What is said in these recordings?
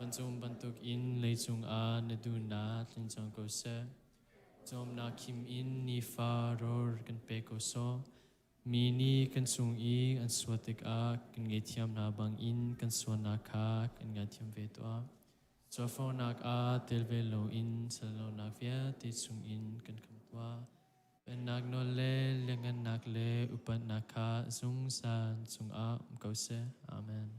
Vancung bantukin leicung ah na duhnak tling cang ko seh. Cawmnak khim in nifa rawl kan pe ko sawh. Mi nih kan cung i an sual tikah kan ngaihthiam hna bangin kan sualnak kha kan ngaithiam ve tuah. Cawfawnak ah tel ve loin sallonak vialte chungin kan khamh tuah. Pennak nawl le lianhngannak le upatnak kha zungzal cungah um ko seh. Amen.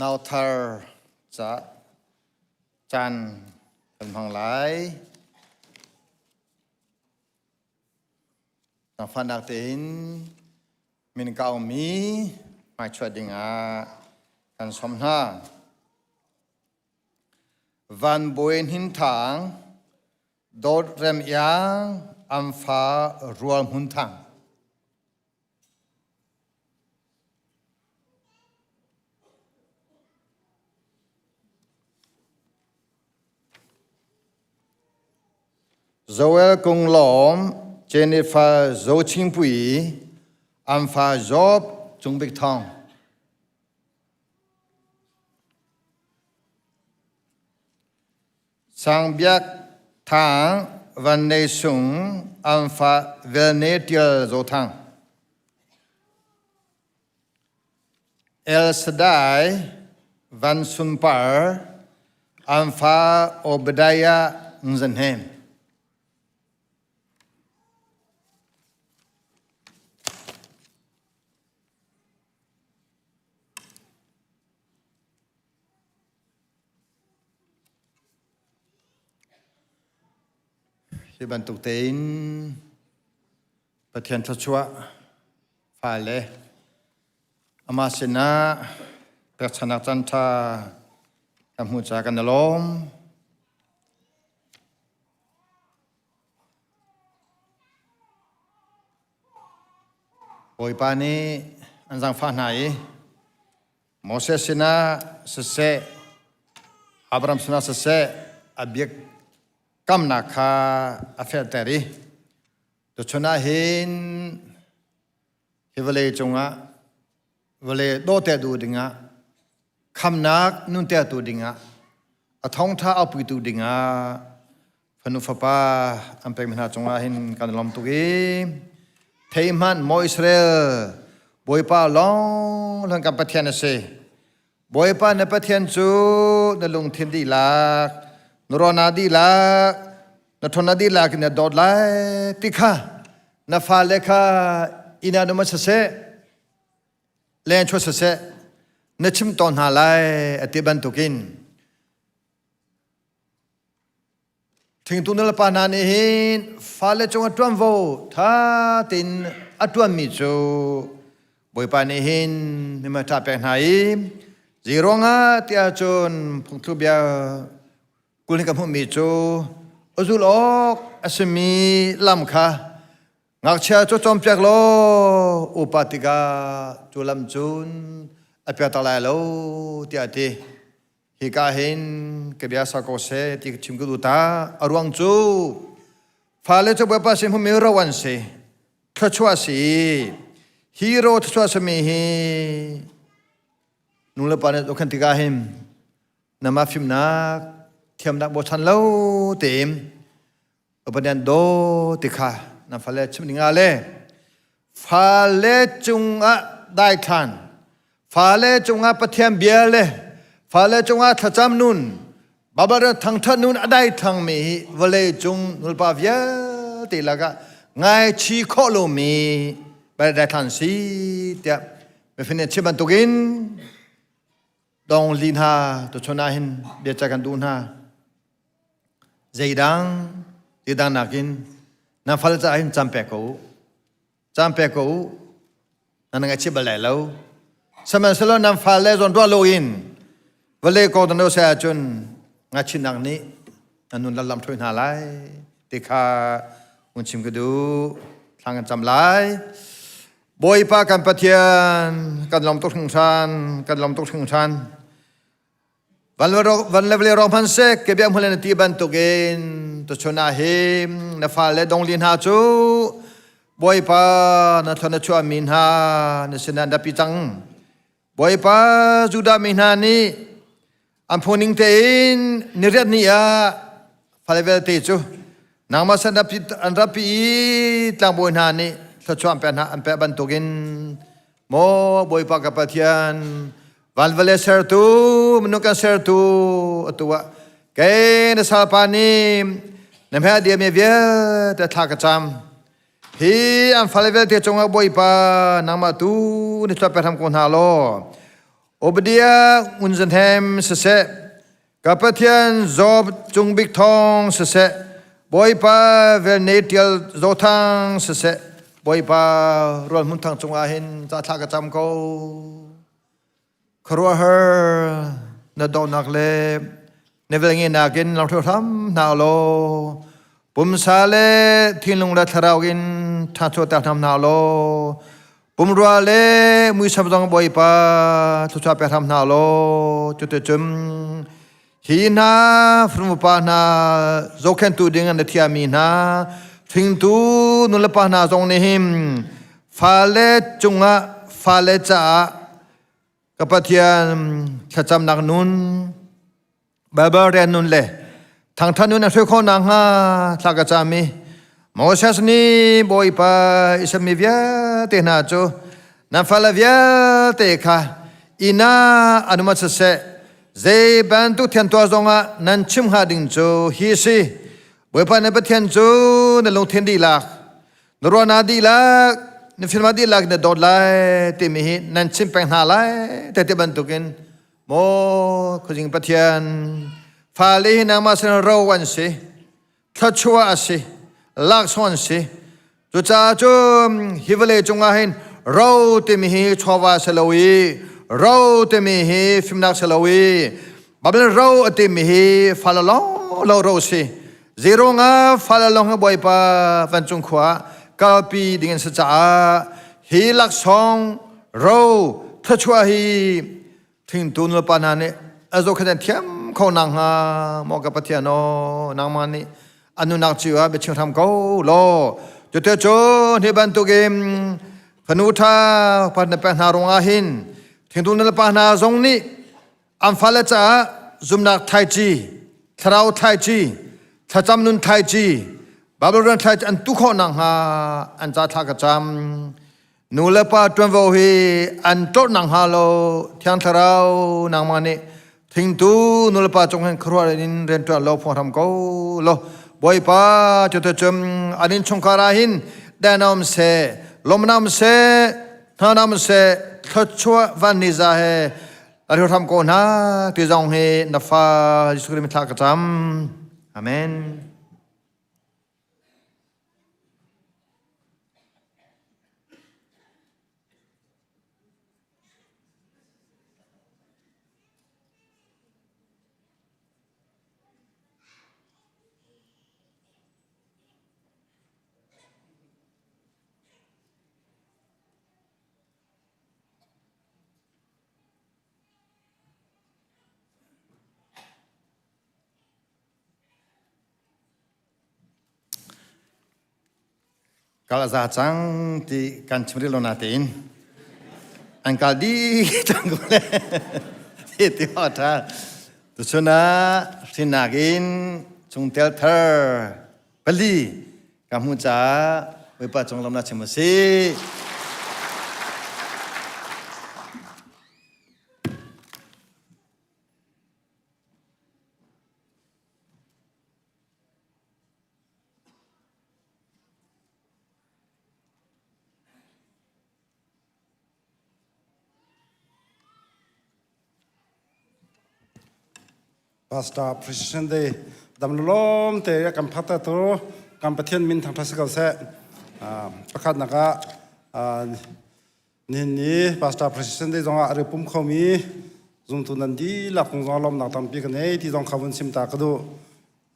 Nauthar ca caan kan hmang lai. Nangfahnak tein min kaumi hmaichuah dingah kan sawm hna. Van Bawi Hnin Thang, Dawt Rem Iang, Am Fa Rual Hmun Thang. Joel Kung Lawm, Jennifer Zo Ching Pui, Am Fa Job Cung Bik Thong. Sang Biak Thang Van Nei Sung an fa Velne Tial Zo Thang. El Shaddai Van Sun Par an fa Obadiah Nzanhem. Hi bantuk tein Pathian thluachuah fale amah sinah pekchanak caan ṭha kan hmuh caah kan i lawm. Bawipa nih an zaangfah hna i Moses sinah siseh, Abraham sinah siseh a biakamnak kha a fehter i tuchun ah hin hi vawlei cungah vawlei dawhter duh dingah khamnak nuntertu dingah a thawngṭha aupitu dingah Fanu fapa an pekmi hna cungah hin kan i lawm tuk i thei hmanh maw Israel Bawipa lawng lawng kan Pathian a si. Bawipa na Pathian cu na lungthin dihlak, na ruahnak dihlak, na ṭhawnnak dihlak in na dawt lai ti kha na fale kha inn ah um siseh, leng chuah siseh na chim tawn hna lai a ti bantukin Thingtu nulepa hna nih hin fale cungah ṭuanvo ṭha tein a ṭuanmi cu Bawipa nih hin mimai ṭha pek hna i zeiruangah tiah cun phungthluk bia 20 ka hmuhmi cu a zulh awk a simi lam kha ngakchia cu cawnpiak law upa tikah cu lam cun a piak tak lai lo tiah a ti. Hika hin ka bia sa ko seh ti ka chim ka duh ta. A ruang cu fale cu Bawipa sin hmumi ro an si. Thluachuah si. Hi ro thluachuah simi hi nu le pa nih khan tikah hin nama fimnak thiamnak bochan lo tein Pathian daw ti kha na fale chim ding ah le fale cungah daithlan fale cungah Pathian bia le fale cungah thlacam nun Baibal thangthat nun a daithlang mi hi vawlei cung nulpa vialte lakah ngaichi khawh lomi daithlan si tiah mifin nih chim bantukin dong li hna tuchun ah hin bia ca kan duh hna. Zeidang zeidang nakin na fal caah hin caan pek ko u. Caan pek ko u. Nan ngaihchih bal lai lo. Sihmanhsehlaw nan fale zawn ruah loin vawlei ko nan se ahcun ngaichihnak nih nan nun lam ṭhui hna lai ti kha hun chim ka duh. Thla kan cam lai. Bawipa kan Pathian, kan lawm tuk hringhran, kan lawm tuk hringhran. Van le vale rong hmanhseh ke bia hmulen na ti bantukin tuchun ah hin na fale dongli hna cu Bawipa na thon na chuahmi hna na sinah an pi cang. Bawipa Judah mi hna nih an phuning tein niriat ni ah fale vialte cu nangmah san an rapi i tlangbawi hna nih thluachuah an pek hna an pek bantukin Maw Bawipa ka Pathian, van vale sertu, minung kan sertu, atu ah kei na salpa nih na hmai a diami vialte thla ka cam. Hi an fale vialte cungah Bawipa nangmah tu na chuah pe hram ko hna law, Obadiah Ngunzanhem siseh, Ka Pathian Job Cung Bik Thawng siseh, Bawipa velnei ṭial Zothang siseh, Bawipa Rual Hmun Thang cungah hin ca thla ka cam ko. Khuaruahhar na dawhnak le na velngenak in lamhruai hram hna law, pumsa le thinlung le thlarau in ṭha chuahter hram hna law, Pumrua le muisam zong Bawipa thluachuah pek hram hna law cuticun hi hna fanu hna zohkhenhtu ding an na thiami hna hringtu nulepa hna zong nih hin fale cungah fale caah ka Pathian thlacamnak nun Baibal rian nun le thangṭhat nun a hruai khawh nakhnga thla ka cam i Moses nih Bawipa Israel mi vialte hna cu nan fale vialte kha inn ah an um siseh zei bantuk thian tuah zongah nan chim hnga ding cu hi a si Bawipa na Pathian cu na lungthin dihlak na ruahnak dihlak na filma dihlak na dawt lai timi hi nan chim peng hna lai te ti bantukin Maw khuazing Pathian, fale hi nangmah sin ro an si, thluachuah a si, laksawng an si. Cucaah cun hi vawlei cungah hin ro timi hi chawva si lo i ro timi hi fimnak si lo i Babylon ro a timi hi fale lawng lo ro si. Zeiruangah fale lawng hi Bawipa vancung khua ah kalpi ding an si caah hi laksawng ro thluachuah hi thingtu nulepa hna nih a zohkhenh an thiam kho nakhnga maw ka Pathian aw nangmah nih an nunnak cio ah biachim hram ko law cuti cun hi bantukin fanu ṭha pa na pek hna ruangah hin thingtu nulepa hna zong nih an fale caah zumnak thlaici thlarau thlaici thlacam nun thlaici Bible rian thlaici an tu khawh nakhnga an ca thla ka cam Nu le pa ṭuanvo hi an tlorh nakhnga lo Thiang Thlarau nangmah nih thingtu nu le pa cung hin khuaruah in rianṭuan lo phuang hram ko law Bawipa cuticun an innchungkhar ah hin danam seh lawmnam seh hnanam seh thluachuah van ni za he a hram ko hna ti zong hi na fa Jesuh Khrih thla ka cam. Amen. Kal a za cang ti kan chim rih lo natein an kal dih cang ko le ti ti awk a ṭha. Tuchun ah hrinnak in chungtel thar pali ka hmuh caah Bawipa cung lawmnak chim u sih. Pastor Precision Day dam lawm te kan phata tu kan Pathian min thangtha si ko seh. Pakhat nak ah Nihin ni Pastor President te zongah a ri pum khomi zumtu nan dihlak kong zong lawmnak tampi ka nei ti zong kha vun sim ta ka duh.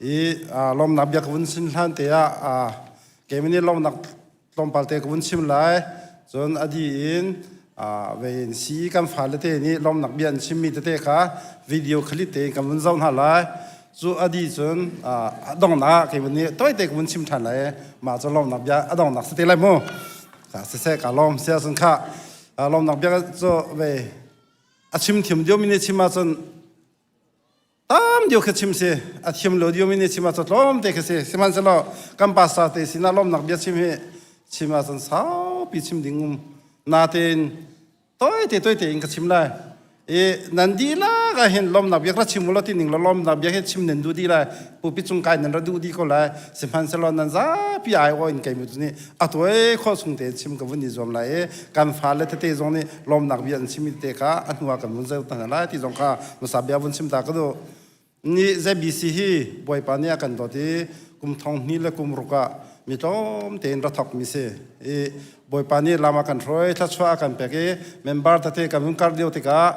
I lawmnak bia ka vun sim hlan te ah keimah nih lawmnak tlawmpal te ka vun chim lai. Cun a dih in vein si kan fale te nih lawmnak bia an chimmi tete kha video khalit tein kan vun zoh hna lai. Cu a dih cun a donghnak ah kei vun nih tawite ka vun chim ṭhan lai i mah cu lawmnak bia a donghnak si te lai mu. Siseh ka lawm sia cun kha lawmnak bia cu ve a chim thiam diomi nih chim ahcun tam deuh kha chim si a thiam lo diomi nih chim ahcun tlawm te kha si sihmanhsehlaw kan pastor te sinah lawmnak bia chim hi chim ahcun saupi chim ding um natein toite toite in ka chim lai i nan dihlak ah hin lawmnak bia ra chim u law ti ning law lawmnak bia hi chim nan duh dih lai pupi cung kai nan ra duh dih ko lai sihmanhsehlaw nan zapi ai aw in kei mu nih a tuai khawh chung tein chim ka vun i zuam lai i kan fale tete zong nih lawmnak bia an chim te kha a hnu ah kan vun zeu ta hna lai ti zong kha hmasa bia vun chim ta ka duh Ni ZBC hi Bawipa nih a kan dawt i kum thong hnih le kum ruk ah mi tlawm tein ra thawk mi si. I Bawipa nih lam a kan hruai, thluachuah a kan pek i member tete kan hun kar lio tikah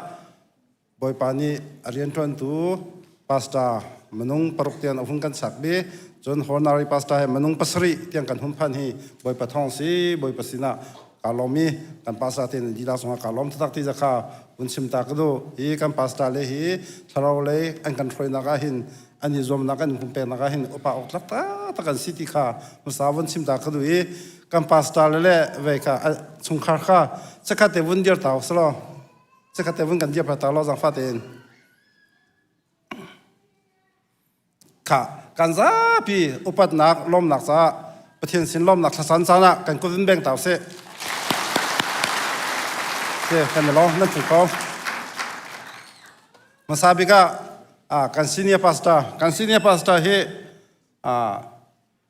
Bawipa nih a rianṭuantu pastor minung paruk tiang a hun kan sak bi cun honorary pastor he minung pasarih tiang kan hun phan hi Bawipa thawng si Bawipa sinah kaa lawm i kan pastor te nan dihlak zongah kaa lawm taktak ti zakha vun chim ta ka duh hi kan pastor le hi thlarau lei an kan hruainak ah hin an i zuamnak an pumpeknak ah hin upa awk tlak taktak an si ti kha hmasa vun chim ta ka duh i kan pastor le le vei kha chungkhar kha chakhat te vun dir ta selaw chakhat te vun kan dir ta lo zangfa tein Kha kan zapi upatnak lawmnak caah Pathian sin lawmnak thlasan caan ah kan kut in beng ta usih. Okay, kan i lawm nan phu ko. Hmasa bik ah kan senior pastor kan senior pastor hi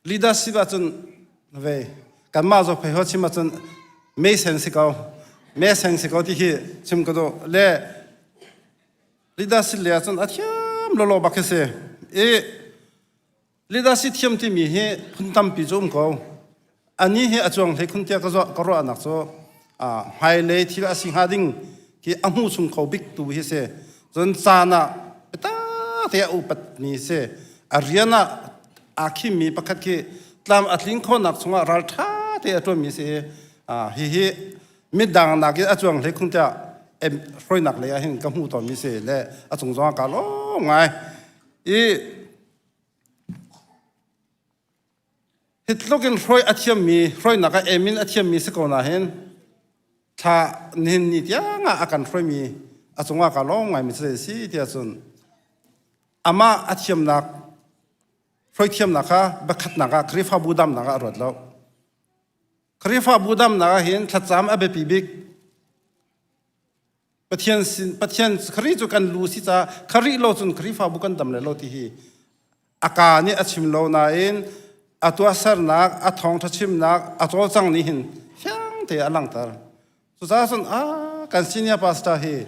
leadership ahcun ve kanmah zaw phei ho chim ahcun mei sen si ko me sen si ko ti hi chim ka duh le Leadership le ahcun a thiam lawlaw bak hi si. I leadership thiam timi hi phun tampi cu um ko. Ani hi a cuang hlei khun tiah ka zuah ka ruahnak cu hmailei thil a si hnga ding khi a hmu chung kho bik tu hi si. Cun caan ah biatak te a upat mi si. A rian ah aa khimmi pakhat khi tlam a tling khawhnak chungah ralṭha te a ṭuanmi si. Hihi midang nakin a cuang hlei khung tiah hruainak lei ah hin ka hmuh tawnmi si le a cung zongah kaa lawm ngai i hi tluk in hruai a thiammi hruainak ah emin a thiammi si ko na hin thla nihin ni tiang ah a kan hruaimi a cungah kaa lawm ngaimi si si tiah cun amah a thiamnak hruai thiamnak kha bakhatnak ah Khrihfabu damnak ah a ruat lo Khrihfabu damnak ah hin thlacam a biapi bik. Pathian sin Pathian Khrih cu kan lu si ca Khrih lo cun Khrihfabu kan dam le lo ti hi a ka nih a chim lo nain a tuahsernak a thawngṭha chimnak a cawlcang nih hin fiang te a langhter. Cucaah cun a kan senior pastor hi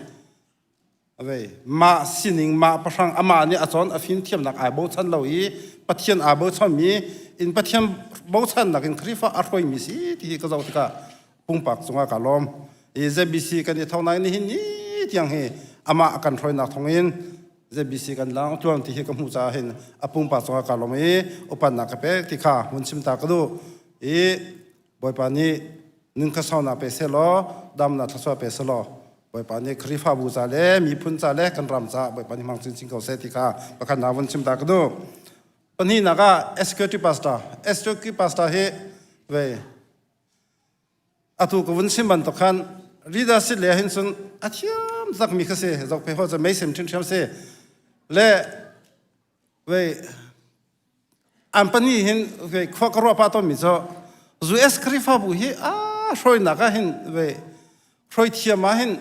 Vei mah sining mah pahrang amah nih a cawn a fim thiamnak ai bochan lo i Pathian aa bochanmi in Pathian bochannak in Khrihfa a hruaimi si ti hi ka zoh tikah pumpak cungah ka lawm. I ZBC kan i tho nai nihin ni tiang hi amah a kan hruainak thawngin ZBC kan lang tluang ti hi ka hmuh caah hin a pumpak cungah ka lawm i upannak ka pek ti kha hun chim ta ka duh. I Bawipa nih nun kha saunak pe selaw damnak thluachuah pe selaw Bawipa nih Khrihfabu ca le miphun ca le kan ram ca Bawipa nih hmang chinchin ko seh ti kha pakhat na vun chim ta ka duh. Pahnihnak ah executive pastor. Executive pastor hi ve atu ka vun chim bantuk khan leadership le hin cun a thiam zakmi kha si zok phe ho cu mei sim ṭhimṭhiam si le ve an pahnih hin ve khua ka ruah pah tawnmi cu US Khrihfabu hi a hruainak ah hin ve hruai thiam ah hin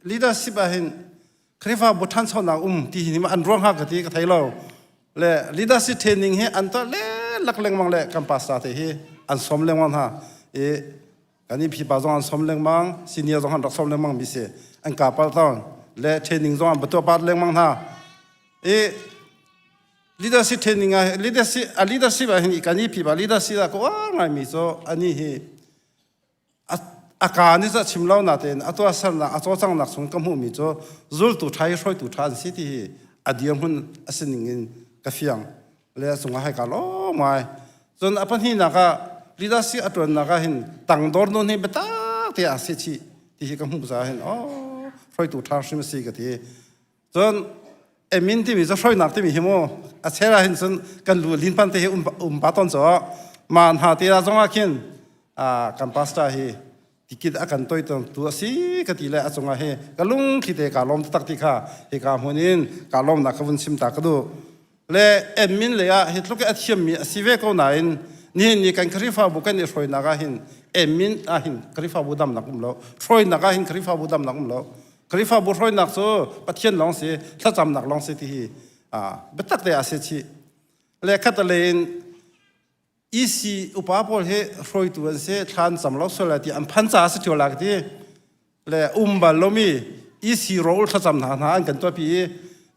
leadership ah hin Khrihfabu ṭhanchonak um ti hi an ruang hnga ka ti ka thei lo le leadership training hi an tuah le lak lengmang le kan pastor te hi an sawm lengmang hna i kan i phipa zong an sawm lengmang senior zong an rak sawm lengmang mi si an ka pal tawn le training zong an batuah pat lengmang hna i leadership training ah leadership a leadership ah hin kan i phipa leadership ah ka uar ngaimi cu ani hi a ka nih cu chim lo natein a tuahsernak a cawlcanghnak chung ka hmuhmi cu zultu ṭha hi hruaitu ṭha an si ti hi a dirhmun a si ning in ka fiang le a cungah hei ka lawm ngai cun a pahnihnak ah leadership a ṭuannak ah hin tangdor nun hi biatak. te a si chih ti hi ka hmuh caah hin oh hruaitu ṭha hrim a si ka ti. Cun emin timi cu hruainak timi hi mu a chel ah hin cun kan lu lin pan te hi um pa ton caw ma hna te ah zong ah khin kan pastor hi tikit a kan toi tu a si ka ti le a cungah hi ka lungthli te ka lawm tak ti kha hika hmun in ka lawmnak ka vun chim ta ka duh. Le admin lei ah hi tluk i a thiammi a si ve ko nain nihin ni kan Khrihfabu kan i hruainak ah hin admin ah hin Khrihfabu damnak um lo hruainak ah hin Khrihfabu damnak um lo Khrihfabu hruainak cu Pathian lawng si thlacamnak lawng si ti hi biatak te a si chih le khat le in EC upa pawl hi hruaitu an si thlan cam lo sual ti an phan ca si ṭio la ka ti le um bal lomi EC rol thlacam hna hna an kan tuahpi i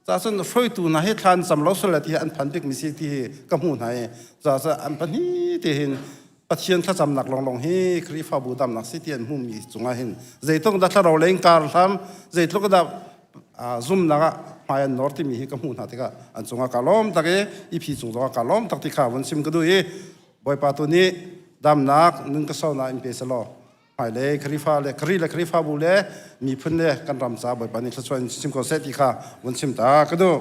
ca cun hruaitu hna hi thlan cam lo sual ti an phan bik mi si ti hi ka hmuh hna i ca cun an pahnih te hin Pathian thlacamnak longlong hi Khrihfabu damnak si ti an hmuhmi cungah hin zeitluk dah thlarau lei in kar hlam zeitluk dah zumnak ah hmai an nor timi hi ka hmuh hna tikah an cungah ka lawm tak i i phi cung zongah ka lawm tak ti kha vun sim ka duh i Bawipa tu nih damnak nun ka sonak in pe selaw hmailei Khrifa le Khri le Khrifabu le miphun le kan ram ca Bawipa nih thluachuah in chim ko seh ti kha vun chim ta ka duh.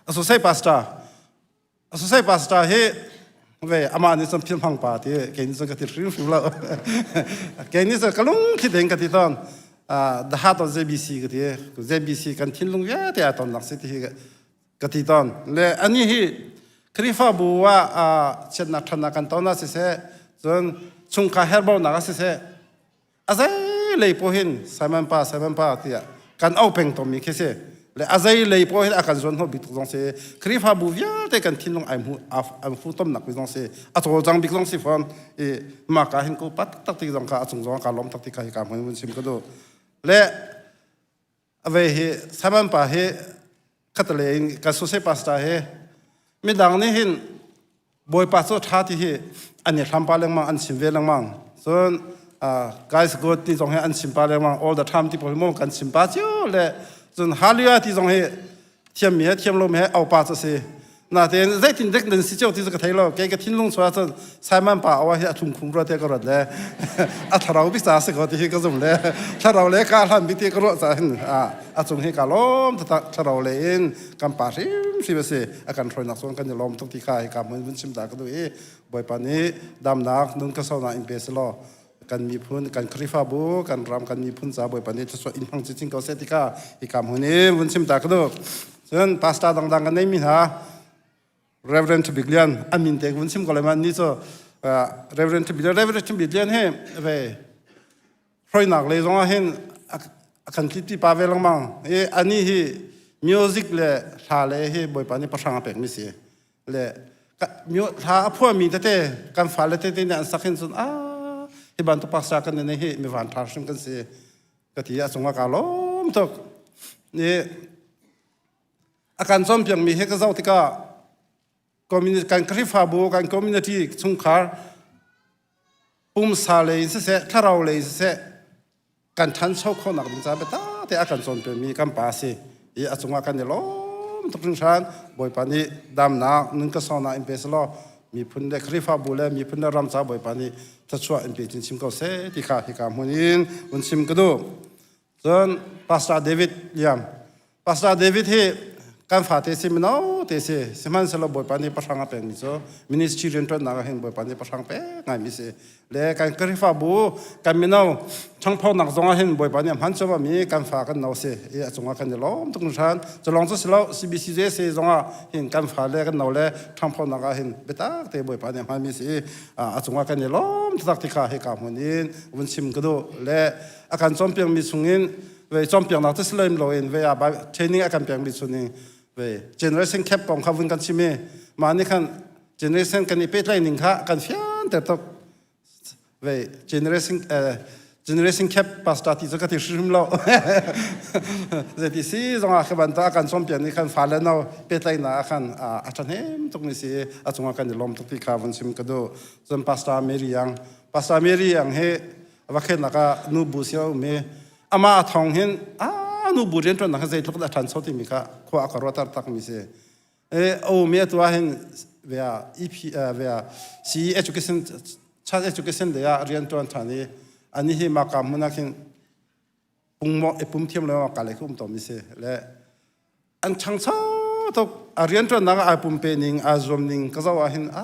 Asosai pastor Asosai pastor hi ve amah nih cun philhmang pa ti kei nih cun ka ti hrimhrim lo. Kei nih cun ka lungthli tein ka ti tawn. The heart of JBC ka ti. JBC kan thinlung vialte aa tonnak si ti hi ka ti tawn. Le ani hi Khrihfabu ah chiatnak ṭhatnak kan ton ah siseh, cun chungkhar herhbaunak ah siseh, a zei lei paoh hin Simon pa Simon pa tiah kan au peng tawnmi khi si le a zei lei paoh hin a kan zuan hnawh bik tuk zong si Khrihfabu vialte kan thinlung ai hmu an fu tomnak bik zong si a cawlcang bik zong si fawn i mah ka hin ko pat tak ti zong kha a cung zong ka lawm tak ti kha hi ka hmun vun sim ka duh le a ve hi Simon pa hi khatale in kan sose pastor hi midang nih hin Bawipa cu ṭha ti hi an i hlam pa lengmang an chim ve lengmang cun guys good ti zong hi an chim pa lengmang all the time ti pawl hi kan chim pa cio le cun hallelujah ti zong hi thiammi he thiam lomi he aupa cu a si natein zeitin dek nan si cio ti cu ka thei lo kei ka thinlung chuah cun Simon pa awa hi a thlung khum rua te ka ruat le a thlarau bik ca si ko ti hi ka zum le thlarau le ka hlan bik ti ka ruah ca hin a cung hi ka lawm taktak thlarau le in kan pa hrimhrim a si a kan hruainak cun kan i lawm tuk ti kha hi ka hmun vun chim ta ka duh i Bawipa nih damnak nun ka sonak in pe selaw kan miphun kan Khrihfabu kan ram kan miphun ca Bawipa nih thluachuah in hmang chinchin ko seh ti kha hi ka hmun i vun chim ta ka duh cun pastor dangdang kan neimi hna Reverend Big Lian a min te vun chim ko lai ma ni cu Reverend Big Lian Reverend Big Lian hi ve hroinak lei zong ah hin a kan tlitpi pa ve lengmang i ani hi music le hla le hi Bawipa nih pahrang a pekmi si le hla a phuahmi tete kan fale tete nih an sak hin cun a hi bantuk paksa kan nei hi mi van ṭha hrim kan si ka ti a cungah kaa lawm tuk i a kan cawnpiakmi hi ka zoh tikah community kan Khrihfabu kan community chungkhar pumsa lei in siseh thlarau lei in siseh kan ṭhancho khawhnak ding caah biatak te a kan cawnpiakmi kan pa si i a cungah kan i lawm tuk hringhran Bawipa nih damnak nun ka sawnak in pe selaw miphun le Khrihfabu le miphun le ram ca Bawipa nih thluachuah in pe chinchin ko seh ti kha hika hmun in vun chim ka duh Cun Pastor David Liam. Pastor David hi kan fate si mino te si sihmanhsehlaw Bawipa nih pahrang a pekmi cu ministry rianṭuannak ah hin Bawipa nih pahrang pek ngaimi si le kan Khrihfabu kan mino ṭhangphawnak zong ah hin Bawipa nih a hman cuahmahmi kan fa kan no si i a cungah kan i lawm tuk hringhran cu lawng cu si lo CBCJC zong ah hin kan fa le kan no le ṭhangphawnak ah hin biatak te Bawipa nih a hmanmi si i a cungah kan i lawm taktak ti kha hika hmun in vun chim ka duh le a kan cawnpiakmi chungin ve cawnpiaknak cu si lem loin ve ah training a kan pekmi chungin ve generation cap kong kha vun kan chim i mah nih khan generation kan i pehtlaih ning kha kan fianter tuk ve generation generation cap pastor ti cu ka ti hrim lo zeiti si zongah khi bantuk a kan cawnpiak nih khan fale no pehtlaihnak ah khan a ṭhahnem tuk mi si a cungah kan i lawm tuk ti kha vun chim ka duh cun pastor Mary Yang pastor Mary Yang hi va khennak ah nu bu si a um i amah a thong hin a nu bu rianṭuannak hi zeitluk dah a ṭhancho timi kha khua a ka ruahter takmi si. E a um i atu ah hin via EP via CE education child education lei ah rianṭuan ṭhan i Ani hi mah ka hmun ah khin pung maw i pum thiam lo ka le um tomi si le an changcho tuk a rianṭuannak ah ai pumpe ning aa zuam ning ka zoh ah hin a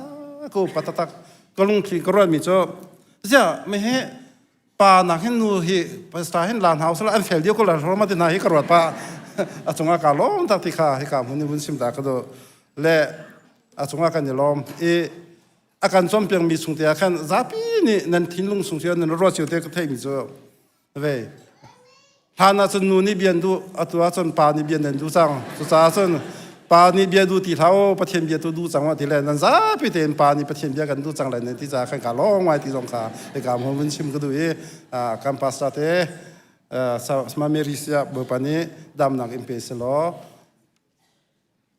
ko patatak ka lungthli ka ruatmi cu ziah mi hi pa nak hin nu hi pastor hin la hna usala an fel dio ko la roma ti hna hi ka ruat pa a cungah ka lawm tak ti kha hika hmun in vun sim ta ka do le a cungah kan i lawm i a kan cawnpiakmi chung te ah khan zapi nih nan thinlung chung cio nan ruat cio te ka theimi cu ve hlan ah cun nu nih bia an duh atu ah cun pa nih bia nan duh cang cucaah cun pa nih bia duh ti hlah u Pathian bia tu duh cang ti le nan zapi tein pa nih Pathian bia kan duh cang lai nan ti caah khan ka lawng ngai ti zong kha hika hmun vun chim ka duh i kan pastor te Sama Mary sia Bawipa nih damnak in pe selaw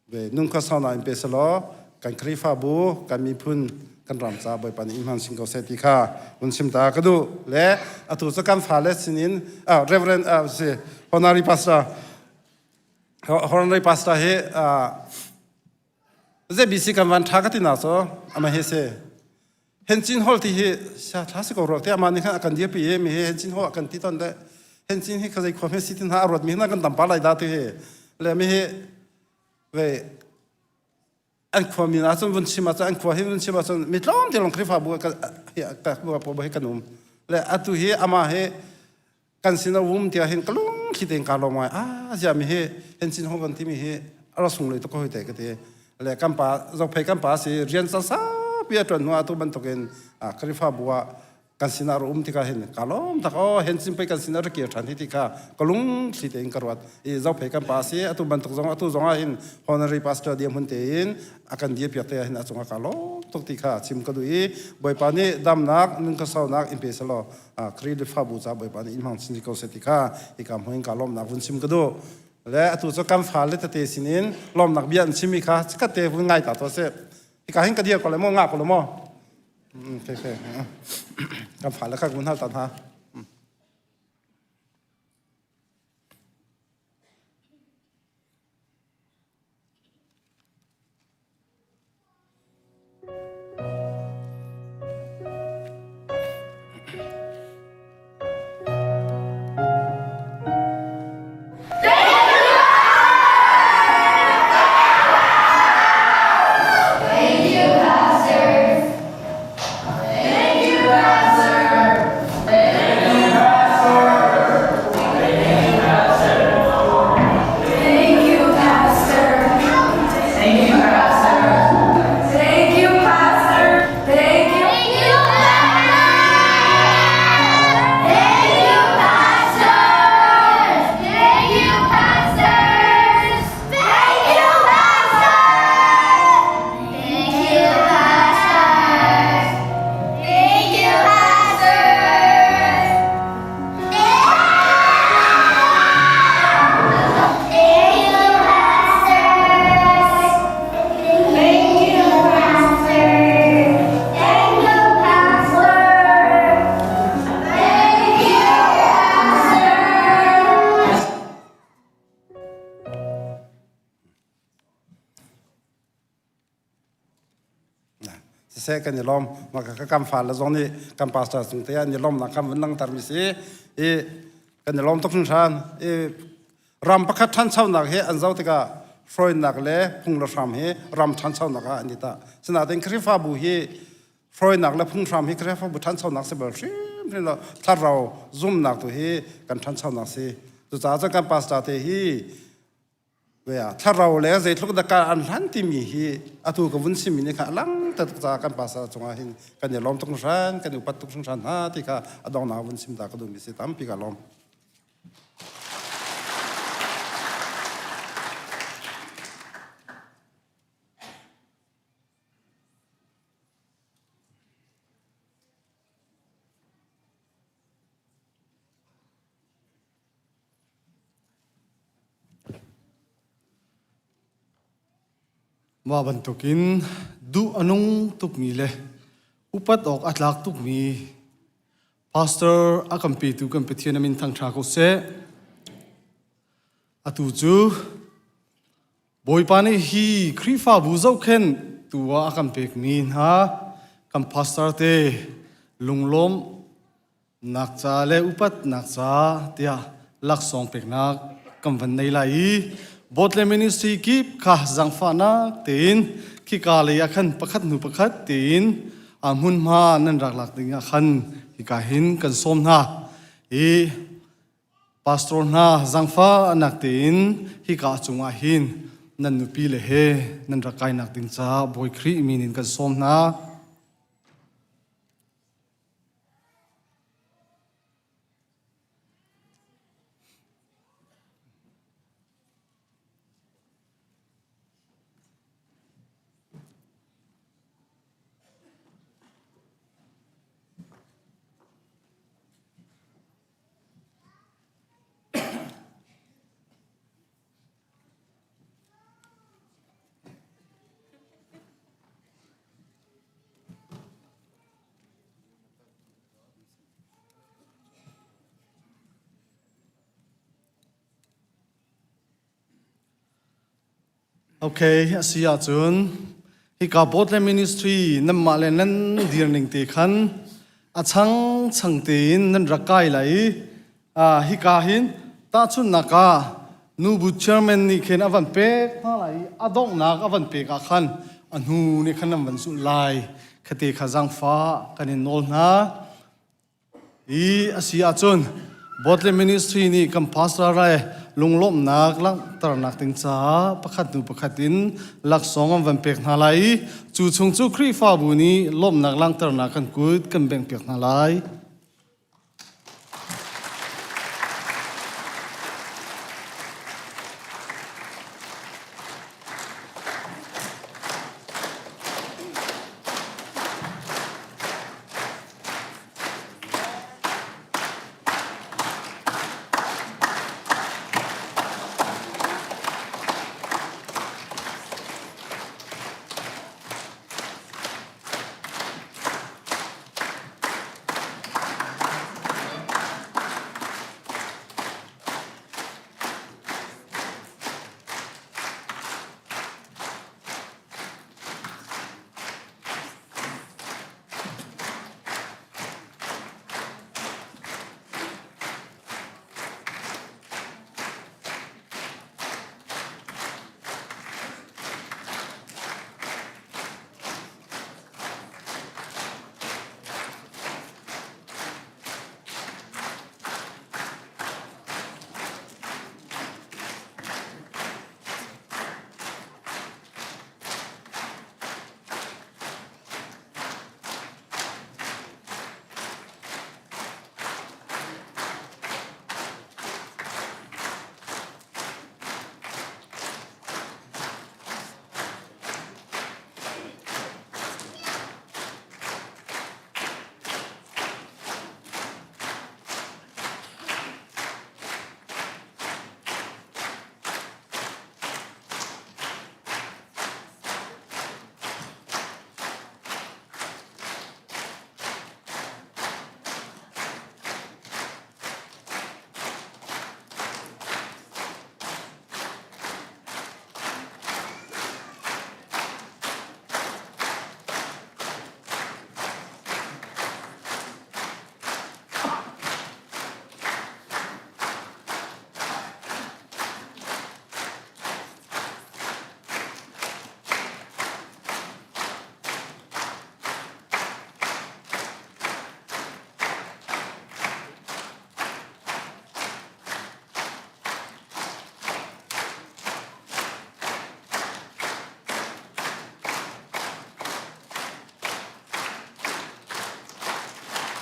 Ve nung kha sau in pe selaw kan Khrihfabu kan miphun kan ram ca Bawipa nih in hmang sin ko seh ti kha vun chim ta ka duh le atu cu kan fale sinin ah Reverend ah si honorary pastor honorary pastor hi ZBC kan van tha ka ti na so ama he se Hencin hol ti hi sia thla si ko ruak te ama nih khan a kan dirpi i mi hi hencin hol a kan ti ton le hencin hi khazei khua hme si tin ha a ruat mi hna kan tam pa lai da ti hi le mi hi ve an khua mi na cun vun chim ah an khua hi vun chim ah cun mi tlawm te long Khrihfabu ka ka bu hi kan um le atu hi ama hi kan sin a um tiah hin ka lung thli tein ka lawm ngai a zia mi hi hen sin hong kan ti mi hi a ra sung lei to ko hoi te ka ti le kan pa zophei kan pa si rian san saupi a tuan hnu ah tu bantukin Khrihfabu ah kan sin ah ra um tikah hin ka lawm tak o hen sin pei kan sin ah ra kir than hi ti kha ka lung thli tein ka ruat i zophei kan pa si atu bantuk zong atu zong ah hin honorary pastor diam hun tein a kan dir piak te ah hin a cungah ka lawm tuk ti kha chim ka duh i Bawipa nih damnak nun ka saunak in pe selaw Khrihfabu ca Bawipa nih in hmang chin ko seh ti kha hika hmun in ka lawmnak vun chim ka duh. Le atu cu kan fale tete sinin lawmnak bia an chimmi kha chikkhat te vun ngai ta tuah seh. Hika hin ka dir ko le maw ngah ko le maw? Okay, okay. Kan fale kha vun hal ta hna. Thank you, Pastor. Thank you, Pastor. Thank you, Pastor. Thank you. Thank you, Pastor. Thank you, Pastors. Thank you, Pastors. Thank you, Pastors. Thank you, Pastors. Thank you, Pastors. Siseh kan i lawm mah ka kan fale zong nih kan pastor cung te an i lawmnak kan vun langhter mi si i kan i lawm tuk hringhran i ram pakhat ṭhanchonak hi an zoh tikah hruainak le phung le hram hi ram ṭhanchonak ah an i tah sinain Khrihfabu hi hruainak le phunghram hi Khrihfabu ṭhanchonak si bal hrimhrim lo thlarau zumnak tu hi kan ṭhanchonak si cucaah cun kan pastor te hi Thlarau le zeitluk dah ka an hlan timi hi atu ka vun simi nih kha a lang tuk caah kan pastor cungah hin kan i lawm tuk hringhran kan i upat tuk hringhran hna ti kha a donghnak vun sim ta ka duhmi si tampi ka lawm. Mah bantukin duh a nung tukmi le upat awk a tlak tukmi pastor a kan petu kan Pathian a min thangṭha ko seh. Atu cu Bawipa nih hi Khrihfabu zohkhenh tu ah a kan pekmi hna kan pastor te lunglawm. nak ca le upatnak ca tiah laksawng peknak kan van nei lai i Botle Ministry kip kha zangfahnak tein khika lei ah khan pakhat hnu pakhat tein a hmunhma nan rak lak ding ah khan hika hin kan sawm hna i Pastor hna zangfahnak tein hika cungah hin nan nupi le he nan rak kainak ding caah Bawi Khrih min in kan sawm hna. Okay, a si ahcun hika Bottle Ministry nanmah le nan dir ning te khan a chang chang tein nan rak kai lai i hika hin tahchunhnak ah nubu chairman nih khin a van pek hna lai i a donghnak a van pek ah khan a hnu nih khan nan van zulh lai khate kha zaangfah kan in nawl hna. I a si ahcun Botle Ministry nih kan pastor le lunglawmhnak langhternak ding caah pakhat hnu pakhat in laksawng an van pek hna lai i cu chung cu Khrihfabu nih lawmhnak langhternak kan kut kan benghpiak hna lai.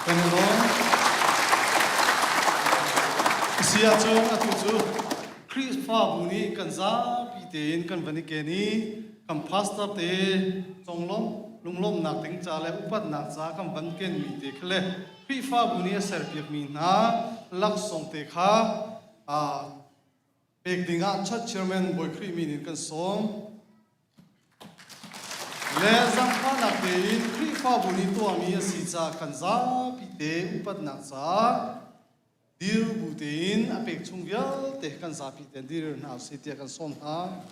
Kan i lawm. Si ahcun atu cu Khrihfabu nih kan zapi tein kan van i ken i kan pastor te conglawmh lunglawmhnak ding ca le upatnak ca kan van kenmi te kha le Khrihfabu nih a serpiakmi hna laksawng te kha pek dingah church chairman Bawi Khrih min in kan sawm. Le zangfahnak tein Khrihfabu nih tuahmi a si caah kan zapi te upatnak caah dir bu tein a pek chung vialte kan zapi te dir hna usih tiah kan sawm hna.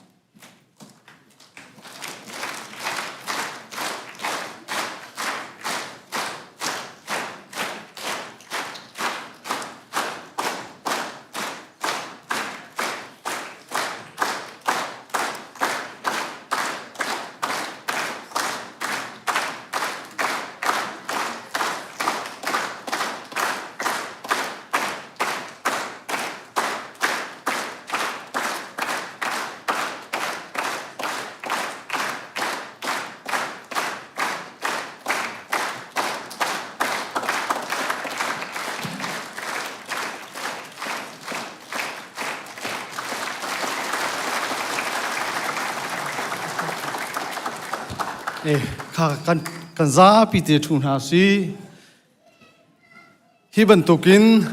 E kha kan kan zapi te thu hna si. Hi bantukin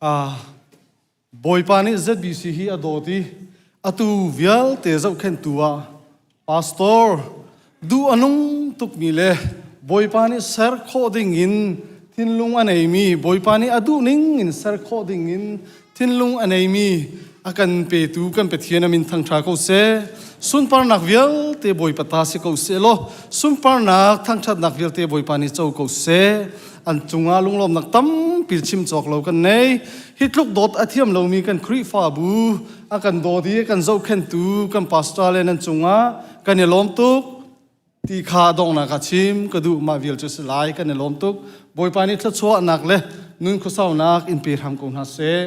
ah Bawipa nih ZBC hi a dawt i atu vialte zohkhenhtu ah pastor duh a nung tukmi le Bawipa nih ser khawh ding in thinlung a neimi Bawipa nih a duh ning in ser khawh ding in thinlung a neimi a kan petu kan Pathian a min thangṭha ko seh. Sunparnak vialte Bawipa ta si ko seh law sunparnak thangṭhatnak vialte Bawipa nih co ko seh. An cungah lunglawmnak tampi chim cawk lo kan nei. Hi tluk dawt a thiam lomi kan Khrihfabu a kan dawt i a kan zohkhenhtu kan pastor le nan cungah kan i lawm tuk ti kha donghnak ah chim ka duh mah vial cu si lai kan i lawm tuk Bawipa nih thluachuahnak le nun khuasaunak in pe hram ko hna seh.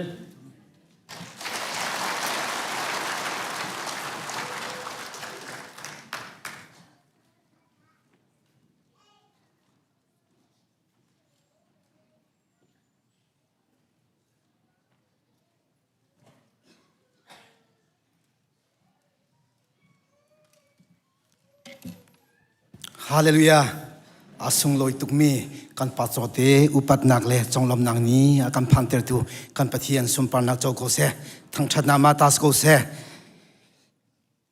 Hallelujah. A sunglawi tukmi kan pa cawte upatnak le conglawmnak ni a kan phantertu kan Pathian sunparnak co ko seh. Thangṭhatnak ma tas ko seh.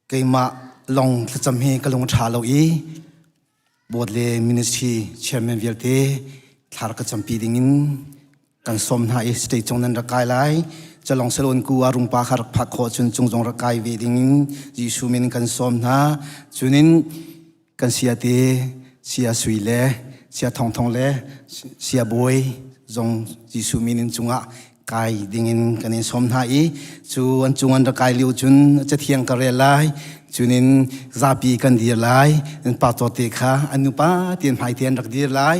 Keimah long thlacam hi ka lung ṭha lo i board le ministry chairman vialte thlar ka campi dingin kan sawm hna i state cung nan rak kai lai. Calong salon ku a rungpa kha rak phak khawh cun cung zong rak kai ve dingin Jesuh min kan sawm hna. Cunin kan sia te sia sui le sia thongthong le sia bawi zong Jesuh min in cungah kai dingin kan in sawm hna i cu an cung an rak kai lio cun cathiang ka rel lai cunin zapi kan dir lai an pa te kha an nupa tian hmai te an rak dir lai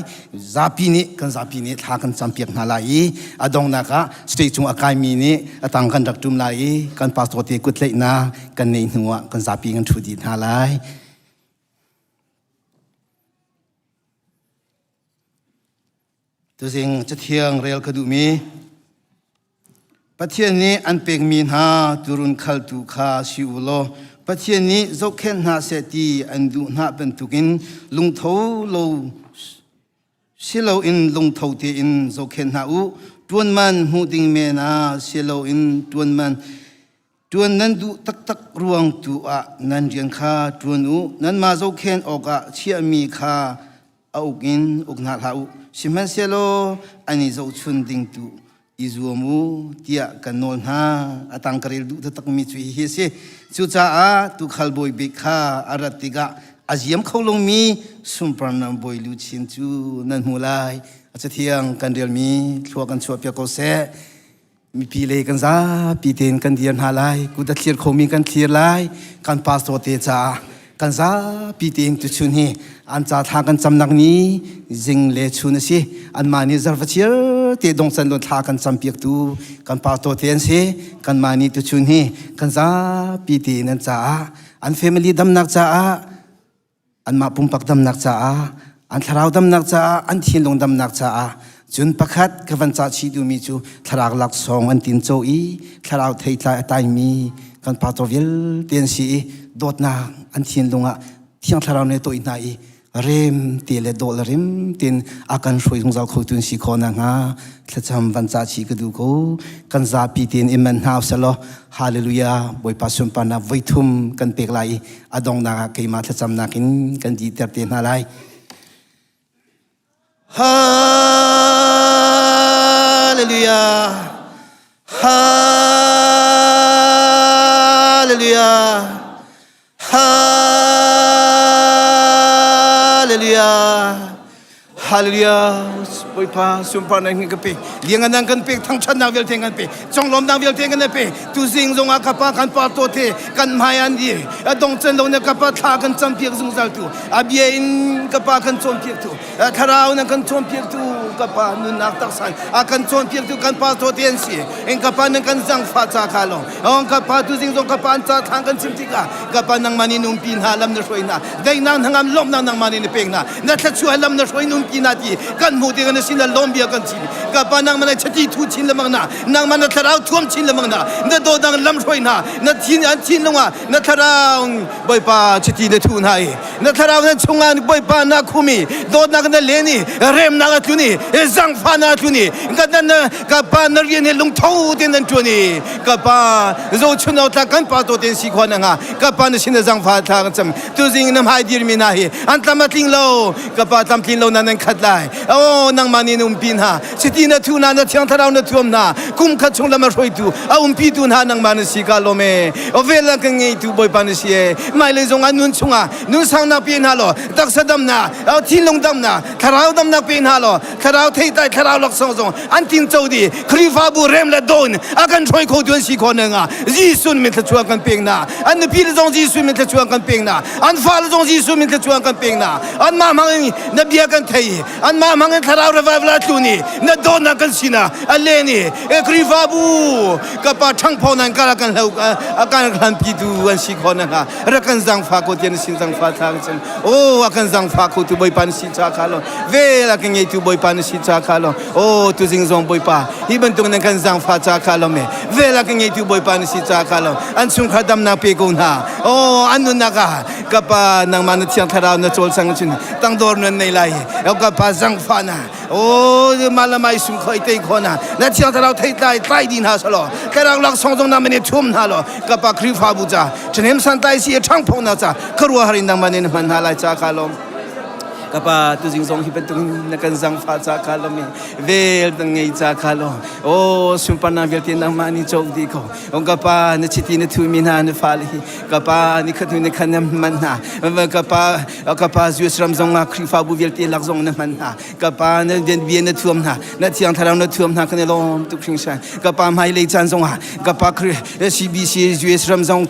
zapi nih kan zapi nih thla kan campiak hna lai i a donghnak ah state cung a kaimi nih a tang kan rak tum lai i kan pastor te kutleihnak kan neih hnu ah kan zapi kan ṭhu dih hna lai. Tuzing cathiang rel ka duhmi Pathian nih an pekmi hna turun khaltu kha si u law Pathian nih zohkhenh hna seh ti an duh hna bantukin lungtho lo si loin lungtho tein zohkhenh hna u ṭuan man hmuh ding men ah si loin ṭuan man Ṭuan nan duh taktak ruang tu ah nan rian kha ṭuan u. Nanmah zohkhenh awkah chiahmi kha a uk in uk hna hlah u. Sihmanhsehlaw an i zohchun ding tu i zuam u tiah kan nawl hna. A tang ka rel duh taktakmi cu hihi a si. Cucaah tuukhal bawi bik kha a rat tikah a ziam kho lomi sunparnak bawi luchin cu nan hmu lai. A cathiang kan relmi thlua kan chuahpiak ko seh. Mipi lei kan zapi tein kan dir hna lai. Kut a thlir khomi kan thlir lai. Kan pastor te caah kan zapi tein tuchun hi an ca thla kan camnak ni zing le chun a si. Anmah nih zarvachir te dongcan lo thla kan campiaktu kan pastor te an si. Kanmah nih tuchun hi kan zapi tein an caah an family damnak caah anmah pumpak damnak caah an thlarau damnak caah an thinlung damnak caah cun pakhat ka van cah chih duhmi cu thlarau laksawng an tin co i thlarau theitlai a taimi kan pastor vialte an si i dawtnak an thinlung ah thiang thlarau nih a tawih hna i rem te le dawh le rim tein a kan hruai zungzal khotu an si khawh nakhnga thlacam van cah chih ka duh ko kan zapi tein i man hna usalaw hallelujah bawipa sunparnak voithum kan pek lai i a donghnak ah keimah thlacamnak in kan dihter te hna lai. Hallelujah. Hallelujah. Hallelujah. Hallelujah. Bawipa sunparnak hin ka pe. Liangan kan pek thangthatnak vialte kan pe. Conglawmnak vialte kan pe. Tu zing zong ah kapa kan pa to te kan hmai an di. A dong chan lo na kapa thla kan cam piak zungzal tu. A bia in kapa kan cawn piak tu. Thlarau na kan cawn piak tu kapa nunnak taksan. A kan cawn piak tu kan pa to te an si. In kapa nan kan zangfa cha kha lo. Ong kapa tu zing zong kapa an cha thang kan chim tikah kapa nangmah nih numpi hna lam na hruai hna. Daihnak hnangam lawmhnak nangmah nih na pek hna. Na thluachuah lam na hruai numpi na ti kan hmuh tikah na sin ah lawm bia kan chim ka pa nangmah na chati thu chin lemang na nangmah na thlarau thuam chin lemang na na dawdang lam hruai hna na thin an thin lungah na thlarau bawipa chiti na thu hna i. Na thlarau nan chungah Bawipa na khum i dawtnak na len i remnak a tlun i zangfah na tlun i ka na ka pa na rian he lungtho tein nan ṭuan i ka pa zohchun awk tlak kan pa to tein si khawh na hnga ka pa na sin na zangfah thla kan cam tuzing na hmai dirmi hna hi an tlam a tling lo ka pa tlamtlin lo na nan khat lai oh nangmah nih na umpi hna chiti na thu hna na thiang thlarau na thuam hna kum khat chung lam a hruaitu a umpitu hna nangmah na si ka lawm e vel a kan ngeitu bawipa na si e hmailei zong ah nun chungah nun saunak pe hna law taksa damnak thinlung damnak thlarau damnak pe hna law thlarau theitlai thlarau laksawng zong an tinco dih Khrihfabu rem le dawn a kan hruai khotu an si khawh nakhnga Jesuh min thluachuah kan pek hna an nupi le zong Jesuh min thluachuah kan pek hna an fale zong Jesuh min thluachuah kan pek hna anmah hmang in na bia kan thei anmah hmang in thlarau revival a tlun i na dawtnak kan sinah a len i Khrihfabu ka pa ṭhangpho nan kar a kan hlo a kan hlanpitu an si khawh nakhnga rak kan zangfah ko tiah na sin zangfah thla kan cam oh a kan zangfah kho tu Bawipa na si ca kha lo vel a kan ngeitu Bawipa na si ca kha lo oh tuzing zong Bawipa hi bantuk nan kan zangfah ca kha lo me vel a kan ngeitu Bawipa na si ca kha lo an chungkhar damnak pe ko hna oh an nunnak ah ka pa nangmah na thiang thlarau na cawlcang cun tangdor nan nei lai ka pa zangfah na Oh, malamai sum khoi te kho na na thiang thlarau thei tlai tlai di hna salo thlarau lak song zong na mene thum hna lo ka pa Khrihfabu cha ṭhahnem santlai si ṭhang phong na cha kharua harin nang manin hman hna lai cha ka lom ka pa tuzing zong hi bantuk na kan zang fa cha ka lom vel dan ngei cha ka lo o sunparnak vialte nangmah ni chok di ko ong ka pa na chiti na thu mi hna na fa le hi ka pa ni khat ni khan na man hna ka pa ka pa US ram zong ah Khrihfabu vialte lak zong na hman hna ka pa na bia na thuam hna na thiang thlarau na thuam hna kan i lawm tuk hringhran ka pa hmailei caan zong ah ka pa CBC US ram zong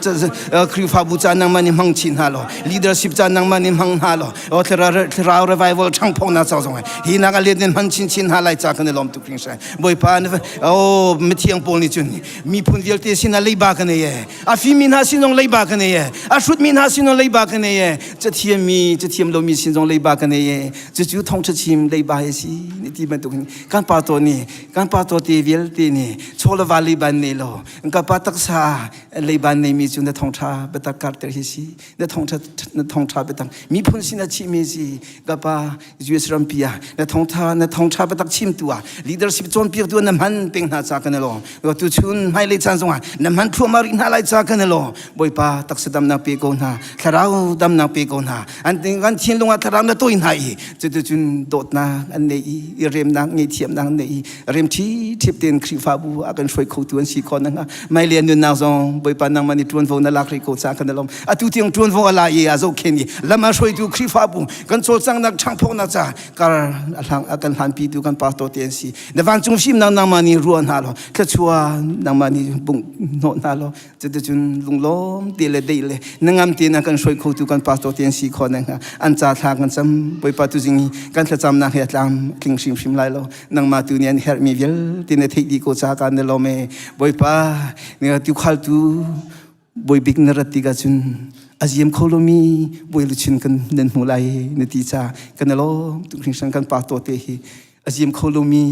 Khrihfabu caan nangmah nih hmang chin hna law leadership caan nangmah nih hmang hna law thlarau revival ṭhangphawk na ca zong hi nak a let in hman chinchin hna lai ca kan i lawm tuk hringhran Bawipa oh mithiang pawl nih cun miphun vialte sinah leiba kan ei e a fimmi hna sin zong leiba kan ei e a hrutmi hna sin zong leiba kan ei e cathiammi cathiam lomi sin zong leiba kan ei e cucu thawngṭha chim leiba hi si ni ti bantukin kan pa to nih kan pa to te vialte nih chaw le va leiba nei lo ka pa taksa leiba neimi cu na thawngṭha biatak karter hi si na thawngṭha na thawngṭha biatak miphun sin a chimmi si ka pa US rampi ah na thawngtha na thawngtha biatak chimtu ah leadership cawnpiaktu na hman peng hna ca kan i lawm tu chun hmailei caan zongah na hman thluahmah rih hna lai ca kan i lawm Bawipa taksa damnak pe ko hna thlarau damnak pe ko hna an an thinlung ah thlarau na toi hna i cuticun dawtnak an nei i remnak ngeihthiamnak an nei i rem ṭhip tein Khrihfabu a kan hruai khotu an si khawh nakhnga maile nunnak zong Bawipa nangmah nih ṭuanvo na lak rih ko ca kan i lawm atu tiang ṭuanvo a la i a zohkhen i lam a hruaitu Khrihfabu kan cawlcanghnak ṭhangphawknak ca kar a hlang a kan hlanpitu kan pastor te an si na vancung fimnak nangmah nih ruah hna law thluachuah nangmah nih bungh hnawh hna law cuticun lunglawm te le deih le nangam te na kan hruai khotu kan pastor te an si khawh nakhnga an ca thla kan cam Bawipa tuzing hi kan thlacamnak hi a tlam tling hrimhrim lai lo nangmah tu nih an herhmi vialte na theih dih ko ca kan na lawm e Bawipa tuukhaltu bawibik na rat tikah cun a ziam kho lomi bawi luchin kan nan hmu lai na ti ca kan i lawm tuk hringhran kan pa to te hi a ziam kho lomi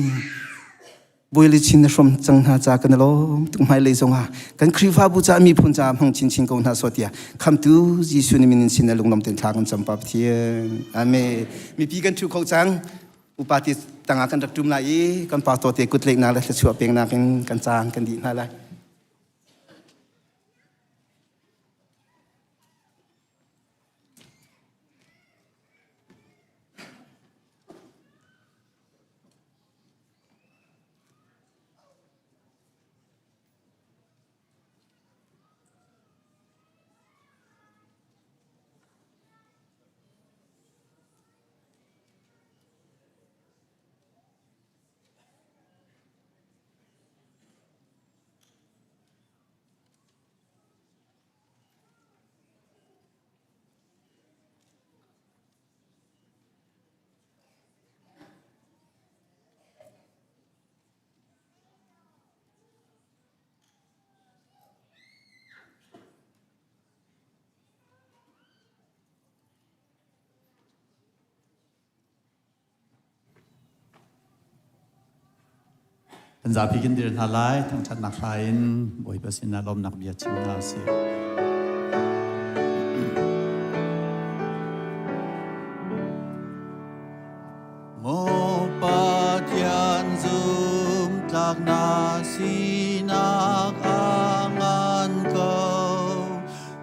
bawi luchin na hrom cang hna ca kan i lawm tuk hmailei zongah kan Khrihfabu ca miphun ca hmang chinchin ko hna so tiah khamtu Jesuh ni min in sin na lunglawm ten thla kan cam pa Pathian amen mipi kan thu kho cang upa ti tangah kan rak ṭum lai i kan pastor te kutleihnak le thluachuah peknak in kan caan kan dih hna lai. Kan zapi kan dir hna lai thangṭhatnak hla in Bawipa sinah lawmnak bia chim hna usih.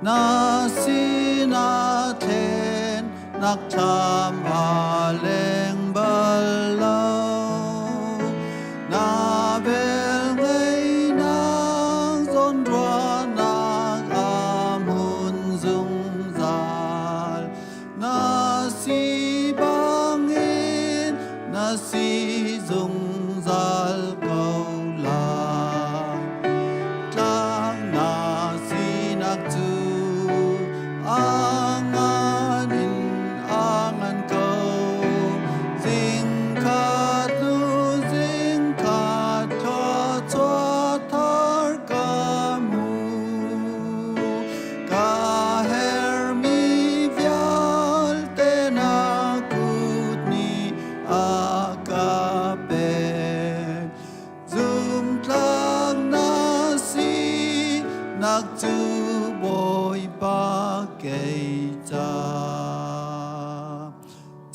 Na sinah thlen nak thlam a leng bal lo. Na vel ngeihnak zawnruahnak a hmun zungzal. Na si bangin na si zungzal ko lai. Tlang na sinak cu a ngan in a ngan ko. Zingkhat hnu zingkhat thluachuah thar ka hmu. Ka hermi vialte na kut nih a ka pek. Zumtlak na si nak cu Bawipa kei ca.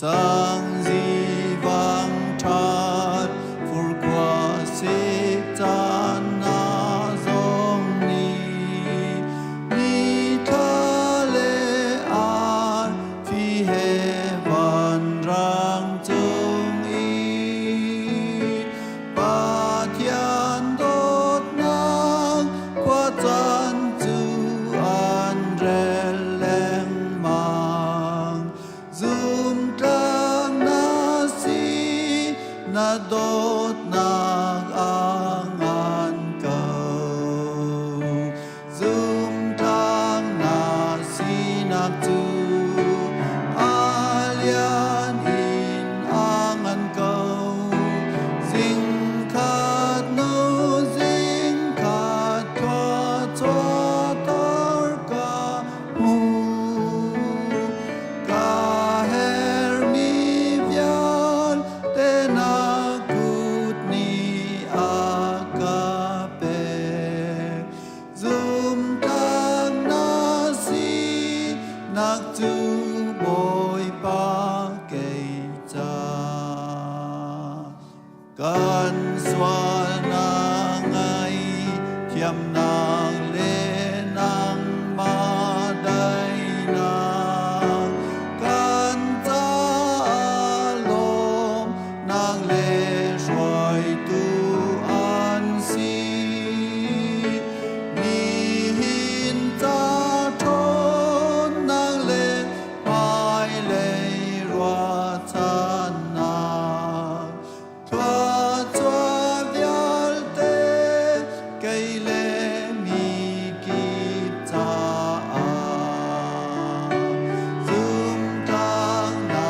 Cang zivang ṭhat furkua sik caan na zong nih nithla le arfi he vanrang cung i Pathian dawtnak khuacaan cu an rel lengmang. Zumtlak na si, na dawtnak a ngan ko. Zumtlak na sinak cu a lian in a ngan ko. Zingkhat nu zingkhat thluachuah tar ka hmu. Ka hermi vialte na kut nih a ka pek. Zumtlak na si nak cu Bawipa kei ca. Kan sualnak ngaihthiamnak le nangmah daihnak kan caah lawmnak le hruaitu an si. Nihin ca ṭhawnnak le hmailei ruahchannak Thluachuah vialte kei le mi kip caah zumtlak na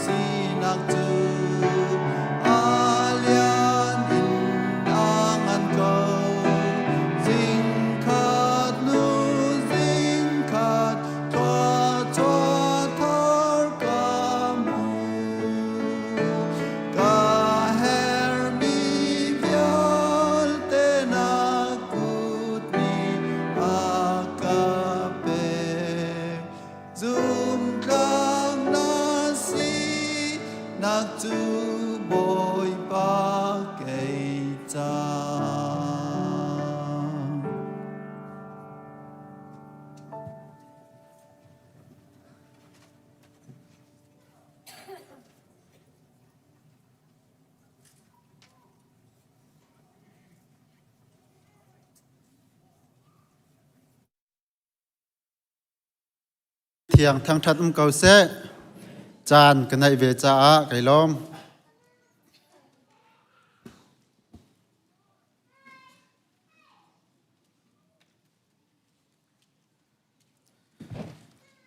sinak cu a lian in a ngan ko. Zingkhat nu zingkhat thluachuah thar ka hmu. Ka hermi vialte na kut nih a ka pek. Zumtlak na si nak cu Bawipa kei ca. Thiang thangṭhat um ko seh. Caan ka neih ve caah kai lawm.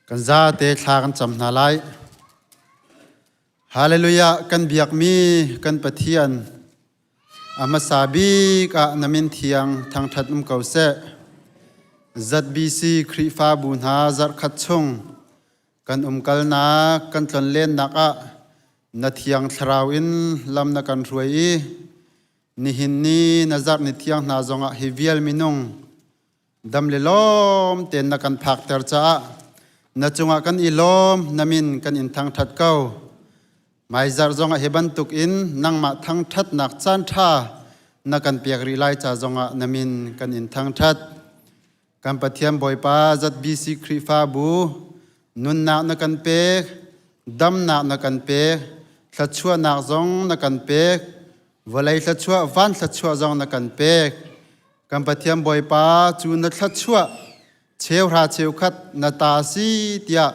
Kan zate thla kan cam hna lai. Hallelujah kan biakmi kan Pathian a hmasa bik ah na min thiang thangṭhat um ko seh. ZBC Khrihfabu hna zarhkhat chung kan umkalnak kan tlonlennak ah na thiang thlarau in lam na kan hruai i nihin ni na zarh ni thiang hna zongah hi vial minung Dam le lawm tein na kan phakter caah na cungah kan i lawm, na min kan in thangṭhat ko. Hmaizarh zongah hi bantuk in nangmah thangṭhatnak caan ṭha na kan pek rih lai ca zongah na min kan in thangṭhat. Kan Pathian Bawipa ZBC Khrihfabu nunnak na kan pek, damnak na kan pek, thluachuahnak zong na kan pek, vawlei thluachuah, van thluachuah zong na kan pek. Kan Pathian Bawipa cu na thluachuah cheuhra cheukhat na ta si tiah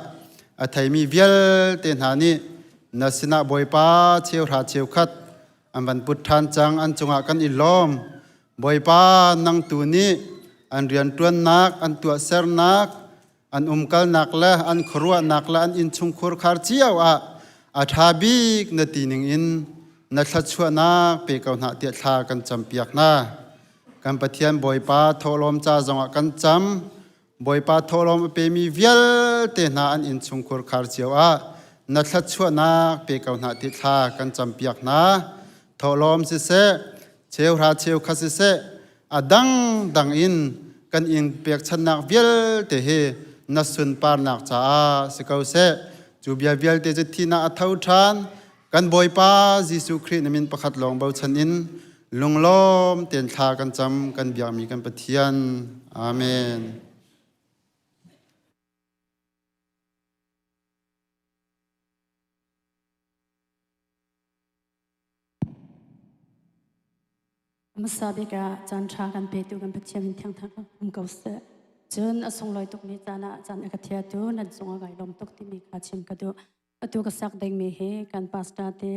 a theimi vialte hna nih na sinah Bawipa cheuhra cheukhat an van put ṭhan cang an cungah kan i lawm. Bawipa nang tu nih an rianṭuannak, an tuahsernak, an umkalnak le an khuaruahnak le an innchungkhur khar cio ah a ṭha bik na ti ning in na thluachuahnak pe ko hna tiah thla kan campiak hna. Kan Pathian Bawipa thawhlawm ca zongah kan cam. Bawipa thawhlawm a pemi vialte hna an innchungkhur khar cio ah na thluachuahnak pe ko hna ti thla kan campiak hna. Thawhlawm siseh, cheuhra cheukhat siseh, a dangdang in kan in pekchanhnak vialte hi na sunparnak caah si ko seh. Cu bia vialte cu thihnak a tho ṭhan. Kan Bawipa Jesuh Khrih na min pakhat lawng bochan in lunglawm tein thla kan cam kan biakmi kan Pathian. Amen. Hmasa bik ah caan ṭha kan petu kan Pathian min thiangthang um ko seh. Cun a sunglawi tukmi caan ah caan a ka thiatu nan cungah kai lawm tuk timi kha chim ka duh. Atu ka sak dingmi hi kan pastor te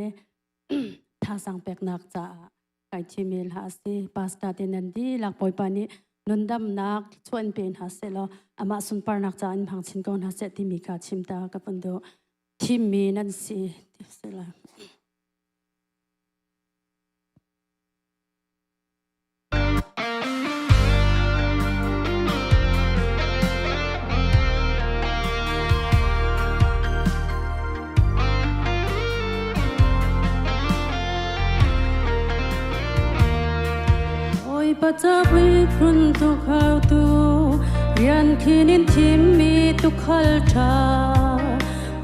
thazaang peknak caah kai thimi hla a si. Pastor te nan dihlak Bawipa nih nundamnak chuan pe hna seh law amah sunparnak caah in hmang chin ko hna seh timi kha chim ta ka vun duh. Thimmi nan si ti si lai. Bawipa ca phun tukhautu rian khin in thimmi tukhal ṭha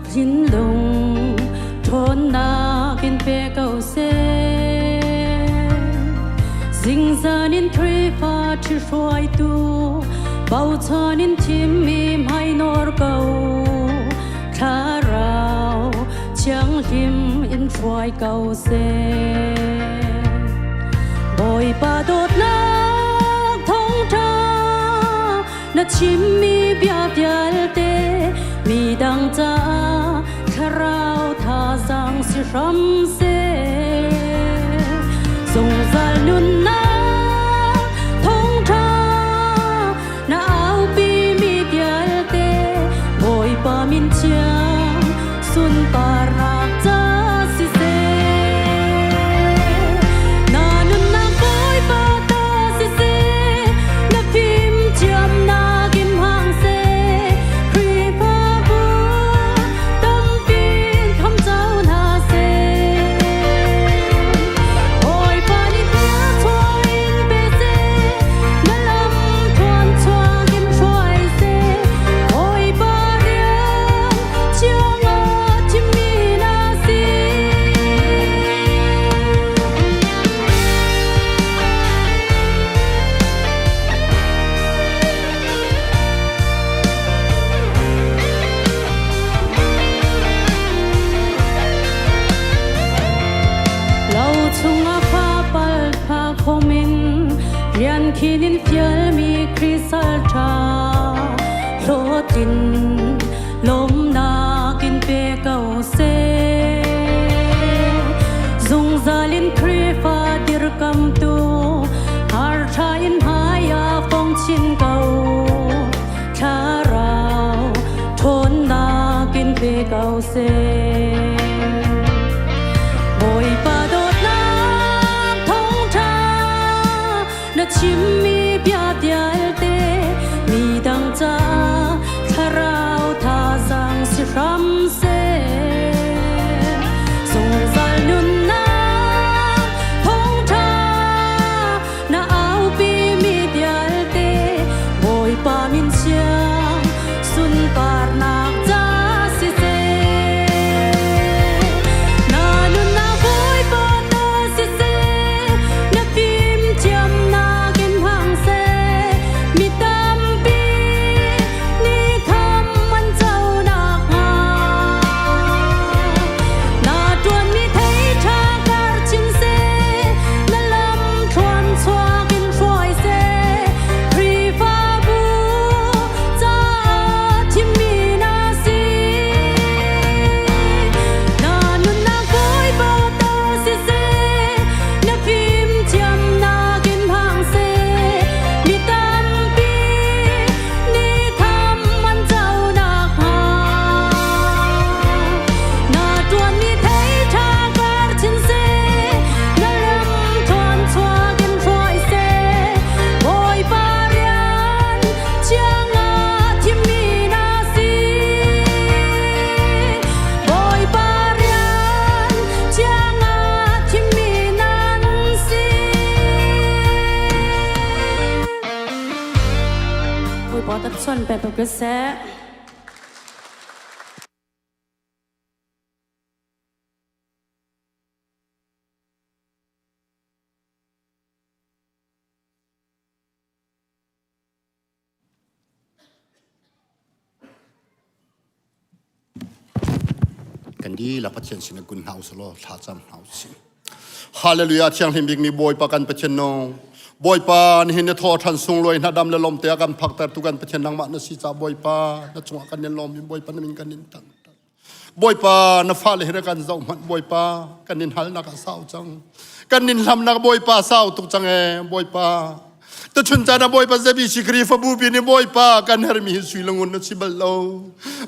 thinlung ṭhawnnak in pe ko seh. Zingzan in Khrihfa ṭhihruaitu bochan in thimmi hmainawr ko. Thlarau thianghlim in hruai ko seh. Bawipa dawtnak thawngṭha na chimmi bia vialte midang caah thlarau thazaang si hram seh. Zungzal nunnak thawngṭha na aupi mi vialte Bawipa min thiang sunparnak ca siseh. Na nunnak Bawipa ta siseh, na fimthiamnak in hmang seh, Khrihfabu tampi in khamco hna seh. Bawipa nih thluachuah in pe seh, na lam thluan in hruai seh, Bawipa rian thiang ah thimmi na si. Lo chungah fa pal pha khom in rian khin in fialmi Kristal ṭha hlawhtlin lawmnak in pe ko seh. Zungzal in Khrihfa dirkamtu har ṭha in hmai ah fong chin ko. Thlarau ṭhawnnak in pe ko seh. Bawipa dawtnak thawngṭha na chimmi bia vialte midang caah thlarau thazaang si hram seh. Zungzal nunnak thawngṭha na aupi mi vialte Bawipa min thiang sunparnak ca siseh. Potachon pe ko seh. Kan dihlak Pathian sin kun hna usih law thla cam hna usih. Hallelujah thianghlim bikmi Bawipa kan Pathian nung. Bawipa nihin na thaw ṭhan sunglawi hna dam le lawm te a kan phakter tu kan Pathian nangmah na si ca Bawipa na cungah kan in lawm in Bawipa na min kan in tang. Bawipa na fale hi kan zoh hmanh Bawipa kan in halnak a sau cang. Kan in hlamnak Bawipa sau tuk cang ee Bawipa. Tuchun caan ah Bawipa ZBC Khrihfabu pi nih Bawipa kan hermi hi sui lungun na si bal lo.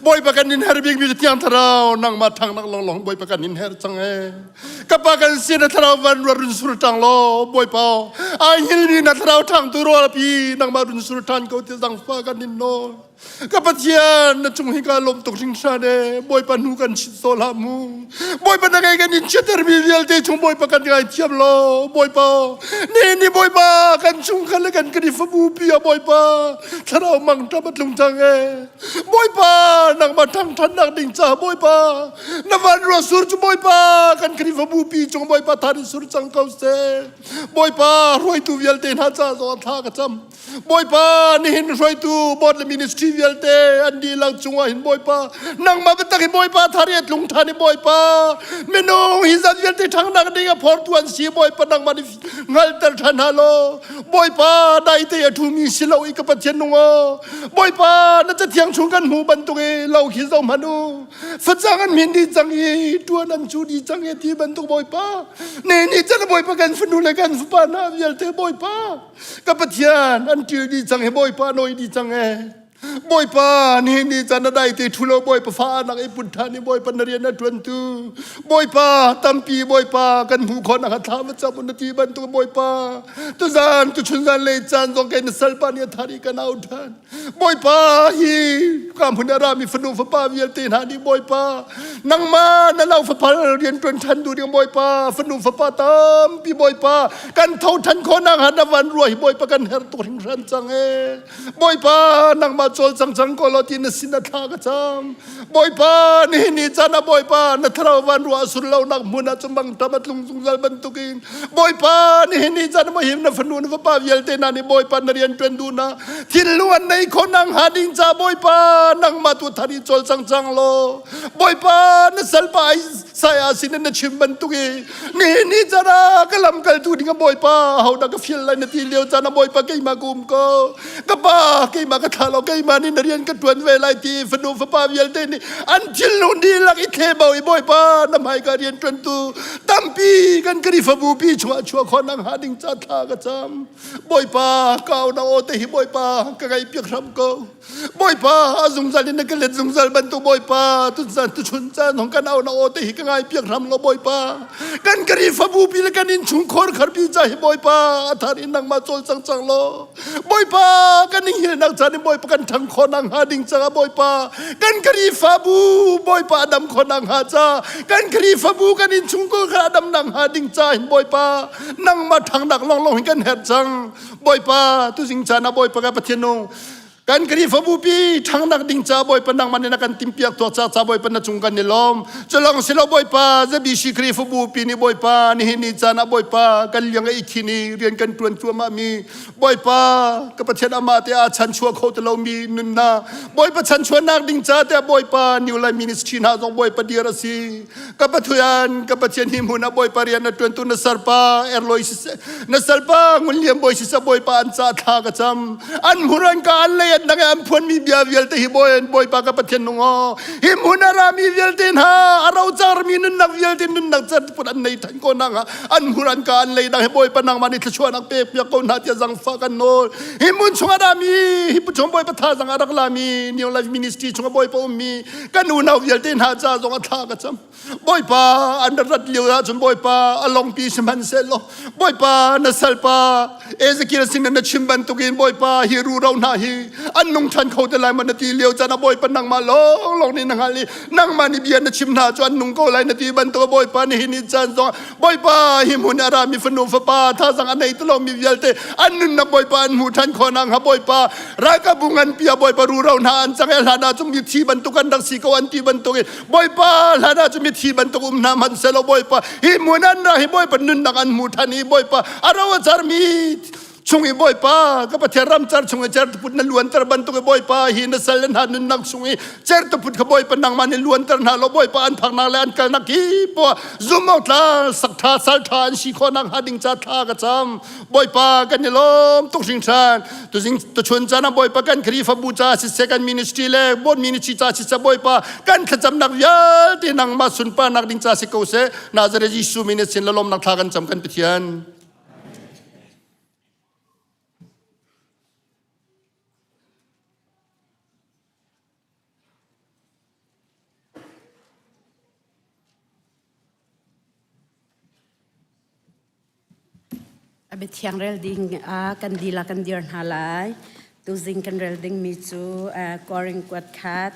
Bawipa kan in her bikmi cu Thiang Thlarau nangmah ṭhangnak lawnglawng Bawipa kan in her cang ee. Ka pa kan sin na thlarau van ruat run sur ṭang law Bawipa ai hngilmi na thlarau ṭhangtu rawl pi nangmah run sur ṭhan ko ti zangfa kan in nawl. Ka Pathian na cung hi ka lawm tuk hringhran e Bawipa hnu kan chit saw hlah mu Bawipa na ngei kan in chiatermi vialte chung Bawipa kan ngaithiam law Bawipa ni ni Bawipa kan chung khan le kan Khrihfabu pi ah Bawipa thlarau mang ṭap a tlung cang e Bawipa nangmah ṭhangṭhannak ding ca Bawipa na van ruah sur cu Bawipa kan Khrihfabu pi cung Bawipa than in sur cang ko seh Bawipa hruaitu vialte hna ca zong ah thla ka cam Bawipa nihin hruaitu board le ministry vialte an dihlak cungah hin Bawipa nangmah biatak hi Bawipa thari a tlung ṭhan i Bawipa minung hi zat vialte ṭhangnak ding a phortu an si Bawipa nangmah nih hngalter ṭhan hna law Bawipa daite a ṭhumi si lo i ka Pathian nung aw Bawipa na cathiang chung kan hmu bantuk i lo khi zoh hmanh u facang an hmin dih cang i ṭuan an cu dih cang i ti bantuk Bawipa ne ni can Bawipa kan fanu le kan fapa hna vialte Bawipa Ka Pathian an ṭil dih cang hi Bawipa nawi dih cang e. Bawipa nihin ni caan na dai te ṭhu lo Bawipa fa nak i put ṭhan i Bawipa na rian na ṭuantu Bawipa tampi Bawipa kan hmuh khawh nak thla va cam na ti bantuk Bawipa tuzan tuchun zan lei caan zong kei na salpa nih a thar i kan au ṭhan Bawipa hi ka hmun a rami fanu fapa vialte hna nih Bawipa nangmah na lo fapal rian ṭuan ṭhan duh ding Bawipa fanu fapa tampi Bawipa kan tho ṭhan khawh nak han na van rua hi Bawipa kan herh tuk hringhran cang e Bawipa nangmah cawl cang cang ko law ti na sin a thla ka cam Bawipa nihin ni caan ah Bawipa na thlarau van ruah sur lo nak hmun ah cun bang tam a tlung zungzal bantukin Bawipa nihin ni caan ah him na fanu na fapa vialte hna nih Bawipa na rian ṭuan duh na thinlung an nei kho nang ha ding ca Bawipa nangmah tu thar i cawl cang cang law Bawipa na salpa Isaiah sin in na chim bantuk i nihin ni caan ah ka lamkaltu ding ah Bawipa hodah ka fial lai na ti lio caan ah Bawipa keimah ka um ko ka pa keimah ka thlah lo keimah nih na rian ka ṭuan ve lai ti fanu fapa vialte nih an thinlung dihlak i thlebo i Bawipa na hmaika rian ṭuantu tampi kan Khrihfabu pi chuah chuah khawh nak hnga ding ca thla ka cam Bawipa ka au na aw te hi Bawipa ka ngaih piak hram ko Bawipa a zungzal in na ka let zungzal bantuk Bawipa tuzan tuchun caan hong kan au na aw te hi ka ngai piak hram lo Bawipa kan Khrihfabu pi le kan innchungkhar kharpi ca hi Bawipa a thar in nangmah cawl cang cang law Bawipa kan in hilnak caan in Bawipa kan ṭhang khawh nak hnga ding caah Bawipa kan Khrihfabu Bawipa a dam khawh nak hnga ca kan Khrihfabu kan innchungkhar kha a dam nak hnga ding ca hin Bawipa nangmah ṭhangnak lawnglawng hin kan herh cang Bawipa tuzing caan ah Bawipa ka Pathian nung kan Khrihfabu pi ṭhangnak ding ca Bawipa nangmah nih na kan timpiak tuak ca ca Bawipa na cung kan i lawm culong silo Bawipa ZBC Khrihfabu pi nih Bawipa nihin ni caan ah Bawipa kan liang a i khin i rian kan ṭuan cuahmah mi Bawipa ka Pathian amah te ah chanchuah kho ti lomi nunnak Bawipa chanchuahnak ding ca te Bawipa New Life Ministry hna zong Bawipa dir a si ka Pathian ka Pathian hi hmun ah Bawipa rian na ṭuantu na sarpa erloi siseh na salpa ngunliam bawi siseh Bawipa an ca thla ka cam an hmur an ka an lei an dang an phuanmi bia vialte hi bawi Bawipa ka Pathian nung aw hi hmun a rami vialte hna a rocarmi nunnak vialte nunnak cer put an nei than ko nang an hmur an ka an lei dang hi Bawipa nangmah nih thluachuahnak pek piak ko hna tiah zangfah kan nawl hi hmun chung a rami hi chung Bawipa thazang a rak lami New Life Ministry chung a Bawipa ummi kan unau vialte hna ca zong a thla ka cam Bawipa an rat lio ahcun Bawipa a longpi sihmanhsehlaw Bawipa na salpa Ezekiel sin na chim bantukin Bawipa hi ruro hna hi an nung ṭhan kho te lai ma na ti lio caan ah Bawipa nangmah lawnglawng nih na hngalh i nangmah nih bia na chim hna cu an nung ko lai na ti bantuk Bawipa nihin ni caan zong Bawipa hi hmun a rami fanu fapa thazang a nei ti lomi vialte an nunnak Bawipa an hmuh ṭhan khawh nakhnga Bawipa ral. ka bu ngan pia Bawipa ruro hna an cang e hlan ah cun mithi bantuk an rak si ko an ti bantuk in Bawipa hlan ah cun mithi bantuk um hna hmanh selaw Bawipa hi hmun an ra hi Bawipa nunnak an hmu than i Bawipa a ro a carmi chung i Bawipa ka Pathian ramcar chung i certuput na luanter bantuk i Bawipa hi na sal le hna nunnak chung i certuput kha Bawipa nangmah nih luanter hna law Bawipa an phaknak le an kalnak hi poah zumh tla saktha saltha an si khawh nak hnga ding ca thla ka cam Bawipa kan i lawm tuk hringhran tuzing tuchun caan ah Bawipa kan Khrihfabu ca siseh kan ministry le board ministry ca siseh Bawipa kan thlacamnak vialte nangmah sunparnak ding ca si ko seh Nazareth Jesuh min sin la lawmnak thla kan cam kan Pathian. A biathiang rel ding ah kan dila kan dir hna lai. Tuzing kan rel dingmi cu Korin kuat khat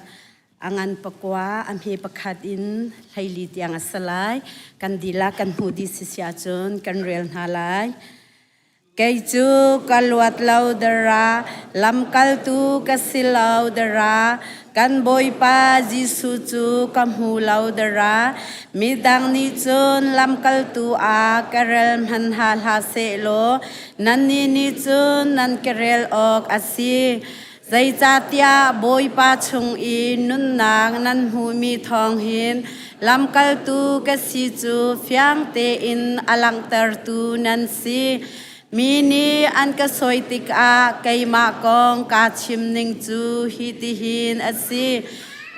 a ngan pakua a hme pakhat in hleili tiang a si lai. Kan dila kan hmuh dih sisi ahcun kan rel hna lai. Kei cu ka luat lo dara, lamkaltu ka si lo dara, kan Bawipa Jesuh cu ka hmu lo dara. Midang nih cun lamkaltu ah ka rel hmanhah hlah sehlaw, nannih nih cun nan ka rel awk a si. Zeicahtiah Bawipa chung i nunnak nan hmuhmi thawng hin lamkaltu ka si cu fiang tein a langhtertu nan si. Mi nih an ka sawi tikah keimah kong kaa chim ning cu hitihin a si.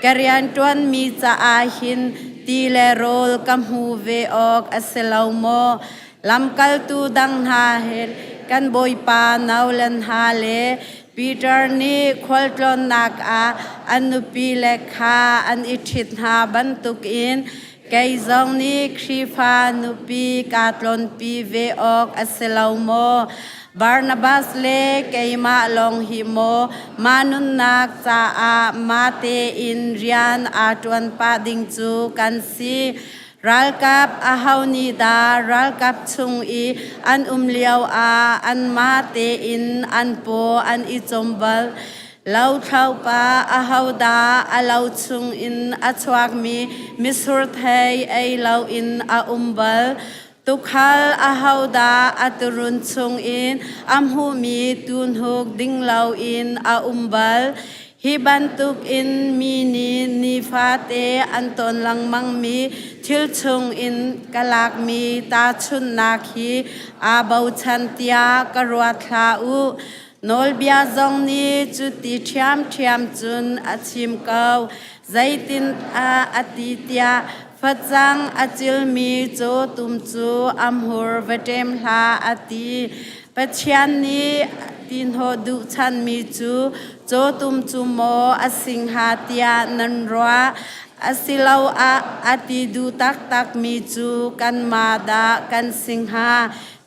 Ka rianṭuanmi caah hin ti le rawl ka hmu ve awk a si lo maw? Lamkaltu dang hna he kan Bawipa Nolan hna le Peter nih khualtlawnnak ah an nupile kha an i ṭhit hna bantukin kei zong nih Khrihfa nupi kaa tlawnpi ve awk a si lo maw? Barnabas le keimah lawng hi maw mah nunnak caah mah tein rian aa ṭuan pah ding cu kan si? Ralkap aho nih dah ralkap chung i an um lio ah anmah tein an paw an i cawm bal? Lothlopa ahodah a lo chung in a chuakmi mitsur thei ei loin a um bal? Tuukhal ahodah a tuurun chungin a hmuhmi tuuhnuk ding loin a um bal? Hi bantukin mi nih nifate an ton lengmangmi thil chungin ka lakmi tahchunhnak hi aa bochan tiah ka ruat hlah u. Nawlbia zong nih cuti ṭhiamṭhiam cun a chim ko. Zeitindah a ti tiah facang a cilmi cawtum cu a hmur va ṭem hlah a ti. Pathian nih tihnawh duh chanmi cu cawtum cu maw a si hnga tiah nan ruah? Asiloah a ti duh taktakmi cu kanmah dah kan si hnga?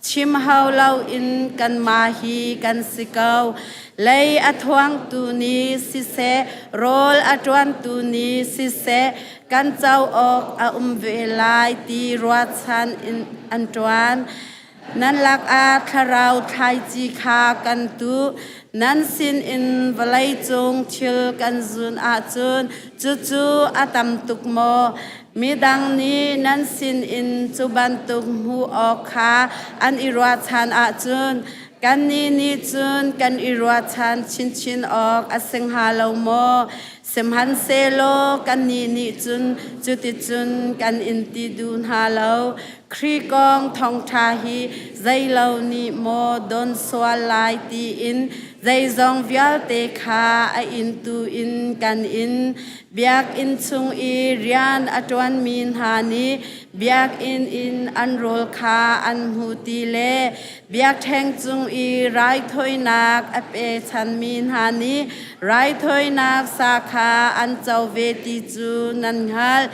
Chim hau loin kanmah hi kan si ko. Lei a thuangtu nih siseh, rawl a ṭuantu nih siseh, kan co awk a um ve lai ti ruahchan in an ṭuan. Nan lakah thlarau thlaici kha kan tuh. Nan sinin vawleicung thil kan zun ahcun cucu a tam tuk maw? Midang nih nan sinin cu bantuk hmuh awk kha an i ruahchan ahcun kannih nih cun kan i ruahchan chinchin awk a si hnga lo maw? Sihmanhsehlaw kannih nih cun cuticun kan in ti duh hna lo. Khrih kong thawngṭha hi zeilo nih maw don sual lai tiin zeizong vialte kha a intu in kan in. Biakinn chung i rian a ṭuanmi hna nih biakinn in an rawl kha an hmu ti le biakṭheng cung i raithawinak a pechanmi hna nih raithawinak sa kha an co ve ti cu nan hngalh.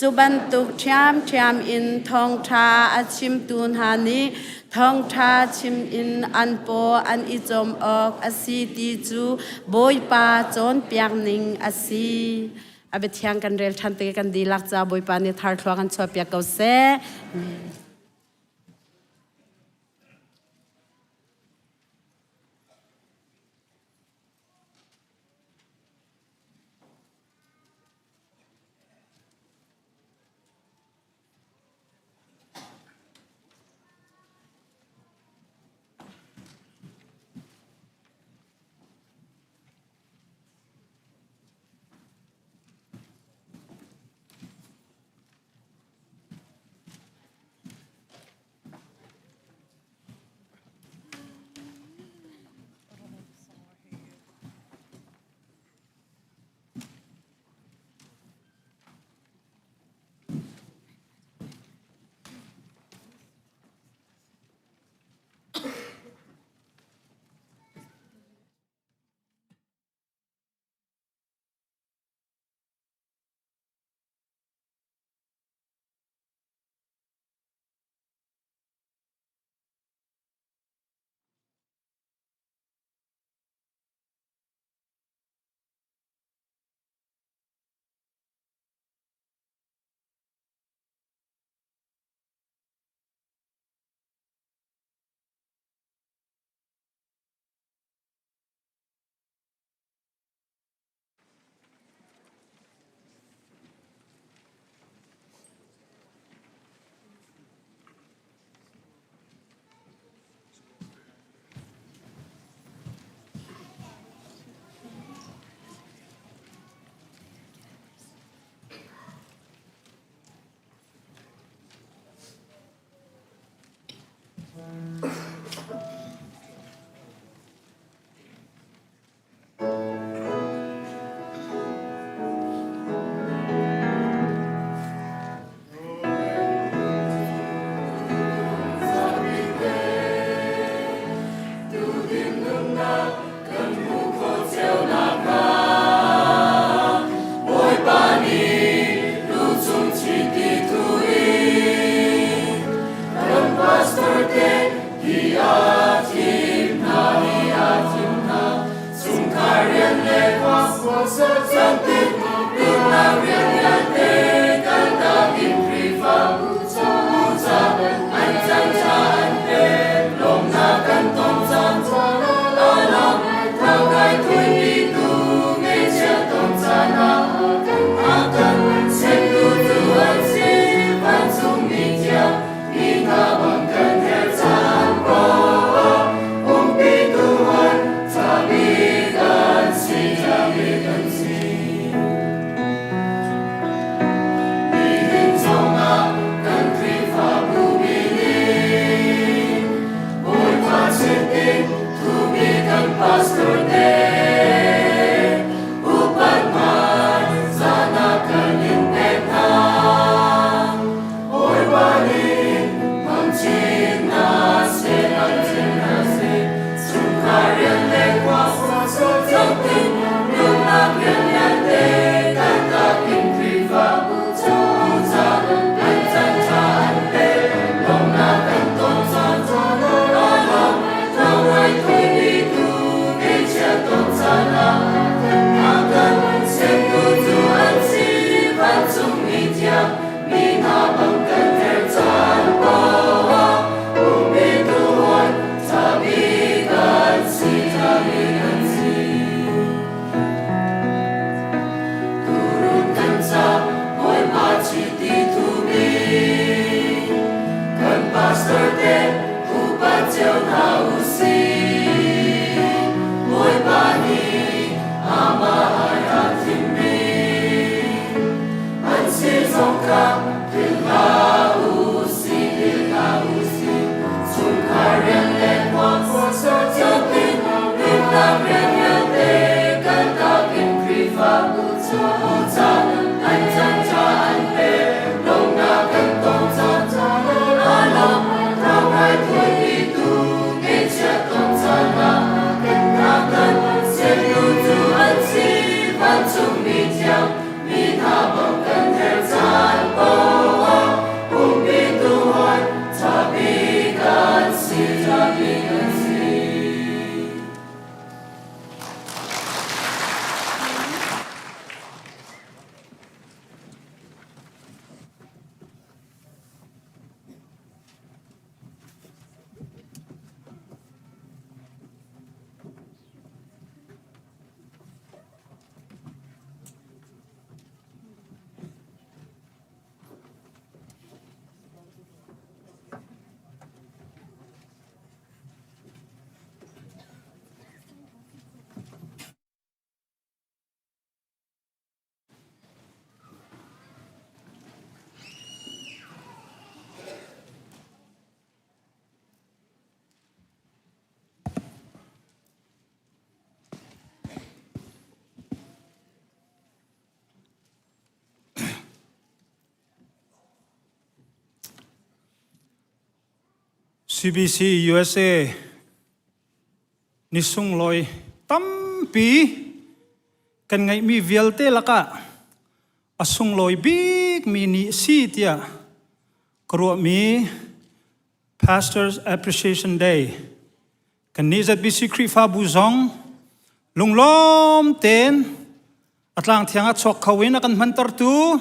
Cu bantuk ṭhiamṭhiam in thawngṭha a chimtu hna nih thawngṭha chim in an paw an i cawm awk a si ti cu Bawipa cawnpiak ning a si. A biathiang kan rel ṭhan tik i kan dihlak ca Bawipa nih thar thluak an chuahpiak ko seh. CBC USA ni sunglawi tampi kan ngeihmi vialte lakah a sunglawi bikmi ni a si tiah ka ruahmi Pastors Appreciation Day kannih ZBC Khrihfabu zong lunglawm tein a tlang thiang ah chuak kho in a kan hmantertu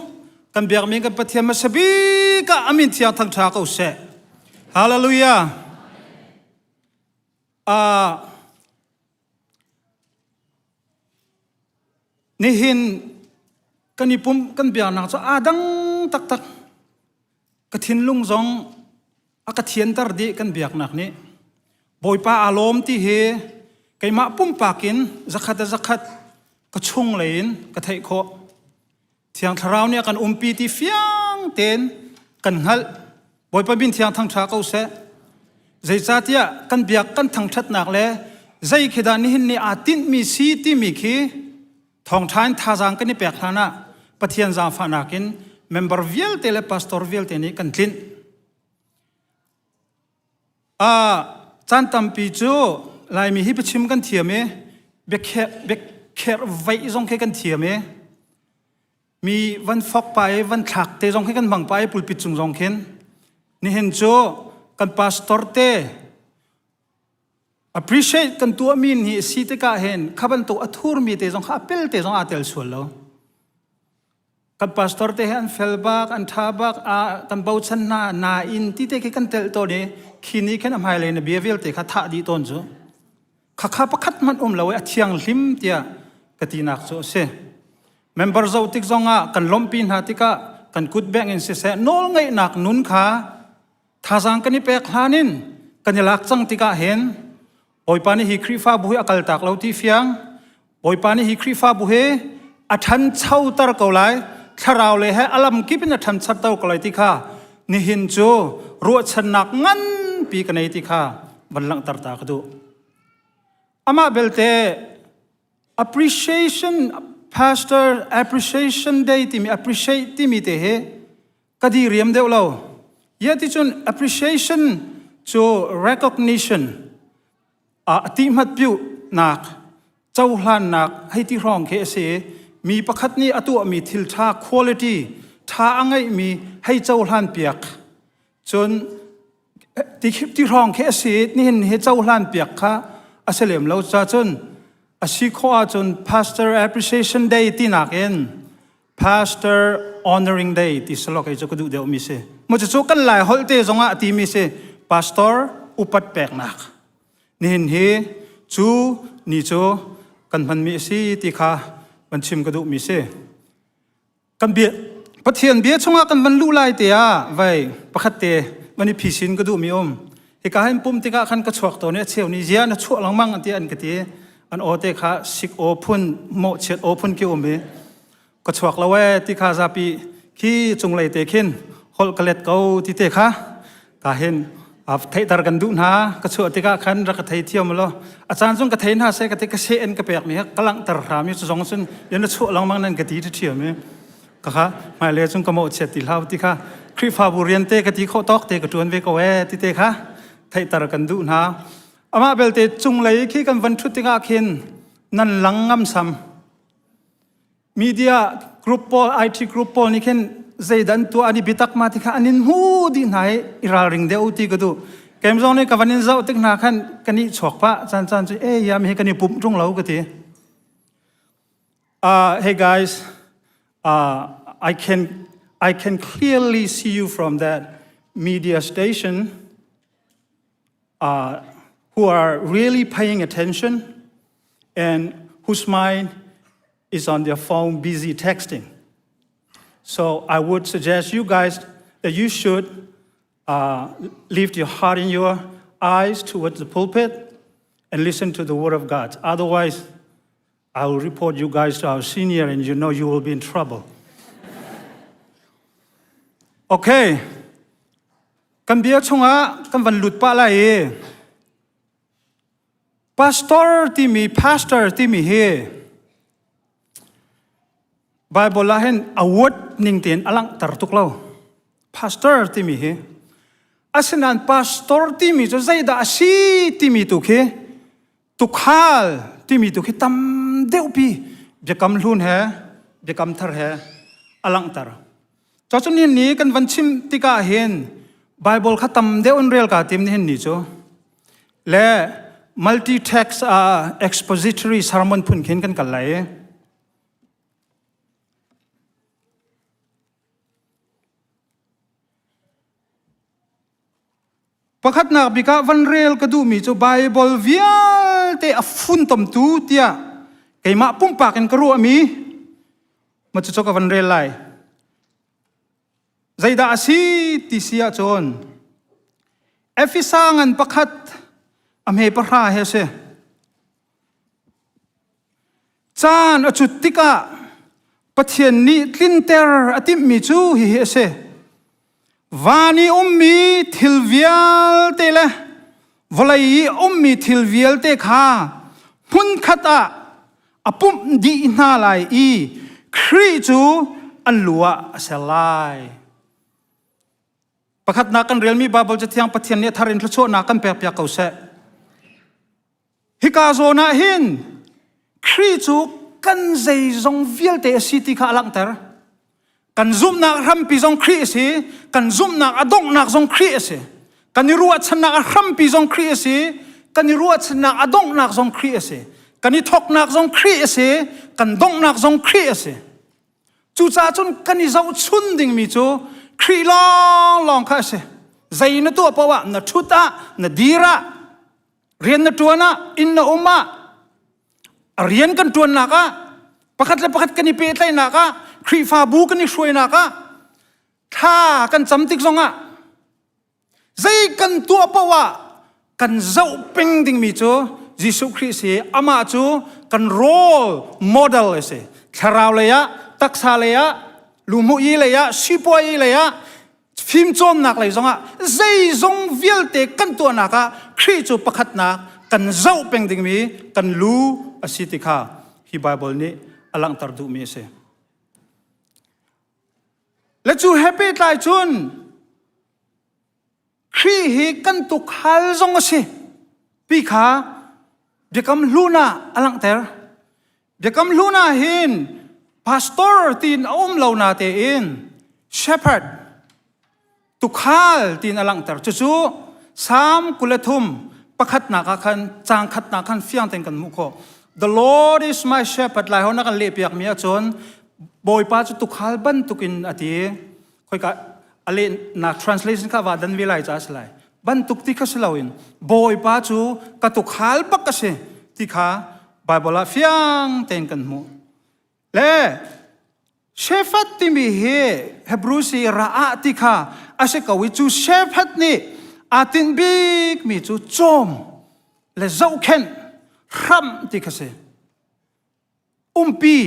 kan biakmi kan Pathian hmasa bik ah a min thiang thangṭha ko seh. Hallelujah. Uh, nihin kan i pumh kan biaknak cu aa dang taktak ka thinlung zong a ka thianter dih kan biaknak nih Bawipa aa lawm ti hi keimah pumpak in zakhat a zakhat ka chung lei in ka theih khawh Thiang Thlarau nih a kan umpi ti fiang tein kan hngalh. Bawipa min thiang thangṭha ko seh. Zeicahtiah kan biak kan thangṭhatnak le zei khi dah nihin ni aa tinhmi si timi khi thawngṭha in thazaang kan i pek hlan ah Pathian zaangfahnak in member vialte le pastor vialte nih kan tlinh. Ah, caan tampi cu Laimi hi biachim kan thiam i biakherh vaih zong khi kan thiam i mi van fok pa i van thlak te zong khi kan hmang pa i pulpit cung zong khin nihin cu kan pastor te. Appreciate kan tuahmi nih si tikah hin kha bantuk a thurmi te zong kha a pel te zong aa tel sual lo. Kan pastor te hi an fel bak, an ṭha bak, a kan bochan hna nain ti te khi kan telh tawn i khi nih khin a hmailei na bia vialte kha thah dih tawn cu. Khakha pakhat hmanh um lo i a thianghlim tiah ka tinak cu a si. Member zoh tik zongah kan lawmhpi hna tikah kan kut bengh in siseh nawlngeihnak nun kha thazaang kan i pek hlan in kan i lak cang tikah hin Bawipa nih hi Khrihfabu hi a kaltak lo ti fiang. Bawipa nih hi Khrihfabu hi a ṭhanchoter ko lai. Thlarau le he a lam kip in a ṭhanchoter ko lai ti kha nihin cu ruahchannak nganpi ka nei ti kha van langhter ta ka duh. Amah belte appreciation pastor appreciation day timi appreciate timi te hi ka di riam deuh lo. Ya ti cun appreciation cu recognition a ti hmat piu nak cohlannak hei ti hrawng khi a si mi pakhat nih a tuahmi thil tha quality tha a ngeihmi hei cohlan piak cun ti ti hrawng khi a si nihin hi cohlan piak kha a si lem lo ca cun a si khawh ahcun pastor appreciation day tinak in Pastor Honoring Day ti salo kei cu ka duh deuh mi si. Mu cu kan lai holh te zongah a ti mi si pastor upat peknak. Nihin hi cu ni cu kan hman mi si ti kha van chim ka duh mi si. Kan bia Pathian bia chungah kan van luh lai te ah vai pakhat te van i phisin ka duh mi um. Hika hin pum tikah khan ka chuak tawn i a cheu ni zia na chuah lengmang an ti an ka ti. An aw te kha sik aw phun mawhchiat aw phun ki um i ka chuak lo ee ti kha zapi khi cunglei te khin holh ka let ko ti te kha ka hin theihter kan duh hna ka chuah tikah khan rak ka thei thiam lo a caan zong ka thei hna se ka te ka se en ka pek mi ka langhter hram i cu zong cun na chuah lengmang nan ka ti ṭhiam i ka kha hmailei cun ka mawhchiat ti hlah ti kha Khrihfabu rian te ka ti khawh tawk te ka ṭuan ve ko ee ti te kha theihter kan duh hna amah belte cunglei khi kan van ṭhut tikah khin nan lang ngamsam media group pawl IT group pawl nih khin zeidan tuah an i biatak ma ti kha an in hmu dih hna i i ralring deuh ti ka duh kem zong nih ka van in zoh tik hna khan kan i chuak pah caan caan cu e ya mi hi kan i pumh ṭung lo ka ti Uh, hey guys, uh, I can I can clearly see you from that media station uh, who are really paying attention and whose mind is on their phone busy texting. So I would suggest you guys that you should uh, lift your heart and your eyes towards the pulpit and listen to the word of God. Otherwise, I will report you guys to our senior and you know you will be in trouble. Okay. Kan bia chungah kan van lut pah lai i pastor timi pastor timi hi Bible ah hin a word ning tein a langhter tuk lo. Pastor timi hi asinain pastor timi cu zeidah a si timi tu khi Tukhal timi tu khi tam deuhpi biakam hlun he biakam thar he a langhter. Cacun ni ni kan van chim tikah hin Bible kha tam deuh in rel ka tim ni hin ni cu le multi-text uh, expository sermon phun khin kan kal lai. Pakhatnak bik ah van rel ka duhmi cu Baibal vialte a funtomtu tiah keimah pumpak in ka ruahmi ma cucu ka van rel lai. Zeidah a si ti si ahcun Efesa ngan pakhat a hme pahra he a si. Caan a cut tikah Pathian nih tlinter a timhmi cu hihi a si. Van i ummi thil vialte le vawlei i ummi thil vialte kha hmunkhat ah a pumh dih hna lai i Khrih cu an lu ah a ser lai. Pakhatnak kan relmi Baibal Cathiang Pathian nih a thar in thluachuahnak kan pekpiak ko seh. Hika zawn ah hin Khrih cu kan zeizong vialte a si ti kha a langhter. Kan zumhnak hrampi zong Khrih a si, kan zumhnak a donghnak zong Khrih a si. Kan i ruahchannak a hrampi zong Khrih a si. Kan i ruahchannak a donghnak zong Khrih a si. Kan i thawknak zong Khrih a si. Kan donghnak zong Khrih a si. Cucaah cun kan i zohchun dingmi cu Khrih lawnglawng kha a si. Zei na tuah paoh ah, na ṭhut ah, na dir ah, rian na ṭuan ah, inn na um ah, rian kan ṭuannak ah, pakhat le pakhat kan i pehtlaihnak ah, Khrihfabu kan i hruainak ah, thla kan cam tik zongah Zei kan tuah paoh ah kan zoh peng dingmi cu Jesuh Khrih si. Amah cu kan role model a si. Thlarau lei ah, taksa lei ah, luhmuh i lei ah, sipuai i lei ah, fimcawnnak lei zongah zeizong vialte kan tuahnak ah Khrih cu pakhatnak kan zoh peng dingmi kan lu a si ti kha hi Bible nih a langhter duhmi a si. Le cu he pehtlai cun Khrih hi kan tukhal zong a si ti kha Biakam Hlun ah a langhter. Biakam Hlun ah hin pastor tiin a um lo na tein shepherd tukhal tiin a langhter. Cucu Psalm 23 pakhatnak ah khan caang khatnak khan fiang tein kan hmuh khawh. The Lord is my shepherd lai ho na kan leh piak mi ahcun Bawipa cu tukhal bantukin a ti. Khoika a lehnak translation kha va dan ve lai ca a si lai. Bantuk ti kha si loin Bawipa cu ka tukhal bak a si ti kha Bible ah fiang tein kan hmuh. Le Shephat timi hi Hebrew si ra'ah ti kha a si ko i cu Shephat nih aa tinh bikmi cu cawm le zohkhenh hramh ti kha si. Umpi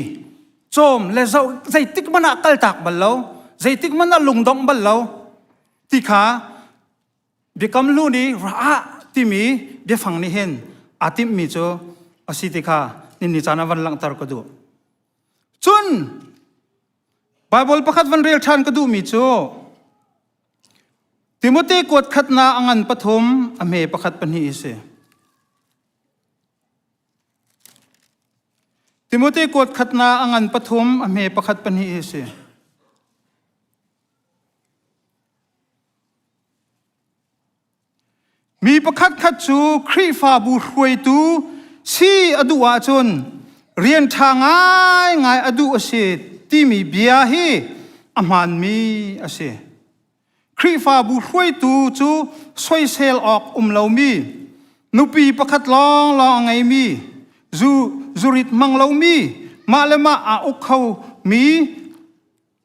cawm le zoh zeitik hmanh ah kaltak bal lo, zeitik hmanh ah lungdongh bal lo ti kha Biakam Hlun i ra'ah timi biafang nih hin aa timhmi cu a si ti kha nini caan ah van langhter ka duh. Cun Baibal pakhat van rel ṭhan ka duhmi cu Timote kuat khatnak a ngan pathum a hme pakhat pahnih a si. Timote kuat khatnak a ngan pathum a hme pakhat pahnih a si. Mi pakhatkhat cu Khrihfabu hruaitu si a duh ahcun rian ṭha ngaingai a duh a si timi bia hi a hmaanmi a si. Khrihfabu hruaitu cu soisel awk um lomi, nupi pakhat lawnglawng a ngeimi, zu zurit hmang lomi, mah le mah aa uk khomi,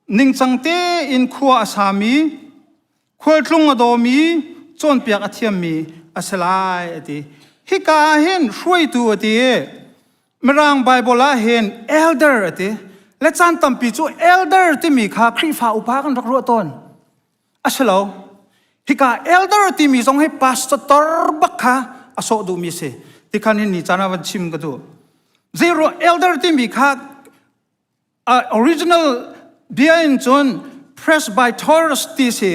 ningcang tein khua a sami, khualtlung a dawmi, cawnpiak a thiammi a si lai a ti. Hika ah hin hruaitu a ti i Mirang Bible ah hin elder a ti. Le caan tampi cu elder timi kha Khrihfa upa kan rak ruah tawn. A si lo. Hika elder timi zong hi pastor bak kha a sawh duhmi a si. Tikhan hin ni caan ah van chim ka duh. Zeiruah elder timi kha uh, original bia in cun presbyteros ti si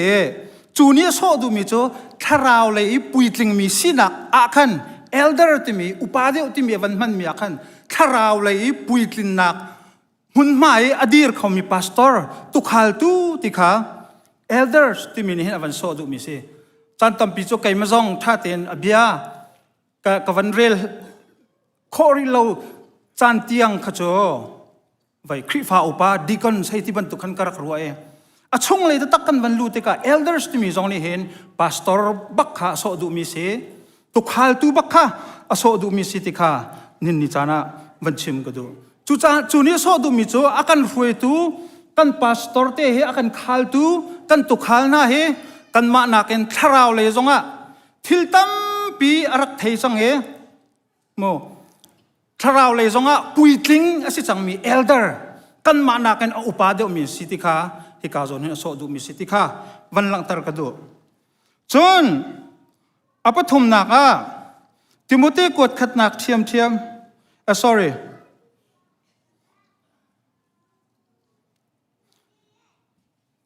cu nih a sawh duhmi cu thlarau lei i puitlingmi sinak ah khan elder timi upa deuh timi a van hmanmi ah khan thlarau lei i puitlinnak hmunhma i a dir khomi pastor tukhaltu ti kha elders timi nih hin a van sawh duhmi si caan tampi cu keimah zong ṭha tein a bia ka, ka van rel khawh rih lo caan tiang kha cu vai Khrihfa upa deacon sei ti bantuk khan ka rak ruah i a chunglei taktak kan van lu tikah elders timi zong nih hin pastor bak kha a sawh duhmi si tukhaltu bak kha a sawh duhmi si ti kha nin ni caan ah van chim ka duh cucaah cu nih a sawh duhmi cu a kan hruaitu kan pastor te hi a kan khaltu kan tukhal hna hi kanmah nakin thlarau lei zongah thil tampi a rak thei cang i mu thlarau lei zongah puitling a si cangmi elder kanmah nakin a upa deuhmi si ti kha hika zawn hin a sawh duhmi si ti kha van langhter ka duh cun a pathumnak ah Timote kuat khatnak ṭhiamṭhiam uh, sorry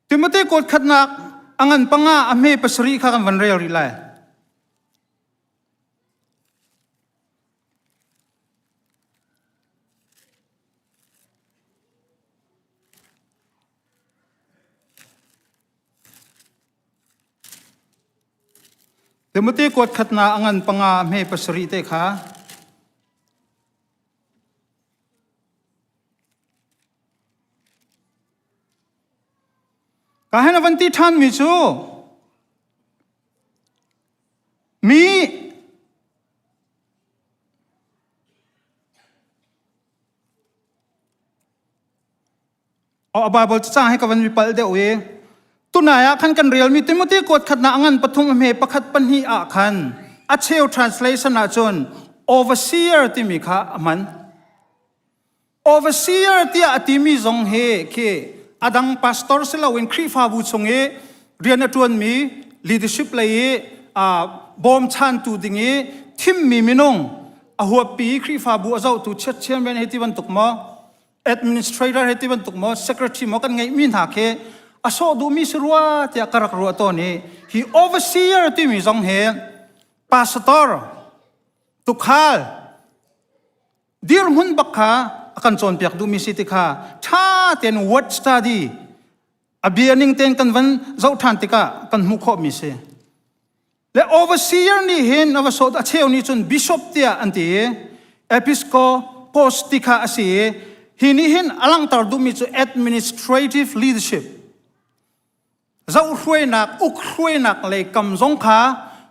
Timote kuat khatnak a ngan panga a hme pasarih kha kan van rel rih lai Timothy kuat khatnak a ngan panga a hme pasarih te kha. Ka hen a van ti ṭhanmi cu mi Oh, Bible cacang hi ka van pal deuh i tunai ah khan kan relmi Timothy kuat khatnak a ngan pathum a hme pakhat pahnih ah khan a cheu translation ah cun overseer timi kha a hman. Overseer tiah a timi zong hi khi a dang pastor si loin Khrihfabu chung i rian a ṭuanmi leadership lei i bawmchantu ding i thimmi minung a huappi Khrihfabu a zohtu chiatchian hei ti bantuk maw administrator hei ti bantuk maw secretary maw kan ngeihmi hna khi a sawh duhmi si rua tiah ka rak ruah tawn i hi overseer timi zong hi pastor tukhal dirhmun bak kha a kan cawnpiak duhmi si ti kha ṭha tein word study a bia ning tein kan van zoh ṭhan tikah kan hmuh khawhmi si. Le overseer nih hin a va sawt a cheu nih cun bishop tiah an ti i episcopos ti kha a si i hi nih hin a langhter duhmi cu administrative leadership Zohhruainak, ukhruainak lei kam zong kha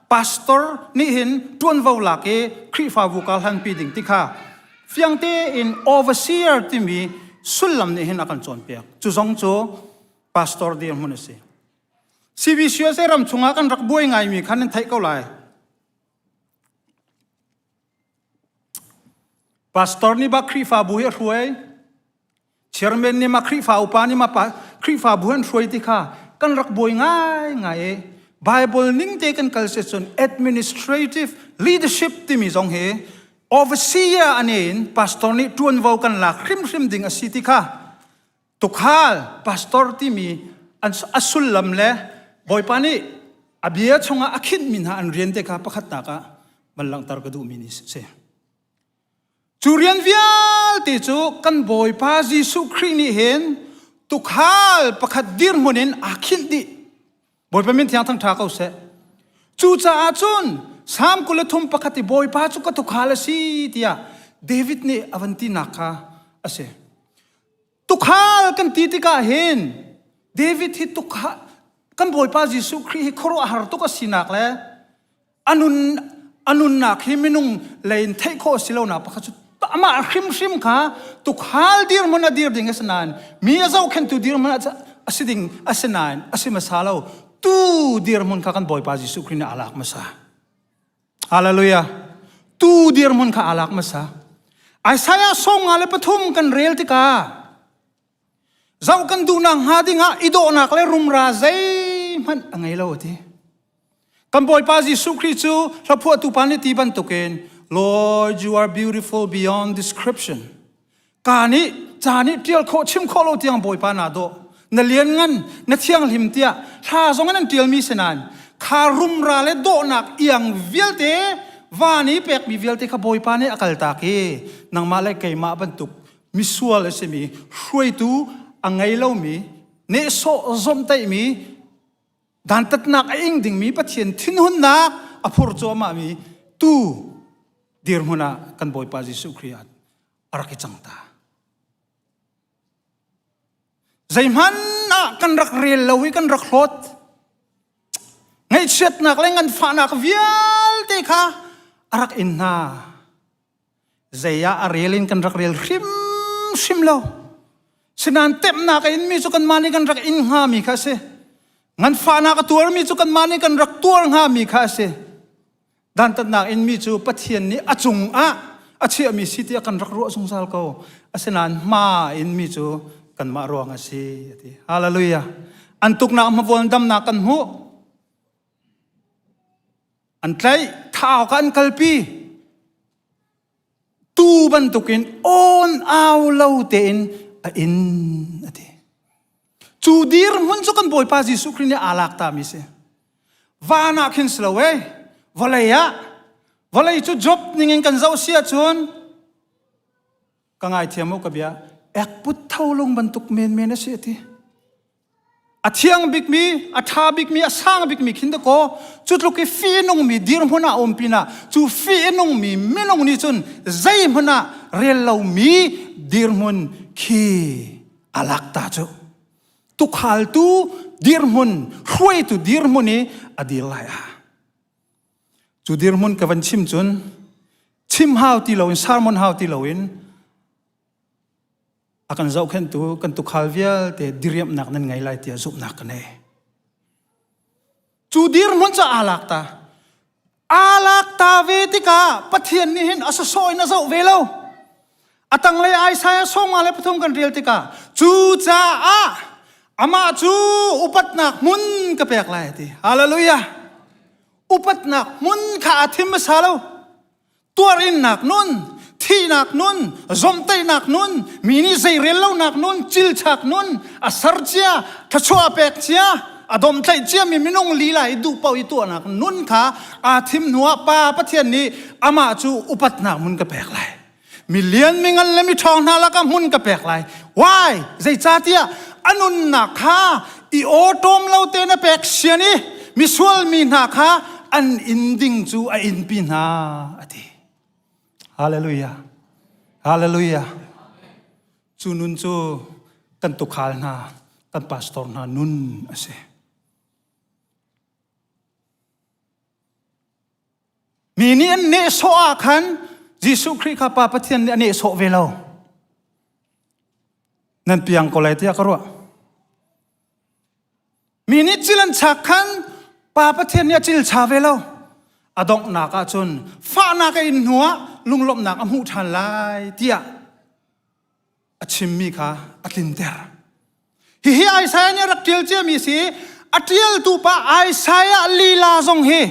pastor nih hin ṭuanvo lak i Khrihfabu ka hlanpi ding ti kha fiang tein overseer timi sullam nih hin a kan cawnpiak. Cu zong cu pastor dirhmun a si. CBCUSA ram chungah kan rak buai ngaimi kha nan theih ko lai. Pastor nih bak Khrihfabu hi a hruai. Chairman nih ma Khrihfa upa nih ma Khrihfabu an hruai ti kha kan rak buai ngai ngai i Bible ning te kan kal si cun administrative leadership timi zong hi overseer ane in pastor nih ṭuanvo kan lak hrimhrim ding a si ti kha tukhal pastor timi an a sullam le Bawipa nih a bia chungah a khinhmi hna an rian te kha pakhatnak ah van langhter ka duhmi ni si. Cu rian vialte cu kan Bawipa Jesuh Khrih nih hin tukhal pakhat dirhmun in aa khinh dih. Bawipa min thiang thangṭha ko seh. Cucaah cun Salm 23 pakhat i Bawipa cu ka tukhal a si tiah David nih a van tinak kha a si. Tukhal kan ti tikah hin David hi tukhal kan Bawipa Jesuh Khrih hi khuaruahhar tuk a sinak le a nun a nunnak hi minung lei in theih khawh si lonak pakhat cu amah hrimhrim kha tukhal dirhmun a dir ding a si nain mi a zohkhenhtu dirhmun a si ding a si nain a si hmasa lo tu dirhmun kha kan Bawipa Jesuh Khrih nih aa lak hmasa Hallelujah tu dirhmun kha aa lak hmasa Isaiah sawng nga le pathum kan rel tikah zoh kan duhnak hnga dingah i dawhnak le rumra zeihmanh a ngei lo a ti Kan Bawipa Jesuh Khrih cu hlaphuahtu pa nih ti bantukin Lord, you are beautiful beyond description. Ka nih ca nih ṭial khawh chim khawh lo tiang Bawipa naa dawh. Na lianngan, na thianghlim tiah hla zong in an ṭialmi si nain kha rumra le dawhnak iang vialte van i pekmi vialte kha Bawipa nih a kaltak i nangmah le keimah bantuk misual a simi hruaitu a ngei lomi nehsawh zomhtaihmi dantatnak a ing dingmi Pathian thinhunnak a phur cuahmahmi tu dirhmun ah kan Bawipa Jesuh Khrih ah a rak i cang ta. Zeihmanh ah kan rak rel lo i kan rak hlawt. Ngaihchiatnak le nganfahnak vialte kha a rak in hna. Zei ah a rel in kan rak rel hrimhrim lo. Sinain temhnak a inmi cu kanmah nih kan rak in hngami kha a si. Nganfahnak a tuarmi cu kanmah nih kan rak tuar hngami kha a si. Dantatnak inmi cu Pathian nih a cungah a chiahmi si tiah kan rak ruah zungzal ko. Asinain hma inmi cu kanmah ruang a si. A ti. Hallelujah. An tuknak hmavuan damnak kan hmuh. An tlaih, thah awkah an kalpi. Tu bantukin awn au lo tein a in a ti. Cu dirhmun cu kan Bawipa Jesuh Khrih nih aa lak tami si. Van ah khin si lo eh, vawlei ah, vawlei cu Job ningin kan zoh si ahcun ka ngaithiam u ka bia, ekput tholung bantuk menmen a si a ti. A thiang bikmi, a ṭha bikmi, a sang bikmi khin dakaw cu tluk i fihnungmi dirhmun ah um pinah cu fihnungmi minung nih cun zeihmanh ah rel lomi dirhmun khi a lak ta cu. Tukhaltu dirhmun, hruaitu dirhmun i a dir lai ah. Cu dirhmun ka van chim cun chim hau ti loin sermon hau ti loin a kan zohkhenhtu kan tukhal vialte diriamhnak nan ngei lai tiah zumhnak ka nei. Cu dirhmun cu aa lak ta. Aa lak ta ve tikah Pathian nih hin a sawsawh in a zoh ve lo. A tanglei Isaiah sawma le pathum kan rel tikah cu caah amah cu upatnak hmun ka pek lai a ti. Hallelujah. Upatnak hmun kha a thim hmasa lo. Tuarinnak nun, thihnak nun, zomhteihnak nun, mi nih zeirel lonak nun, cilchak nun, a ser cia, thluachuah a pek cia, a domhtlaih ciami minung lila i duh paoh i tuahnak nun kha aa thim hnuah Pa Pathian nih amah cu upatnak mun ka pek lai. Mi lian mi ngan le mi ṭhawng hna lakah hmun ka pek lai. Why? Zeicahtiah a nunnak kha i awṭawm lo tein a pek sian i misual mi hna kha an inn ding cu a innpi hna a ti. Hallelujah. Hallelujah. Cu nun cu kan tukhal hna, kan pastor hna nun a si. Mi nih an nehsawh ah khan Jesuh Khrih kha Pa Pathian nih a nehsawh ve lo. Nan piang ko lai tiah ka ruah. Mi nih cil an chak khan Pa Pathian nih a cil cha ve lo. A donghnak ah cun fahnak a in hnuah lunglawmhnak a hmuh ṭhan lai tiah a chimmi kha a tlinter. Hihi Isaiah nih a rak ṭial ciami si. A ṭialtu pa Isaiah lila zong hi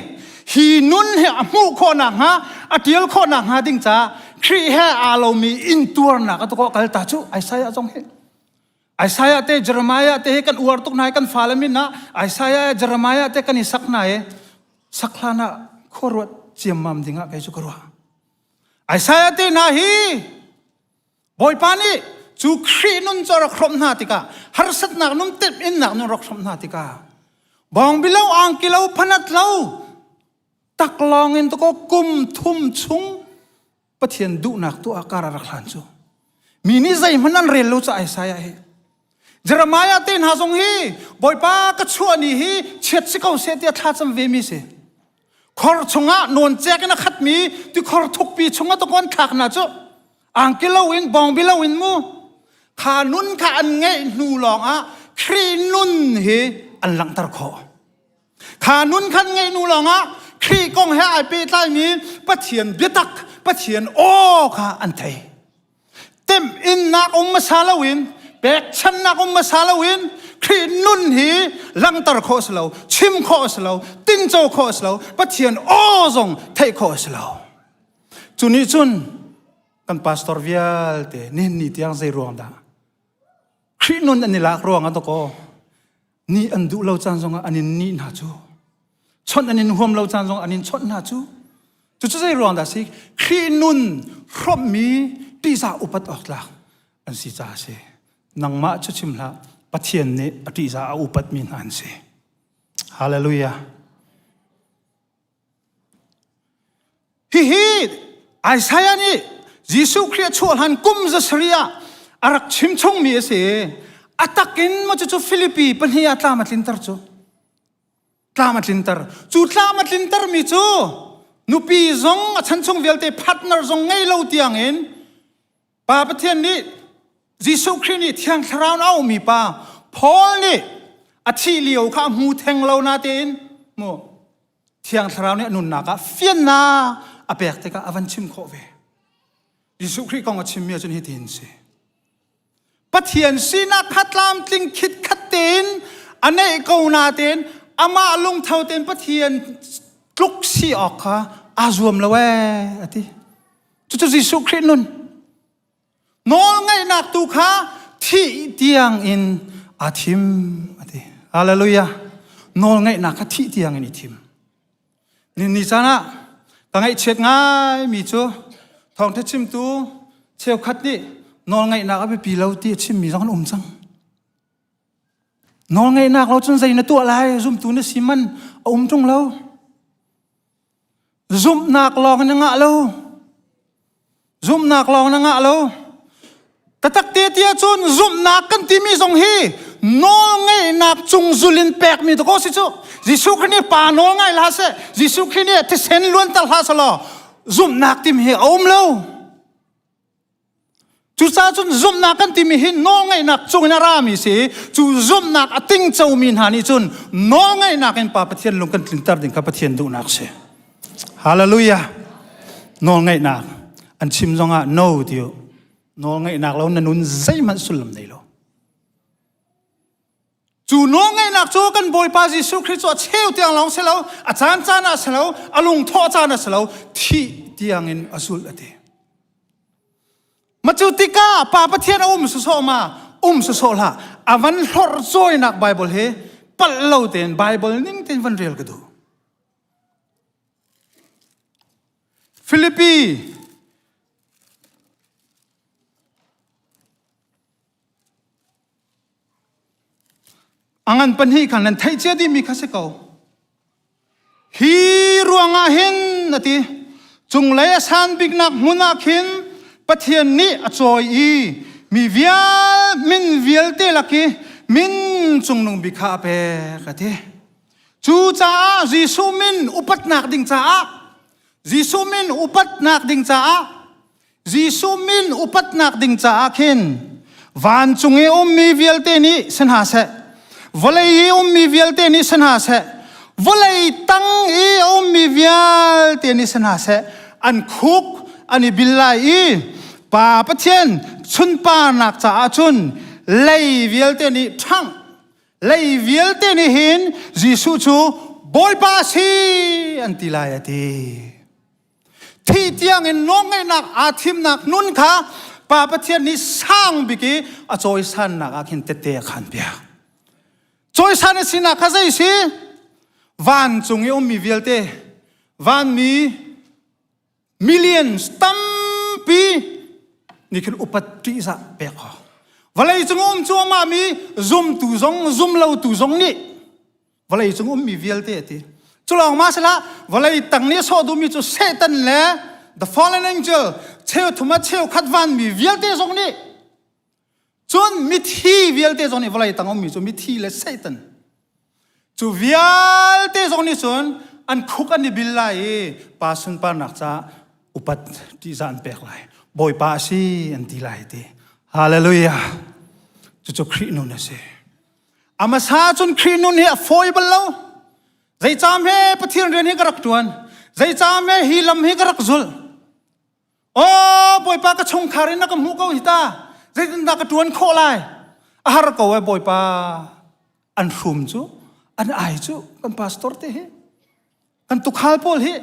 hi nun hi a hmuh khawh nakhnga a ṭial khawh nakhnga ding caah Khrih he aa lomi intuarnak a tukawh kal ta cu Isaiah zong hi. Isaiah te Jeremiah te hi kan uar tuk hna i kan fale min ah Isaiah Jeremiah te kan i sak hna i sak hlan ah khuaruat ciammam ding ah kei cu ka ruah. Isaiah te hna hi Bawipa nih cu Khrih nun cu a rak hrawmh hna tikah harsatnak nun temhinnak nun rak hrawmh hna tikah bawngbi lo angki lo phanat lo taklawng in takaw kum thum chung Pathian duhnak tuah kar a rak hlan cu mi nih zeihmanh an rel lo ca Isaiah hi Jeremiah te hna zong hi Bawipa ka chuah ni hi chiat si ko seh tiah thlacam ve mi si khor chungah nawncek in a khatmi tikhor thukpi chungah takawn thlak hna cu angki loin bawngbi loin mu kha nun kha an ngeih hnu lawngah Khrih nun hi an langhter khawh kha nun khan ngeih hnu lawngah Khrih kong he ai pehtlaimi Pathian biatak Pathian aw kha an thei temhinnak um hmasa loin pekchannak um hmasa loin Khrih nun hi langhter khawh si lo chim khawh si lo tinco khawh si lo Pathian aw zong theih khawh si lo Cu nih cun kan pastor vialte nihin ni tiang zei ruang dah Khrih nun an i lak ruang ah dakaw ni an duh lo caan zongah an in nih hna cu chawnh an in huam lo caan zongah an in chawnh hna cu cucu zei ruang dah si Khrih nun hrawmhmi ṭihzah upat awk tlak an si caah a si nangmah cu chim hlah Pathian nih a ṭihzah a upatmi hna an si Hallelujah Hihi Isaiah nih Jesuh Khrih a chuah hlan kum zasarih ah a rak chim chungmi a si. A tak in maw cucu Filipi pahnih ah tlam a tlinter cu. Tlam a tlinter. Cu tlam a tlintermi cu nupi zong a chan chung vialte partner zong ngei lo tiang in Pa Pathian nih Jesuh Khrih nih Thiang Thlarau in a aumi pa Paul nih a thih lio kha a hmu theng lo natein mu Thiang Thlarau nih a nunnak ah fiannak a pek tikah a van chim khawh ve. Jesuh Khrih kong a chimmi ahcun hitin si. Pathian sinak kha tlamtling khitkhat tein a neih ko natein amah lungtho tein Pathian tluk si awk kha aa zuam lo ee a ti. Cucu Jesuh Khrih nun. Nawlngaihnak tu kha thih tiang in aa thim a ti. Hallelujah. Nawlngaihnak kha thih tiang in i thim. Ni ni caan ah ka ngaihchiat ngaimi cu thawngtha chimtu cheukhat nih nawlngaihnak a biapi lo ti a chimmi zong an um cang. Nawlngeihnak lo cun zei na tuah lai zumtu na si man a um ṭung lo. Zumhnak lawng na ngah lo. Zumhnak lawng na ngah lo. Tatak te tia cun zumhnak kan timi zong hi nawlngeihnak cung zul in pekmi dakaw si cu. Jesuh Khrih nih pa nawl ngai hlah seh. Jesuh Khrih nih thisen luanter hlah selaw zumhnak timi hi a um lo. Cucaah cun zumhnak kan timi hi nawlngeihnak cungin a rami si. Cu zumhnak a tingcomi hna nih cun nawlngeihnak in Pa Pathian lung kan tlinter ding kha Pathian duhnak si. Hallelujah. Nawlngeihnak an chim zongah no ti u. Nawlngeihnak lo na nun zeihmanh sullam nei lo. Cu nawlngeihnak cu kan Bawipa Jesuh Khrih cu a cheu tiang lawng si lo, a caan caan ah si lo, a lungthawh caan ah si lo, thih tiangin a zulh a ti. Ma cu tikah Pa Pathian a um sawsawh ma um sawsawh hlah a van hlorh cawinak Bible hi palh lo tein Bible ning tein van rel ka duh. Filipi A ngan pahnih khan nan theih cia dihmi kha si ko. Hi ruangah hin a ti, cunglei a san biknak hmun ah khin Pathian nih a cawi i mi vial min vialte lak i min cungnung bik kha a pek a ti. Cucaah Jesuh min upatnak ding caah Jesuh min upatnak ding caah Jesuh min upatnak ding caah khin vancung i ummi vialte nih si hna seh, vawlei i ummi vialte nih si hna seh, vawlei tang i a ummi vialte nih si hna seh, an khuk an i bil lai i Pa Pathian sunparnak caah cun lei vialte nih ṭhangh lei vialte nih hin Jesuh cu Bawipa a si an ti lai a ti. Thih tiangin nawlngeihnak aa thimnak nun kha Pa Pathian nih sang bik i a cawisannak ah khin tette a khan piak. Cawisan a sinak kha zei si? Vancung i ummi vialte, vanmi millions tampi nih khin upat ṭihzah pek awk. Vawlei cung um cuahmah mi zumtu zong zumlotu zong nih vawlei cung ummi vialte a ti culawng ma sila vawlei tang nih a sawh duhmi cu Satan le the fallen angel cheuthum a cheukhat vanmi vialte zong nih cun mithi vialte zong nih vawlei tang ummi cu mithi le Satan cu vialte zong nih cun an khuk an i bil lai i pa sunparnak caah upat ṭihzah an pek lai bawipa a si an ti lai ti hallelujah cucu Khrih nun a si A hmasa cun Khrih nun hi a fawi bal lo. Zeicam he Pathian rian hi ka rak ṭuan. Zeicam he hi lam hi ka rak zulh. Aw Bawipa ka chungkhar in na ka hmuh ko hi ta. Zeitindah ka ṭuan khawh lai? A har ko e Bawipa. An hrum cu, an ai cu, kan pastor te hi, kan tukhal pawl hi,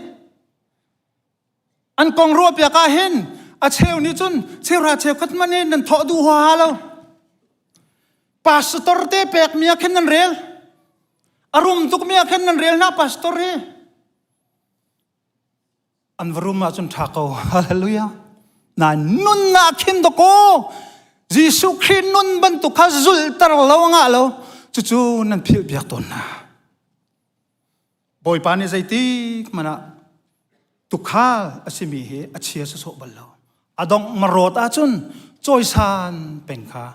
An kong ruahpiak ah hin a cheu nih cun cheuhra cheukhat man in nan thawh duh huaha lo. Pastor te pekmi ah khin nan rel. A rum tukmi ah khin nan rel hna pastor hi. An va rum ahcun ṭha ko. Hallelujah. Na nunnak khin dakaw Jesuh Khrih nun bantuk kha zulter lo ngah lo. Cucu nan philh piak tawn hna. Bawipa nih zeitik hmanh ah tukhal a simi hi a chia sawsawh bal lo. A dongh marawt ahcun cawisan peng kha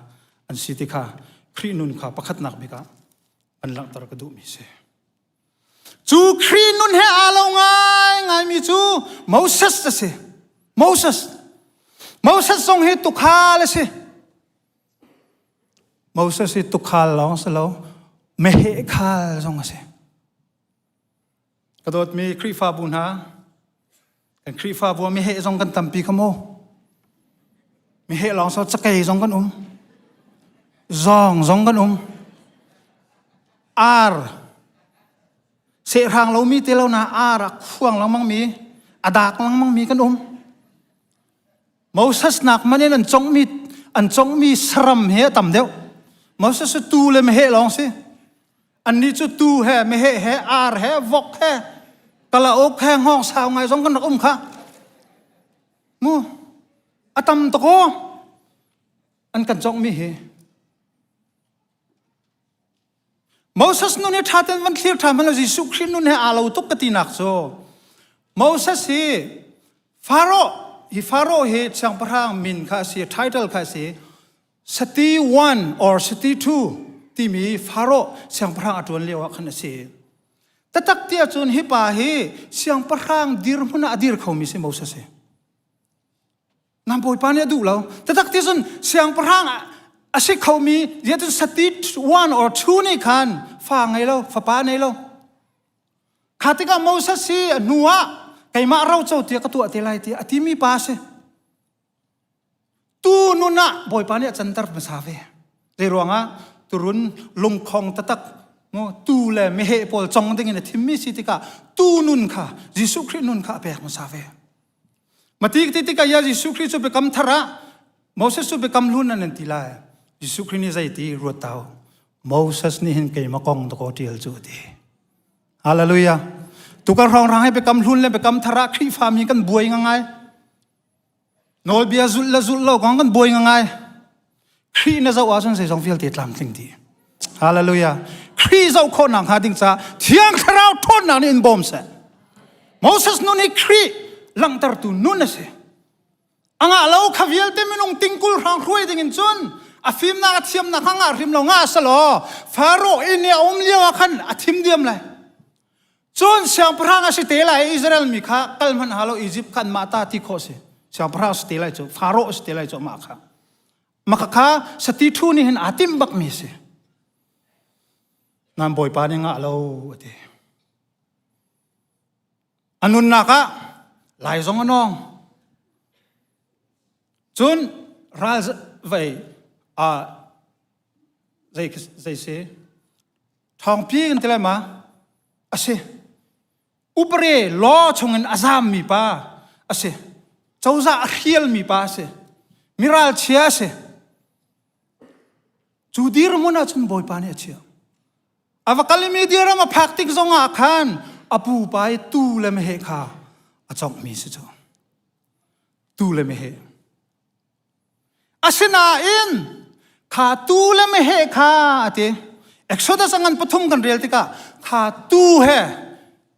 an si ti kha Khrih nun kha pakhatnak bik ah an langhter ka duhmi si. Cu Khrih nun he aa lo ngaingaimi cu Moses a si. Moses. Moses zong hi tukhal a si. Moses hi tukhal lawng si lo, meheh khal zong a si. Ka dawtmi Khrihfabu hna, kan Khrihfabu ah meheh zong kan tampi kha mu. Meheh lawng so cakei zong kan um. Zawng zong kan um. Ar sehrang lomi te lo na ar a khuang lengmang mi, a dak lengmang mi kan um. Moses nak man in an conghmi an conghmi saram he a tam deuh. Moses cu tuu le meheh lawng si. Annih cu tuu he meheh he ar he vok he kalauk he hngawng sau ngai zong kan rak um kha. Mu a tam tuk aw an kan conghmi hi. Moses nun hi ṭha tein van thlir ṭhan hmanh lo Jesuh Khrih nun he aa lo tuk ka tinak cu Moses hi Pharaoh hi Pharaoh hi siangpahrang min kha a si title kha a si Sati 1 or Sati 2 timi Pharaoh siangpahrang a ṭuan lio ah khan a si. Tatak ti ahcun hi pa hi siangpahrang dirhmun ah a dir khomi si Moses hi. Nan bawipa nih a duh lo. Tatak ti cun siangpahrang a si khomi ziah sati 1 or 2 nih khan fa ngei lo, fapa nei lo. Kha tikah Moses hi a hnu ah keimah roco tiah ka tuah te lai tiah a timi pa a si. Tu nun ah Bawipa nih a canter hmasa ve. Zei ruangah turun lungkhong tatak mu tu le meheh pawl cong ding in a thimmi si tikah tu nun kha Jesuh Khrih nun kha a pek hmasa ve. Mati ti tikah ya Jesuh Khrih cu biakam thar ah Moses cu biakam hlun an ti lai. Jesuh Khrih nih zei ti ruat tau. Moses nih hin keimah kong dakaw tial cu ti. Hallelujah. Tukar hrawng rang he biakam hlun le biakam thar ah Khrihfa mi kan buai ngai. Nawlbia zulh le zulh lo kong kan buai ngai. Khrih na zoh ahcun zeizong vialte tlamtling dih. Hallelujah. Khrih zoh khawhnak hnga ding caah Thiang Thlarau ṭhawnnak nih in bawm seh. Moses nun hi Khrih langhtertu nun a si. A ngah lo kha vialte minung tingkul hrang hruai ding in cun a fimnak a thiamnak kha ngah hrim lo ngah selaw Pharaoh inn i a um lio ah khan a thim diam lai. Cun siangpahrang a si te lai i Israel mi kha kal hmanh ha lo Izipt kha anmah ta ti khawh si. Siangpahrang a si te lai cu Pharaoh a si te lai cu amah kha. Maka kha sati thu nih hin aa timh bak mi si. Nan bawipa nih ngah lo a ti. A nunnak ah lai zong a nawng. Cun ral vei a zei zei si Thawngpi kan ti lai ma? A si. Upare law chungin a zammi pa a si. Cozah a hrialmi pa a si. Miral chia a si. Cu dirhmun ah cun Bawipa nih a chiah. A va kal i media ram a phak tik zong ah khan a pupa i tu le meheh kha a conghmi si cu. Tu le meheh. Asinain kha tuu le meheh kha a ti. Exodus a ngan pathum kan rel tikah kha tuu he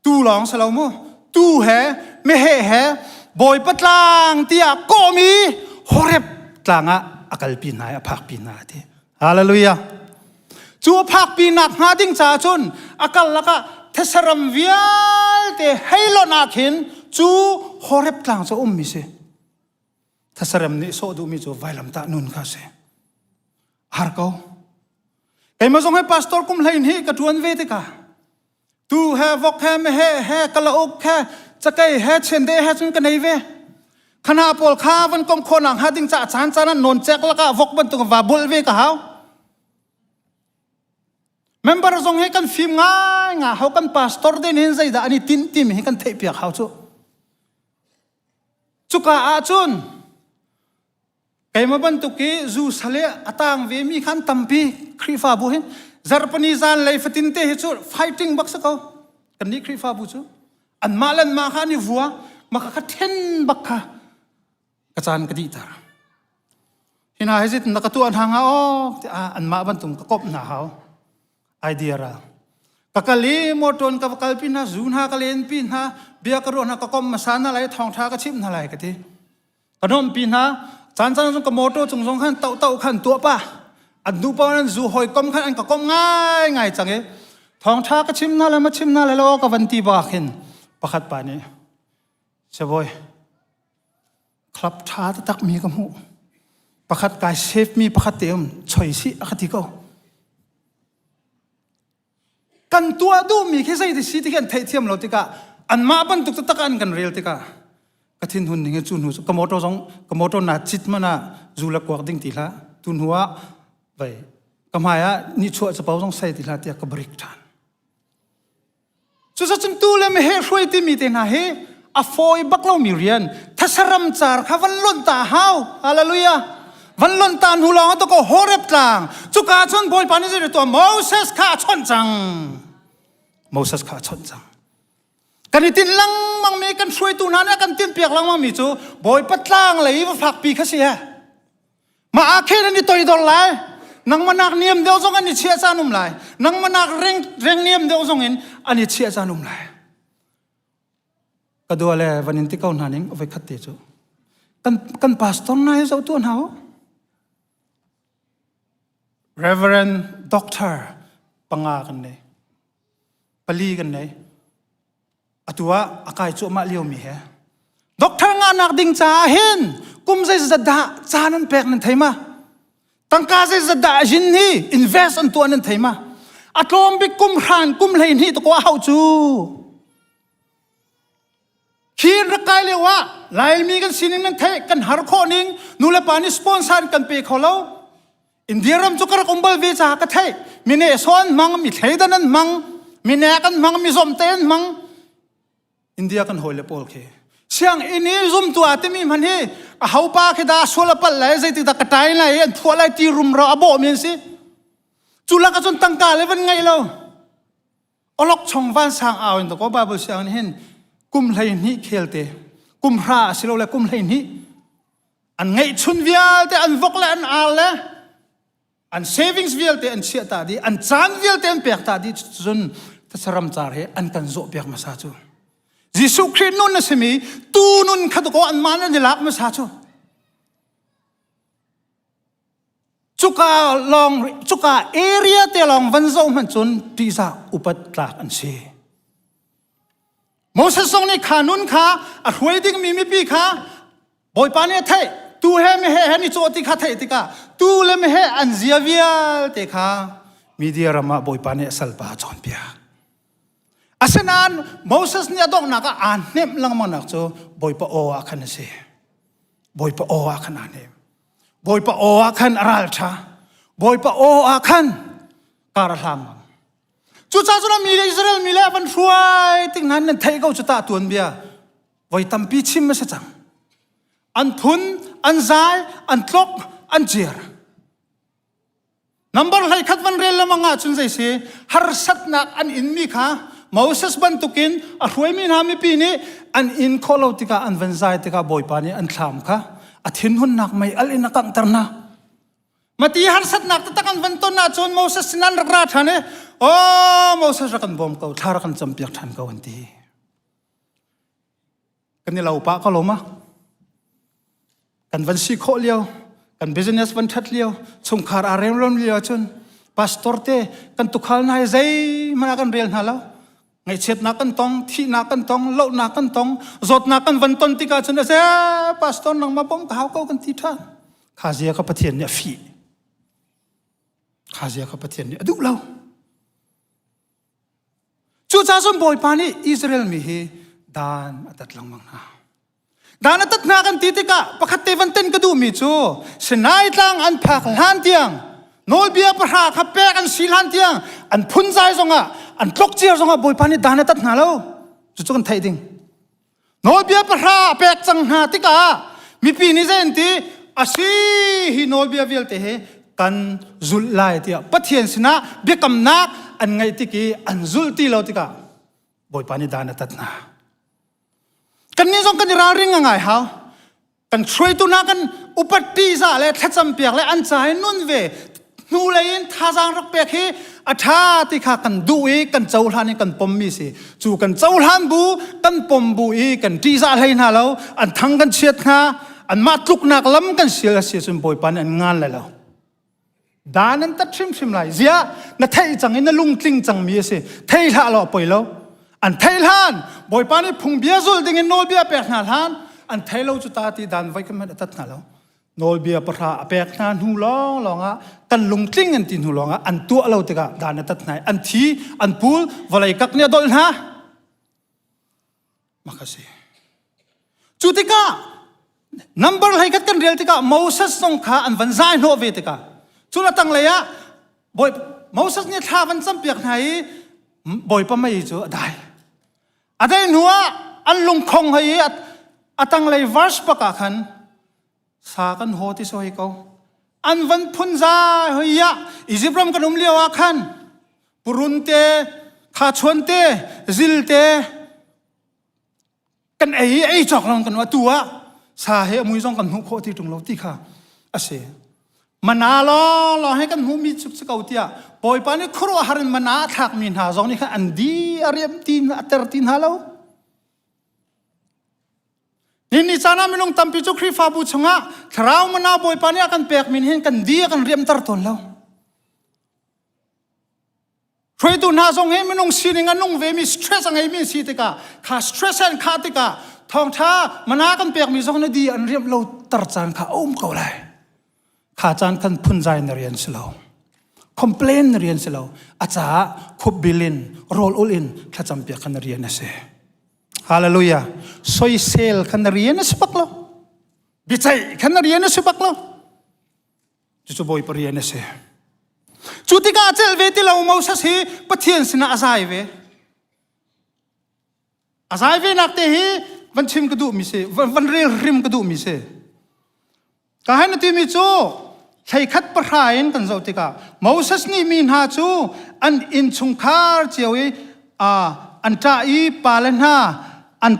tuu lawng si lo mu tuu he meheh he Bawipa tlang tiah kawhmi Horeb tlang ah a kalpi hna i a phakpi hna a ti. Hallelujah. Cu a phakpi nak hnga ding caah cun a kal lakah thesaram vialte hei lonh ah khin cu Horeb tlang cu a ummi si. Thasarem nih sawh duhmi cu vailamtah nun kha a si. Har ko. Keimah zong he pastor kum hlein hi ka ṭuan ve tikah tu he vok he mehe he kalauk he cakei he chiande he cun ka nei ve. Khana pawl kha van kom khawh nak hnga ding caah caan caan ah nawn cek lakah vok bantuk va bulh ve ka hau. Member zong hi kan fim ngai nga hau kan pastor den hin zeidah an i tinh timi hi kan theih piak hau cu. Cuka ahcun keimah bantuk i zu sale a tang ve mi khan tampi Khrihfabu hin zarhpini zan lei fatin te hi cu fighting bak si ko. Kannih Khrihfabu cu anmah le anmah kha an i vua maka kha then bak kha ka caan ka dihter. Hi hna hi zeitin na ka tuah hna hnga aw tiah anmah bantuk ka kawp hna hau. Idea ra. Ka kal i motor ka va kalpi hna, zu hna ka lenpi hna, bia ka ruah hna, ka kom hmasa hna lai, thawngṭha ka chimh hna lai ka ti. Ka nuamhpi hna, caan caan cun ka motor cung zong khan toh toh khan tuah pa. An duh paoh an zu hawikom khan an ka kom ngai ngai cang i thawngṭha ka chim hna le ma chim hna lai lo ka van ti bak hin pakhat pa nih Sibawi club ṭha taktak mi ka hmuh. Pakhat kai save mi pakhat te um choi si a ka ti ko. Kan tuah duhmi khi zei ti si ti kan theihthiam lo tikah anmah bantuk taktak an kan rel tikah ka thinhun ning cu hnu ka motor zong ka motor na cit man ah zu le kuak ding ti hlah tu hnu ah vai ka hmai ah ni chuah capo zong sai ti hlah tiah ka break ṭhan. Cuzacun tu le meheh hruai timi te hna hi a fawi bak lomi rian thasaram car kha van lonh ta hau hallelujah van lonh ta hnu lawng ah ko Horeb tlang cuka cun Bawipa nih zei tuah Moses kha a chawnh cang Moses kha a chawnh cang kan i tinh lengmang mi kan hruaitu hna nih a kan tinh piak lengmang mi cu Bawipa tlang lei va fakpi kha si he Mah ah khin an i toidor lai. Nangmah nak niam deuh zong an i chiah caan um lai. Nangmah nak reng, reng niam deuh zong in an i chiah caan um lai. Ka dua le van in ti ko hna ning voi khat te cu. Kan, kan pastor na hi zoh tu hna u. Reverend Doctor panga kan nei. Pali kan nei. Atu ah a kai cuahmah liomi he. Doctor ngahnak ding caah hin kum zeizat dah caan an pek nan thei ma? Tangka zeizat dah yin hi invest an tuah nan thei ma? A tlawm bik kum hran kum 12 to ko a hau cu. Hi rak kai lio ah Laimi kan sining nan theih kan har khawh ning nu le pa nih sponsor kan pe kho lo. India ram cu ka rak um bal ve caah ka theih. Mine so an hmang, mi thleidan an hmang, mi nek an hmang, mi zomte an hmang. India kan hawi le pawl khi. Siang inn i zumtu a timi hman hi a hopa khi da sual a palh lai zeitik dah ka tai lai an phuah lai ti rumro a bawh mi an si. Cu lak ahcun tangka le van ngei lo. Olok chong van sang au in ko Bible siang hin kum 12 khel te kum hra asilole kum 12 an ngeihchun vialte an vok le an ar le an savings vialte an chiah ta dih an caan vialte an pek ta dih cun saram car he an kan zawh piak hmasa cu Jesuh Khrih nun a simi tu nun kha ko an man an i lak hmasa cu cuka lawng cuka area te lawng van zoh hmanh cun ṭihzah upat tlak an si Moses zong nih kha nun kha a hruai dingmi mipi kha Bawipa nih a theih tu he meheh he ni cawh ti kha theih tikah tu le meheh an zia vialte kha media ram ah Bawipa nih a salpa a cawnpiak. Asinain Moses nih a donghnak ah aa hnemh lengmang nak cu Bawipa aw ah khan a si. Bawipa aw ah khan aa hnem. Bawipa aw ah khan a ral ṭha. Bawipa aw ah khan kar a hlang. Cucaah cun mi le Israel mi le a van hruai tik hna nan theih ko cu ta tuan bia voi tampi chim a si cang. An phun, an zai, an tlok, an ciar. Number 11 van rel lamang ah cun zei si harsatnak an inmi kha Moses bantukin a hruaimi hna mipi nih an in khawh lo tikah an van zai tikah Bawipa nih an thlam kha a thinhunnak mei al in a kanghter hna. Mati harsatnak taktak an van ton ahcun Moses sin an rak ra ṭhan i oh Moses rak kan bawm ko thla rak kan campiak ṭhan ko an ti. Kan i lo pah ko lo ma? Kan van si khawh lio, kan business van ṭhat lio, chungkhar aa remrom lio ahcun pastor te kan tukhal hna hi zeihmanh ah kan rel hna lo. Ngaihchiatnak kan tong, thihnak kan tong, lohnak kan tong, zawtnak kan van ton tikah cun a pastor nangmah bawm ka hau ko kan ti ṭhan. Kha zia kha Pathian nih a fih. Kha zia kha Pathian nih a duh lo. Cucaah cun Bawipa nih Israel mi hi dan a tat lengmang hna. Dan a tat hna kan ti tikah pakhat te van ten ka duhmi cu Sinai tlang an phak hlan tiang nawlbia pahra kha pek an si hlan tiang an phunzai zongah an tlokciar zongah Bawipa nih dan a tat hna lo. Cucu kan theih ding. Nawlbia pahra a pek cang hna tikah mipi nih zei an ti asi hi nawlbia vialte hi kan zulh lai tiah Pathian sinah biakamnak an ngeih tik i an zulh ti lo tikah Bawipa nih dan a tat hna. Kannih zong kan i ralring a ngai hau. Kan hruaitu hna kan upat ṭihzah le thlacam piak le an ca i nun ve hnulei in thazaang rak pek hi a ṭha ti kha kan duh i kan cohlan i kan pommi si. Cu kan cohlan bu, kan pom bu i kan ṭihzah hlei hna lo, an thang kan chiat hna, anmah tluknak lam kan sial a si ahcun Bawipa nih an ngan lai lo. Dan an tat hrimhrim lai. Ziah na theih cang i na lungtling cangmi a si. Thei hlah law a poi lo. An thei hlan Bawipa nih phungbia zul dingin nawlbia pek hna hlan an thei lo cu ta ti dan voi kan a tat hna lo. Nawlbia pahra a pek hna hnu lawng lawng ah kan lungtling an ti hnu lawng ah an tuah lo tikah dan a tat hna i an thi an pul vawlei kak nih a dolh hna. Mak a si. Cu tikah number hlei khat kan rel tikah Moses zong kha an van zai hnawh ve tikah cun a tanglei ah Bawi Moses nih thla van campiak hna i Bawipa mei cu a dai. A dai hnu ah an lungkhong hei i a tanglei verse bak ah khan sa kan haw ti so hei ko. An van phun zai hoi ah Egypt ram kan um lio ah khan purun te khachuan te zil te kan ei ei cawk long kan atu ah sa he amui zong kan hmuh khawh ti tung lo ti kha a si. Mana lawnglawng he kan hmuhmi cu si ko tiah Bawipa nih khuaruahhar in mana a thlakmi hna zong nih khan an di a riam ti a ter ti hna lo. Ni ni caan ah minung tampi cu Khrihfabu chungah thlarau mana Bawipa nih a kan pekmi hin kan di a kan riamter tawn lo. Hruaitu hna zong hi minung sining a nung vemi stress a ngeimi an si tikah kha stress an khah tikah thawngṭha mana kan pekmi zong na di an riamh lo tar caan kha a um ko lai. Kha caan khan phunzai na rian si lo. Complain na rian si lo. A caah khupbil in rawl ul in thlacam piak kha na rian a si. Hallelujah. Soisel kha na rian a si bak lo. Biaceih kha na rian a si bak lo. Cucu Bawipa rian a si. Cu tikah a celh ve ti lo Moses hi Pathian sinah a zai ve. A zai ve nak te hi van chim ka duhmi si, van rel hrim ka duhmi si. Ka hai na timi cu thleikhat pahra in kan zoh tikah Moses nih mi hna cu an innchungkhar cio i an ṭah i pale hna an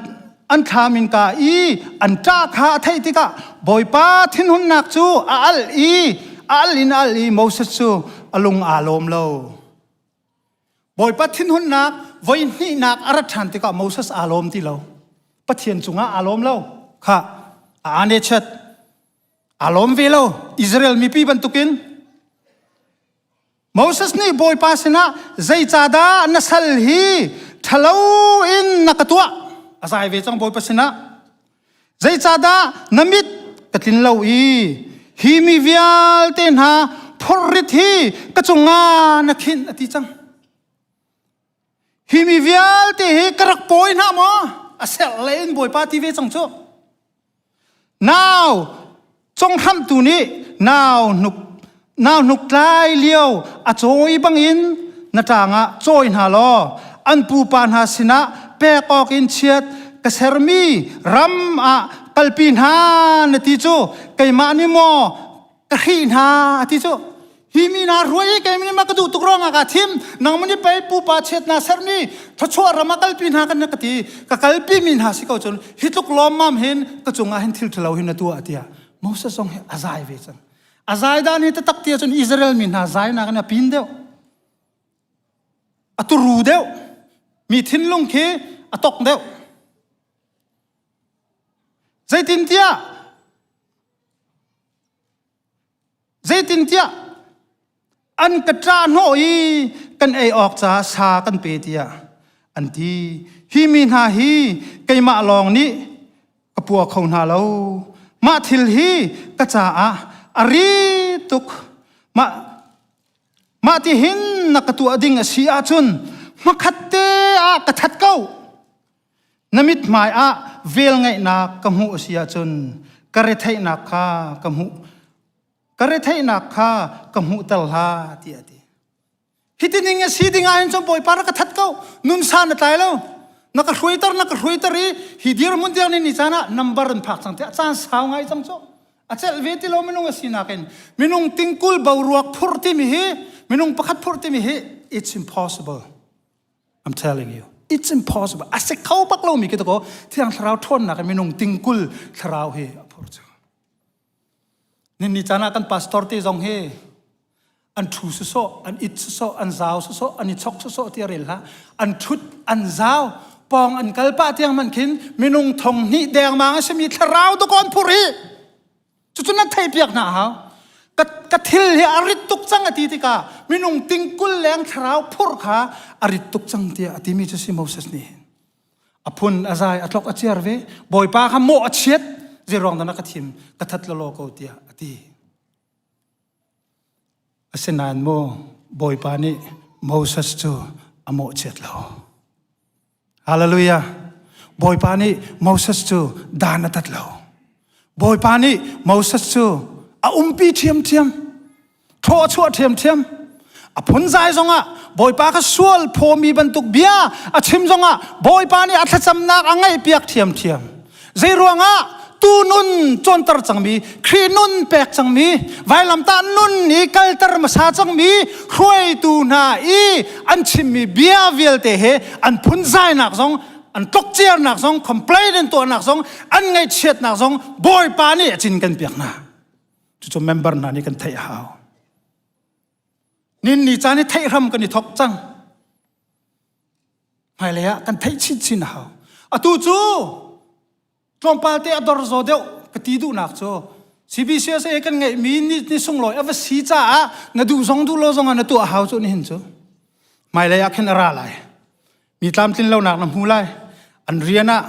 an thlam in ka i an ṭah kha a theih tikah Bawipa thinhunnak cu a alh i a alh in a alh i Moses cu a lung aa lawm lo. Bawipa thinhunnak voi hnihnak a rat ṭhan tikah Moses aa lawm ti lo. Pathian cungah aa lawm lo. Kha a ane chet. Aa lawm ve lo. Israel mipi bantukin Moses nih Bawipa sinah zeicahdah na sal hi ṭhalo in na ka tuah? A zai ve cang Bawipa sinah. Zeicahdah na mit ka tlin lo i hi mi vialte hna phorrit hi ka cungah na khinh a ti cang. Hi mi vialte hi ka rak pawi hna maw? A serh le in Bawipa ti ve cang cu. Nau conghramtu nih nau hnuk nau hnuk tlai lio a cawi bangin na ṭang ah cawi hna law an pupa hna sinah pek awk in chiat ka sermi ram ah kalpi hna na ti cu keimah nih maw ka hrih hna a ti cu hi mi hna ruai hi kei nih ma ka duh tuk ruangah kaa thim nangmah nih pei pupa chiatna sermi thluachuah ram ah kalpi hna kan ka ti ka kalpi mi hna si ko cun hi tluk lawmmam hin ka cungah hin thil ṭhalo hin na tuah tiah Moses zong hi a zai ve cang a zai dan hi taktak ti ahcun Israel mi hna zai nak in a pin deuh a turu deuh mi thinlung khi a tok deuh zeitintiah Zeitintiah an ka ṭah hnawh i kan ei awk caah sa kan pe tiah an ti. Hi mi hna hi keimah lawng nih ka pua kho hna lo. Mah thil hi ka caah a ri tuk. Mah mah ti hin na ka tuah ding a si ahcun hmakhat te ah ka that ko. Na mithmai ah velngeihnak ka hmuh a si ahcun ka retheihnak kha ka hmuh ka retheihnak kha ka hmuhter hlah tiah a ti. Hiti ning a si ding ahhin cun Bawipa rak ka that ko nun sa na tlai lo na ka hruaiter na ka hruaiter i hi dirhmun tiang ni ni caan ah number an phak cang tiah caan sau ngai cang cu a celh ve ti lo minung a sinak in minung tingkul boruak phurh timi hi minung pakhat phurh timi hi it's impossible I'm telling you, it's impossible. A si kho bak lomi khi ko Thiang Thlarau ṭhawnnak in minung tingkul thlarau hi a phur cu. Ninni caan ah kan pastor te zong hi an ṭhu sawsawh, an it sawsawh, an zau sawsawh, an i chok sawsawh ti a rel hlah. An ṭhut, an zau, pawng an kal pah tiang man khin minung thong hnih dengmang a simi thlarau dawkaw an phur hi. Cucu nan theihpiak hna a hau. Ka, ka thil hi a rit tuk cang a ti tikah minung tingkul leng thlarau phurh kha a rit tuk cang tiah a timi cu si Moses nih hin. A phun a zai a tlok a ciar ve. Bawipa kha mawh a chiat zeiruang dah na ka thim ka that lalaw ko tiah a ti. Asinain maw Bawipa nih Moses cu a mawhchiat lo. Hallelujah. Bawipa nih Moses cu dan a tat lo. Bawipa nih Moses cu a umpi ṭhiamṭhiam. Thaw a chuah ṭhiamṭhiam. A phunzai zongah Bawipa kha sual phawmi bantuk bia a chim zongah Bawipa nih a thlacamnak a ngaihpiak ṭhiamṭhiam. Zei ruangah tu nun cawnter cangmi, Khrih nun pek cangmi, vailamtah nun i kalter hmasa cangmi hruaitu hna i an chimmi bia vialte he an phunzainak zong, an tlokciarnak zong, complain an tuahnak zong, an ngaihchiatnak zong Bawipa nih a cin kan piak hna. Cucu member hna nih kan theih a hau. Nin ni caan i theih hram kan i thok cang. Hmailei ah kan theih chinchin a hau. Atu cu tlawmpal te a dor zaw deuh ka ti duhnak cu CBCSA kan ngeihmi ni, ni sunglawi a va si caah na duh zong duh lo zong ah na tuah hau cu nihin cu. Hmailei ah khin a ra lai. Mi tlamtlin lonak na hmu lai. An rian ah,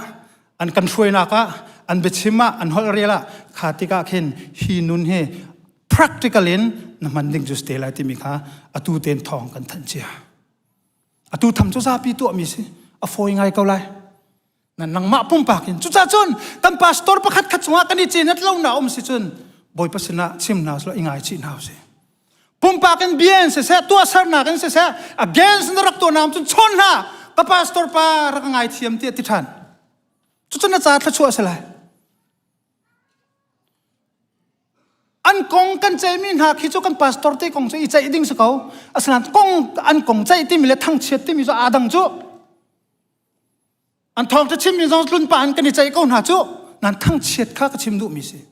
an kan hruainak ah, an biachim ah, an holh rel ah kha tikah khin hi nun hi practical in na hman ding cu si te lai timi kha atu ten thawng kan thanh cia. Atu tham cu zapi tuahmi si. A fawi ngai ko lai. Na nangmah pumpak in. Cucaah cun kan pastor pakhat khat cungah kan i cenat lo na um si cun Bawipa sinah chim hna sila i ngaichih hna usih. Pumpak in bia in siseh, tuahsernak in siseh, against na rak tuah na um cun chawn hna. Ka pastor pa rak ngai thiam tiah ti ṭhan. Cucun na ca thluachuah si lai. An kong kan ceihmi hna khi cu kan pastor te kong cu i ceih ding si ko. Asinain kong an kong ceih timi le thangchiat timi cu aa dang cu. An thawngṭha chimmi zong tlun pah in kan i ceih ko hna cu. Nan thangchiat kha ka chim duhmi si.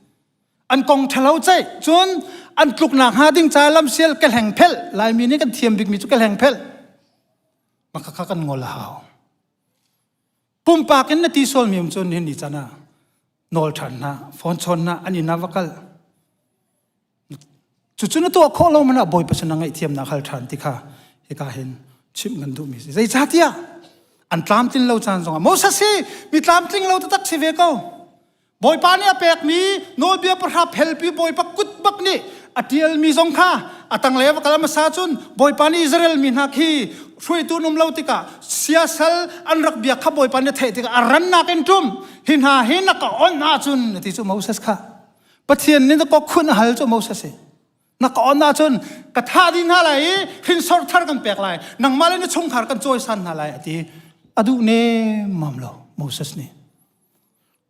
An kong ṭhalo ceih cun an tluknak hnga ding ca lamsial ka hleng phelh Laimi nih kan thiam bikmi cu ka hleng phelh. Maka kha kan ngol a hau. Pumpak in na ti sualmi um cun nihin ni caan ah nawl ṭhan hna, phone chawn hna, an inn ah va kal. Cucu na tuah khawh lo man ah Bawipa sin ah ngaihthiamnak hal ṭhan ti kha hika hin chimh kan duhmi si. Zeicahtiah an tlamtlin lo caan zongah Moses hi mi tlamtling lo taktak si ve ko. Bawipa nih a pekmi nawlbia pahra phelpi Bawipa kut bak nih a ṭialmi zong kha a tanglei a va kal hmasa cun Bawipa nih Israel mi hna khi hruaitu an um lo tikah siasal an rak biak kha Bawipa nih a theih tikah a rannak in ṭum hi hna hi na ka onh ahcun a ti cu Moses kha Pathian nih na kok khun a hal cu Moses hi na ka on ahcun ka thah dih hna lai i hrinsor thar kan pek lai nangmah le na chungkhar kan cawisan hna lai a ti a duh nemmam lo Moses nih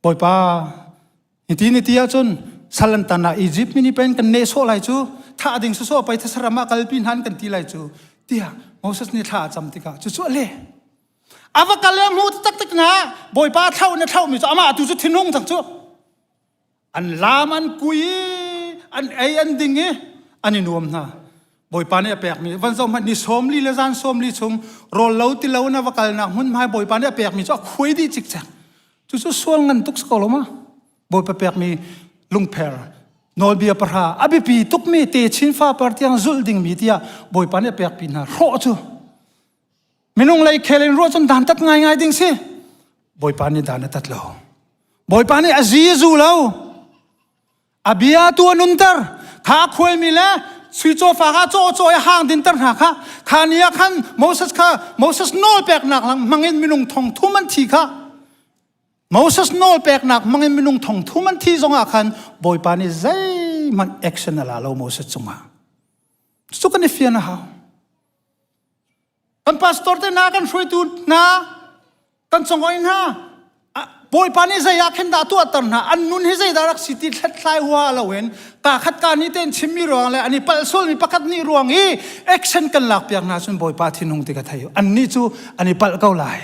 Bawipa, hiti ni ti ahcun sal an tan ah Egypt mi nih pei kan nehsawh lai cu, thah ding sawsawh pei saram ah kalpi hna an kan ti lai cu, tiah Moses nih thla a cam tikah cucu a leh. A va kal i a hmuh taktak na Bawipa thlauh na thlauhmi cu amah tu cu thinhung cang cu. An laam an kui i an ei an ding i an i nuam hna. Bawipa nih a pekmi van zoh hmanh ni 40 le zan 40 chung rawl lo ti lo na va kalnak hmunhmai Bawipa nih a pekmi cu a khuai dih cikcek. Cucu sual ngan tuk si ko lo ma? Bawipa pekmi lungpher nawlbia pahra a biapi tukmi te chin fa par tiang zulh dingmi tiah Bawipa nih a pekpi hna hrawh cu minung lei khel in ruah cun dan tat ngaingai ding si. Bawipa nih dan a tat lo. Bawipa nih a zi a zu lo. A bia tu a nunter. Kha khuaimi le sui cawfa kha caw caw i hang dinter hna kha kha ni ah khan Moses kha Moses nawl peknak lang hmangin minung thong thum an thi kha Moses nawl peknak hmangin minung thong thum an thi zongah khan Bawipa nih zeihmanh action a la lo Moses cungah. Cu kan i fian a hau. Kan pastor te hna, kan hruaitu hna, kan congoi hna, Bawipa nih zei ah khin dah tuahter hna, an nun hi zeidah rak si ti hlathlai hua loin ka khat ka ni tein chimmi ruang le an i palh sualmi pakhat nih ruang i action kan lak piak hna cun Bawipa thinhung ti ka thei. Annih cu an i palh ko lai.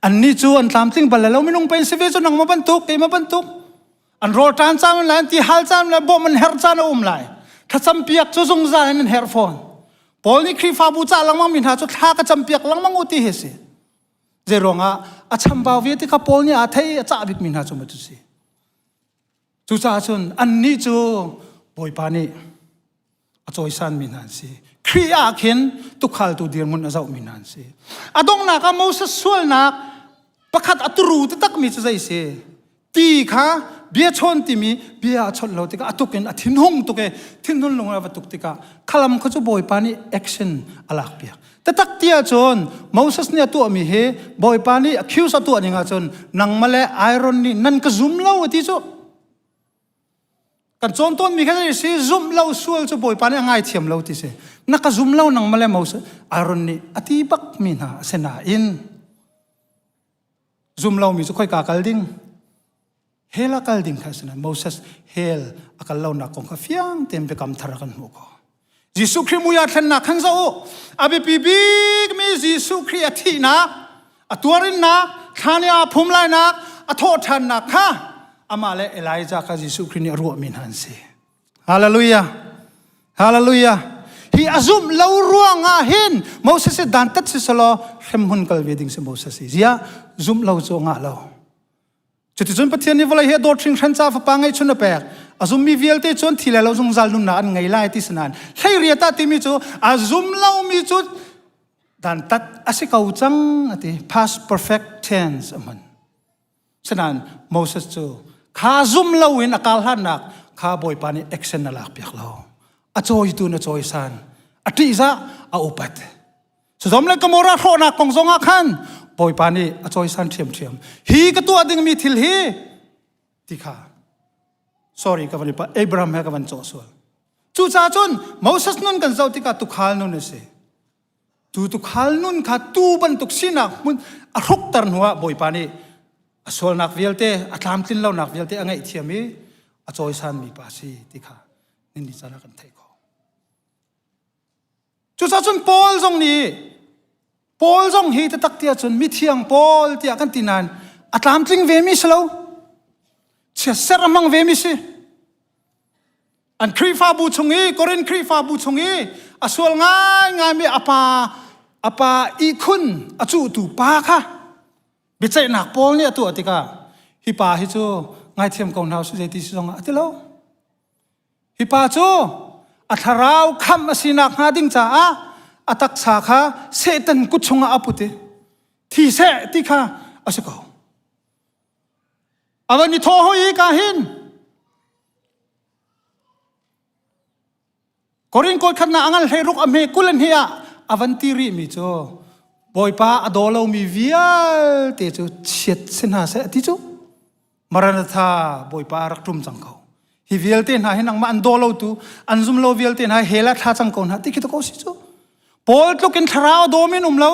Annih cu an tlamtling bal lo minung pen si ve cu nangmah bantuk keimah bantuk an rawl ṭan caan lai an ti hal caan lai bawmh an herh caan a um lai thlacam piak cu zungzal in an herh fawn Paul nih Khrihfabu ca lengmang mi hna cu thla ka cam piak lengmang u ti hi si zei ruangah a chambau ve ti kha Paul nih aa thei a cah bik mi hna cu ma cu si cucaah cun annih cu Bawipa nih a cawisanmi hna an si. Khrih ah khin tukhaltu dirhmun a zohmi hna an si. A donghnak ah Moses sualnak pakhat a turu taktakmi cu zei si? Ti kha bia chawn timi bia a chawnh lo tikah a tuk in a thinhung tuk i thinhun lung a va tuk tikah khalam kha cu Bawipa nih action a lak piak. Tatak ti ahcun Moses nih a tuahmi hi Bawipa nih accuse a tuah ning ahcun nangmah le Aaron nih nan ka zum lo a ti cu. Kan cawn tawnmi kha zei si zumh lo sual cu Bawipa nih a ngaithiam lo ti si. Na ka zum lo nang male Moses Aaron nih a ti bak mi hna a si nain zum lomi cu khoika kal ding hell a kal ding kha a si nain Moses hell a kal lonak kong kha fiang tein biakam thar kan hmuh ko. Jesuh Khrih mui ah thlennak khan zoh u. A biapi bikmi Jesuh Khrih a thihnak, a tuarinnak, thlan i aa phum lainak, a thawhṭhannak kha amah le Elijah kha Jesuh Khrih nih a ruahmi hna an si. Hallelujah. Hallelujah. Hi a zumh lo ruang ah hin Moses hi dantat si selaw hremhmun kal ve ding si Moses hi. Zia zumh lo cu ngah lo. Cuticun Pathian nih vawlei hi a dawt hringhran ca fapa ngeihchun a pek. A zummi vialte cun thi le lo zungzal nunnak an ngei lai ti si nain hleiriat ah timi cu a zum lomi cu dantat a si ko cang a ti. Past perfect tense a hman. Sinain Moses cu kha zum loin a kal hlannak kha Bawipa nih action a lakpiak lo. A cawitu na cawisan. A ṭihzah a upat. Sodom le Gomorrah hrawhnak kong zongah khan Bawipa nih a cawisan ṭhiamṭhiam. Hi ka tuah dingmi thil hi ti kha sorry ka van i pa Abraham he ka van cawh sual. Cucaah cun Moses nun kan zoh tikah tukhal nun a si. Tu tukhal nun kha tu bantuk sinak hmun a hrukter hnuah Bawipa nih a sualnak vialte a tlamtlin lonak vialte a ngaihthiam i a cawisanmi pa si ti kha ni caan ah kan theih khawh. Cucaah cun Paul zong nih Paul zong hi taktak tiah cun mithiang Paul tiah kan ti nain a tlamtling ve mi si lo. Chiatserh a hmang ve mi si. An Khrihfabu chung i Korin Khrihfabu chung i a sual ngaingaimi a pa a pa ihkhun a cuhtu pa kha biaceihnak Paul nih a tuah tikah hi pa hi cu ngaithiam ko hna usih zeiti si zongah a ti lo. Hi pa cu a thlarau khamh a si nakhnga ding caah a taksa kha Satan kut chungah a put i thi seh ti kha a si ko. A van i thawh hoi i ka hin Korin kawi khatnak a ngal hlei ruk a hme 20 an hi ah a van ti rih mi cu Bawipa a daw lomi vialte cu chiat si hna seh a ti cu. Maranatha Bawipa rak ṭum cang ko. Hi vialte hna hi nangmah an daw lotu, an zum lo vialte hna hell ah thla cang ko hna ti khi ko si cu. Paul tluk in thlarau dawm in um lo.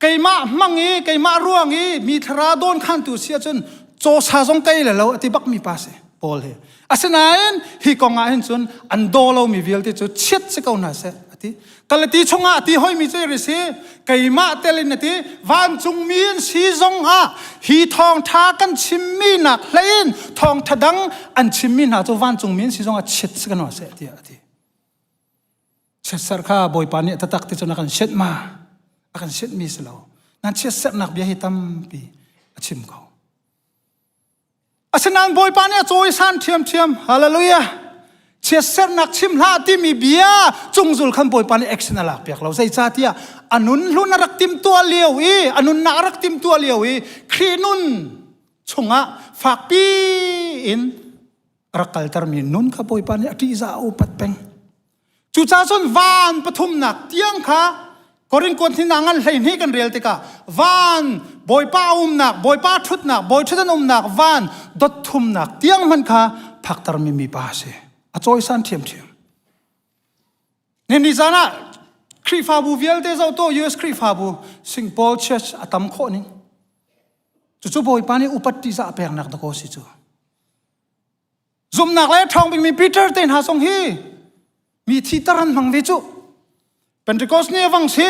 Keimah hmang i keimah ruang i mi thlarau dawn khantu si ahcun cawsa zong kei le lo a ti bak mi pa si Paul hi. Asinain hi kong ah hin cun an daw lomi vialte cu chiat si ko hna seh a ti. Galati chungah a ti hoimi cu iri si keimah tel in a ti vancungmi an si zong ah hi thawngṭha kan chimmi nak hlei in thawngṭha dang an chimmi hna cu vancungmi an si zong ah chiat si kan seh tiah a ti. Chiatserh kha Bawipa nih taktak ti cun a kan sianh ma? A kan sianhmi si lo. Nan chiatserhnak bia hi tampi a chim ko. Asinain Bawipa nih a cawisan ṭhiamṭhiam. Hallelujah. Chiatserhnak chim hlah timi bia cungzul khan Bawipa nih action a lakpiak lo. Zeicahtiah a nun hlun a rak timtuah lio i a nunnak a rak timtuah lio i Khrih nun chungah fakpi in a rak kaltermi nun kha Bawipa nih a ṭihzah a upat peng. Cucaah cun van pathumnak tiang kha Korin kuat hnih ngan 12 kan rel tikah van Bawipa umnak, Bawipa ṭhutnak, Bawi ṭhutdan umnak van dot thumnak tiang hmanh kha phaktermi mipa a si. A cawisan ṭhiamṭhiam. Ni ni zan ah Khrihfabu vialte zoh to US Khrihfabu St. Paul Church a tam khawh ning. Cucu Bawipa nih upat ṭihzah peknak dakaw si cu. Zumhnak le ṭhawng bikmi Peter te hna zong hi mi thiter an hmang ve cu. Pentecost ni a vang si,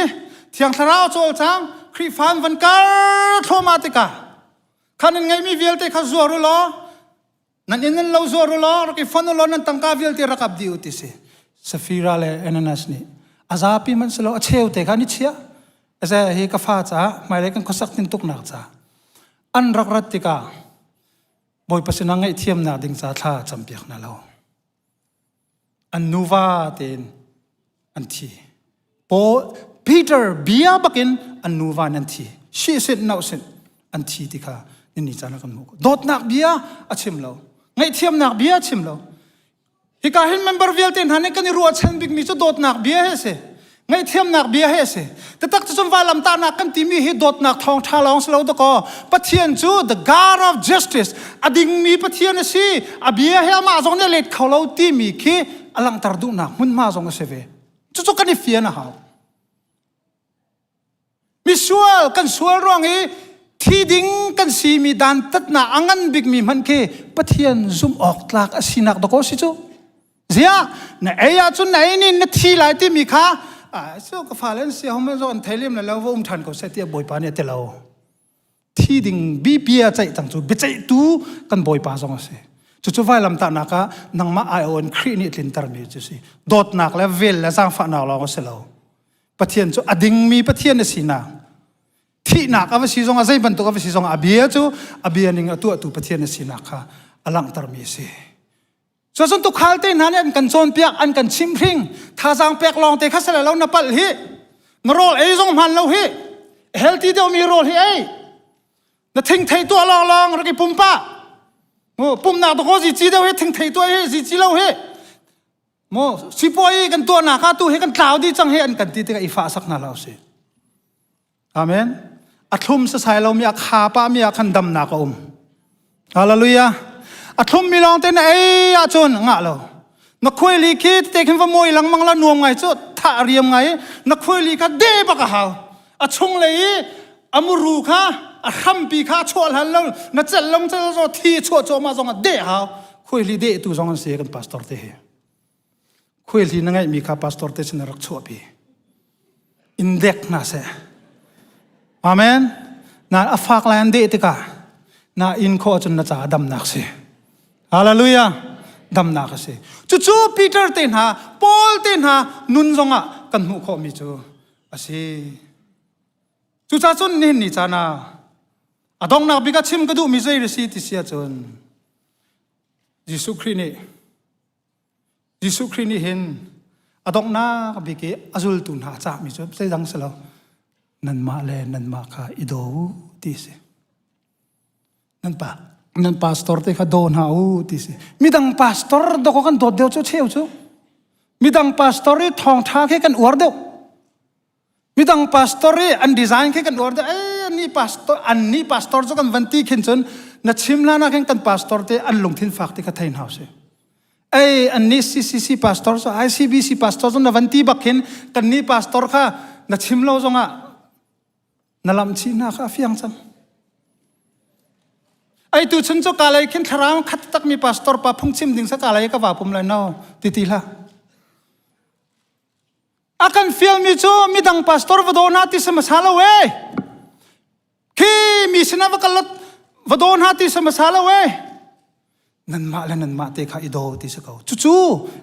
Thiang Thlarau cawlcang, Khrihfa an van kar thluahmah tikah khan nan ngeihmi vialte kha zuar u law nan inn nan lo zuar u law rak i fon u law nan tangka vialte rak ap dih u ti si. Safira le Ananias nih a zapi hmanh si lo a cheu te kha an i chiah. Eze hi ka fa caah hmailei kan khuasak tintuknak caah an rak rat tikah Bawipa sinah ngaihthiamnak ding ca thla campiak hna lo. An nuva tein an thi. Paul, Peter bia bakin an nuva in an thi. Shi sin nau sin an thi ti kha ni caan ah kan hmuh. Dawtnak bia a chim lo. Ngaihthiamnak bia a chim lo. Hika hin member vialte hna nih kan i ruahchan bikmi cu dawtnak bia hi a si. Ngaihthiamnak bia hi a si. Taktak cu vailamtahnak kan timi hi dawtnak thawngṭha lawng si lo dakaw. Pathian cu the God of justice, a dingmi Pathian a si. A bia hi amah zong nih a let kho lo timi khi a langhter duhnak hmunhma zong a si ve. Cucu kan i fian a hau. Misual kan sual ruang i thi ding kan simi dantatnak a ngan bikmi hmanh khi Pathian zumh awk tlak a sinak dakaw si cu. Ziah na ei ahcun na ei nin na thi lai timi kha cu ka fale an si hom zo an thei lem le lo va um ṭhan ko seh tiah Bawipa nih a ti lo. Thi ding bia ceih cang cu biaceihtu kan Bawipa zong a si. Cucu vailamtahnak ah nangmah aiawh in Khrih nih tlintermi cu si. Dawtnak le vel le zaangfahnak lawng a si lo. Pathian cu a dingmi Pathian a sinak. Thihnak a va si zongah zei bantuk a va si zongah a bia cu a bia ning a tuahtu Pathian a sinak kha a langhtermi a si. Cuacun tukhal te hna nih an kan cawnpiak, an kan chimhring, thazaang pek lawng te kha si lo na palh hi. Na rawl ei zong hmaan lo hi. Healthy deuhmi rawl hi ei. Na thingthei tuah lawng lawng rak i pum pah. Pumnak dakaw zici deuh hi thingthei tuah hi zici lo hi. Mo sipuai kan tuahnak ah tu hi kan tlau dih cang hi an kan ti tikah i fah sak hna hlah usih. Amen. A thlum sasai lomi a kha pahmi ah khan damnak a um. Hallelujah. A thlummi lawng te na ei ahcun ngah lo. Na khuaili khi te khin va mawi lengmang la nuam ngai cu tha riam ngai na khuaili kha de bak a hau. A chung lei i a muru kha a hrampi kha a chuah hlan lo na celh long cel zo thi chuah cuahmah zong ah de hau. Khuaili de tu zong an si kan pastor te hi. Khuaihli na ngeihmi kha pastor te sin rak chuahpi. In dek hna seh. Amen. Na a fak lai an deh tikah na in khawh ahcun na caah damnak si. Hallelujah. Damnak a si. Cucu Peter te hna, Paul te hna nun zongah kan hmuh khawhmi cu a si. Cucaah cun nihin ni caan ah a donghnak bik ah chim ka duhmi zei a si ti si ahcun Jesuh Khrih nih Jesuh Khrih nih hin a donghnak bik i a zultu hna a cahmi cu zeidang si lo nanmah le nanmah kha i daw u ti si. Nan pa nan pastor te kha daw hna u ti si. Midang pastor dawk kan dawt deuh cu cheu cu. Midang pastor i thawngtha khi kan uar deuh. Midang pastor i an design khi kan uar deuh. Ei an nih pastor an nih pastor cu kan van ti khin cun na chim hlan ah khin kan pastor te an lungthin fak ti kha thei hna usih. Ei an nih CCC pastor cu ICBC pastor cu na van ti bak khin kan nih pastor kha na chim lo zongah na lamh chih hna kha a fiang cang. Ei tu chun cu ka lei khin thlarau khat takmi pastor pa phungchim ding sa ka lei ka va pum lai no ti ti hlah. A kan fialmi cu midang pastor va daw hna ti sa hmasa lo e. Khi mi sinah va kal va daw hna ti sa hmasa lo e. Nanmah le nanmah te kha i daw ti si ko. Cucu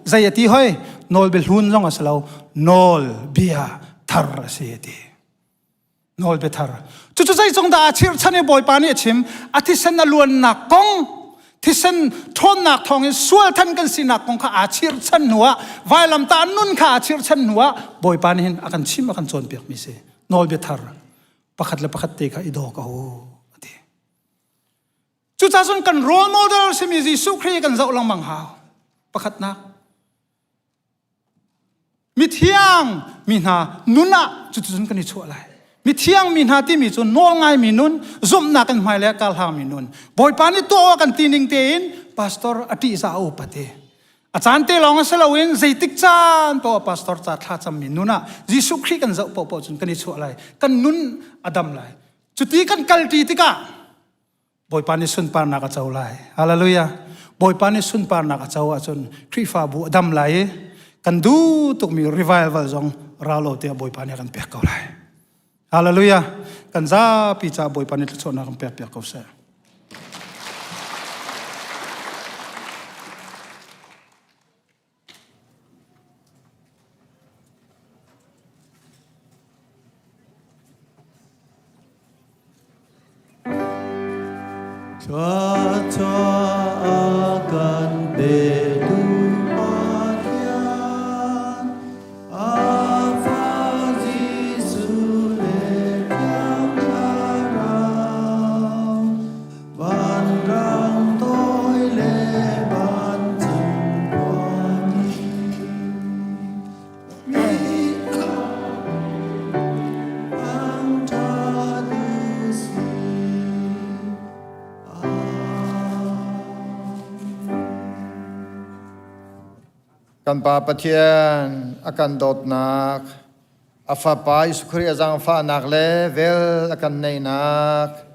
zei a ti hoi nawlbia hlun zong a si lo nawlbia thar a si a ti. Nawlbia thar. Cucu zeicung dah a chirhchan i Bawipa nih a chim a thisen a luannak kong thisen ṭhawnnak thawngin sual than kan sinak kong kha aa chirhchan hnuah vailamtah nun kha aa chirhchan hnuah Bawipa nih hin a kan chim a kan cawnpiakmi si nawlbia thar pakhat le pakhat te kha i daw ko a ti. Cucaah cun kan role model simi Jesuh Khrih kan zoh lengmang hau. Pakhatnak. Mithiang mi hna nun ah cuticun kan i chuah lai. Mithiang mi hna timi cu nawlngaimi nun, zumhnak in hmailei a karhlangmi nun. Bawipa nih tuah awk kan ti ning tein pastor a ṭihzah a upat i a caan te lawng si loin zeitik caan paoh pastor ca thlacammi nun ah Jesuh Khrih kan zoh paohpaoh cun kan i chuah lai. Kan nun a dam lai. Cuti kan kalṭi tikah Bawipa nih sunparnak a co lai. Hallelujah. Bawipa nih sunparnak a co ahcun Khrihfabu a dam lai i kan duh tukmi revival zong rau lo tiah Bawipa nih a kan pek ko lai. Hallelujah. Kan zapi caah Bawipa nih thluachuahnak kan pek piak ko seh. Thluachuah kan petu Pathian, a Fa Jesuh le Thiang Thlarau, Vanrang toi le vancung khuami mi thangṭhat u sih. Kan Pa Pathian a kan dawtnak, a Fapa Jesuh Khrih a zaangfahnak le vel a kan neihnak,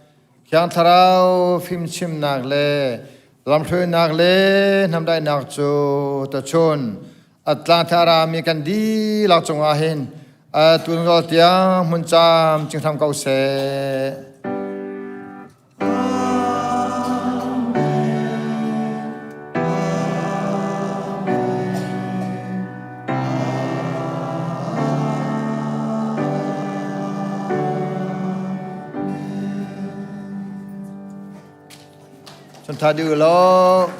Thiang Thlarau fimchimnak le lamhruainak le hnamdaihnak cu tuchun a tlangthar mi kan dihlak cungah hin a tunzol tiang hmun cam cinghram ko seh. Amen. Chun tha dih u law.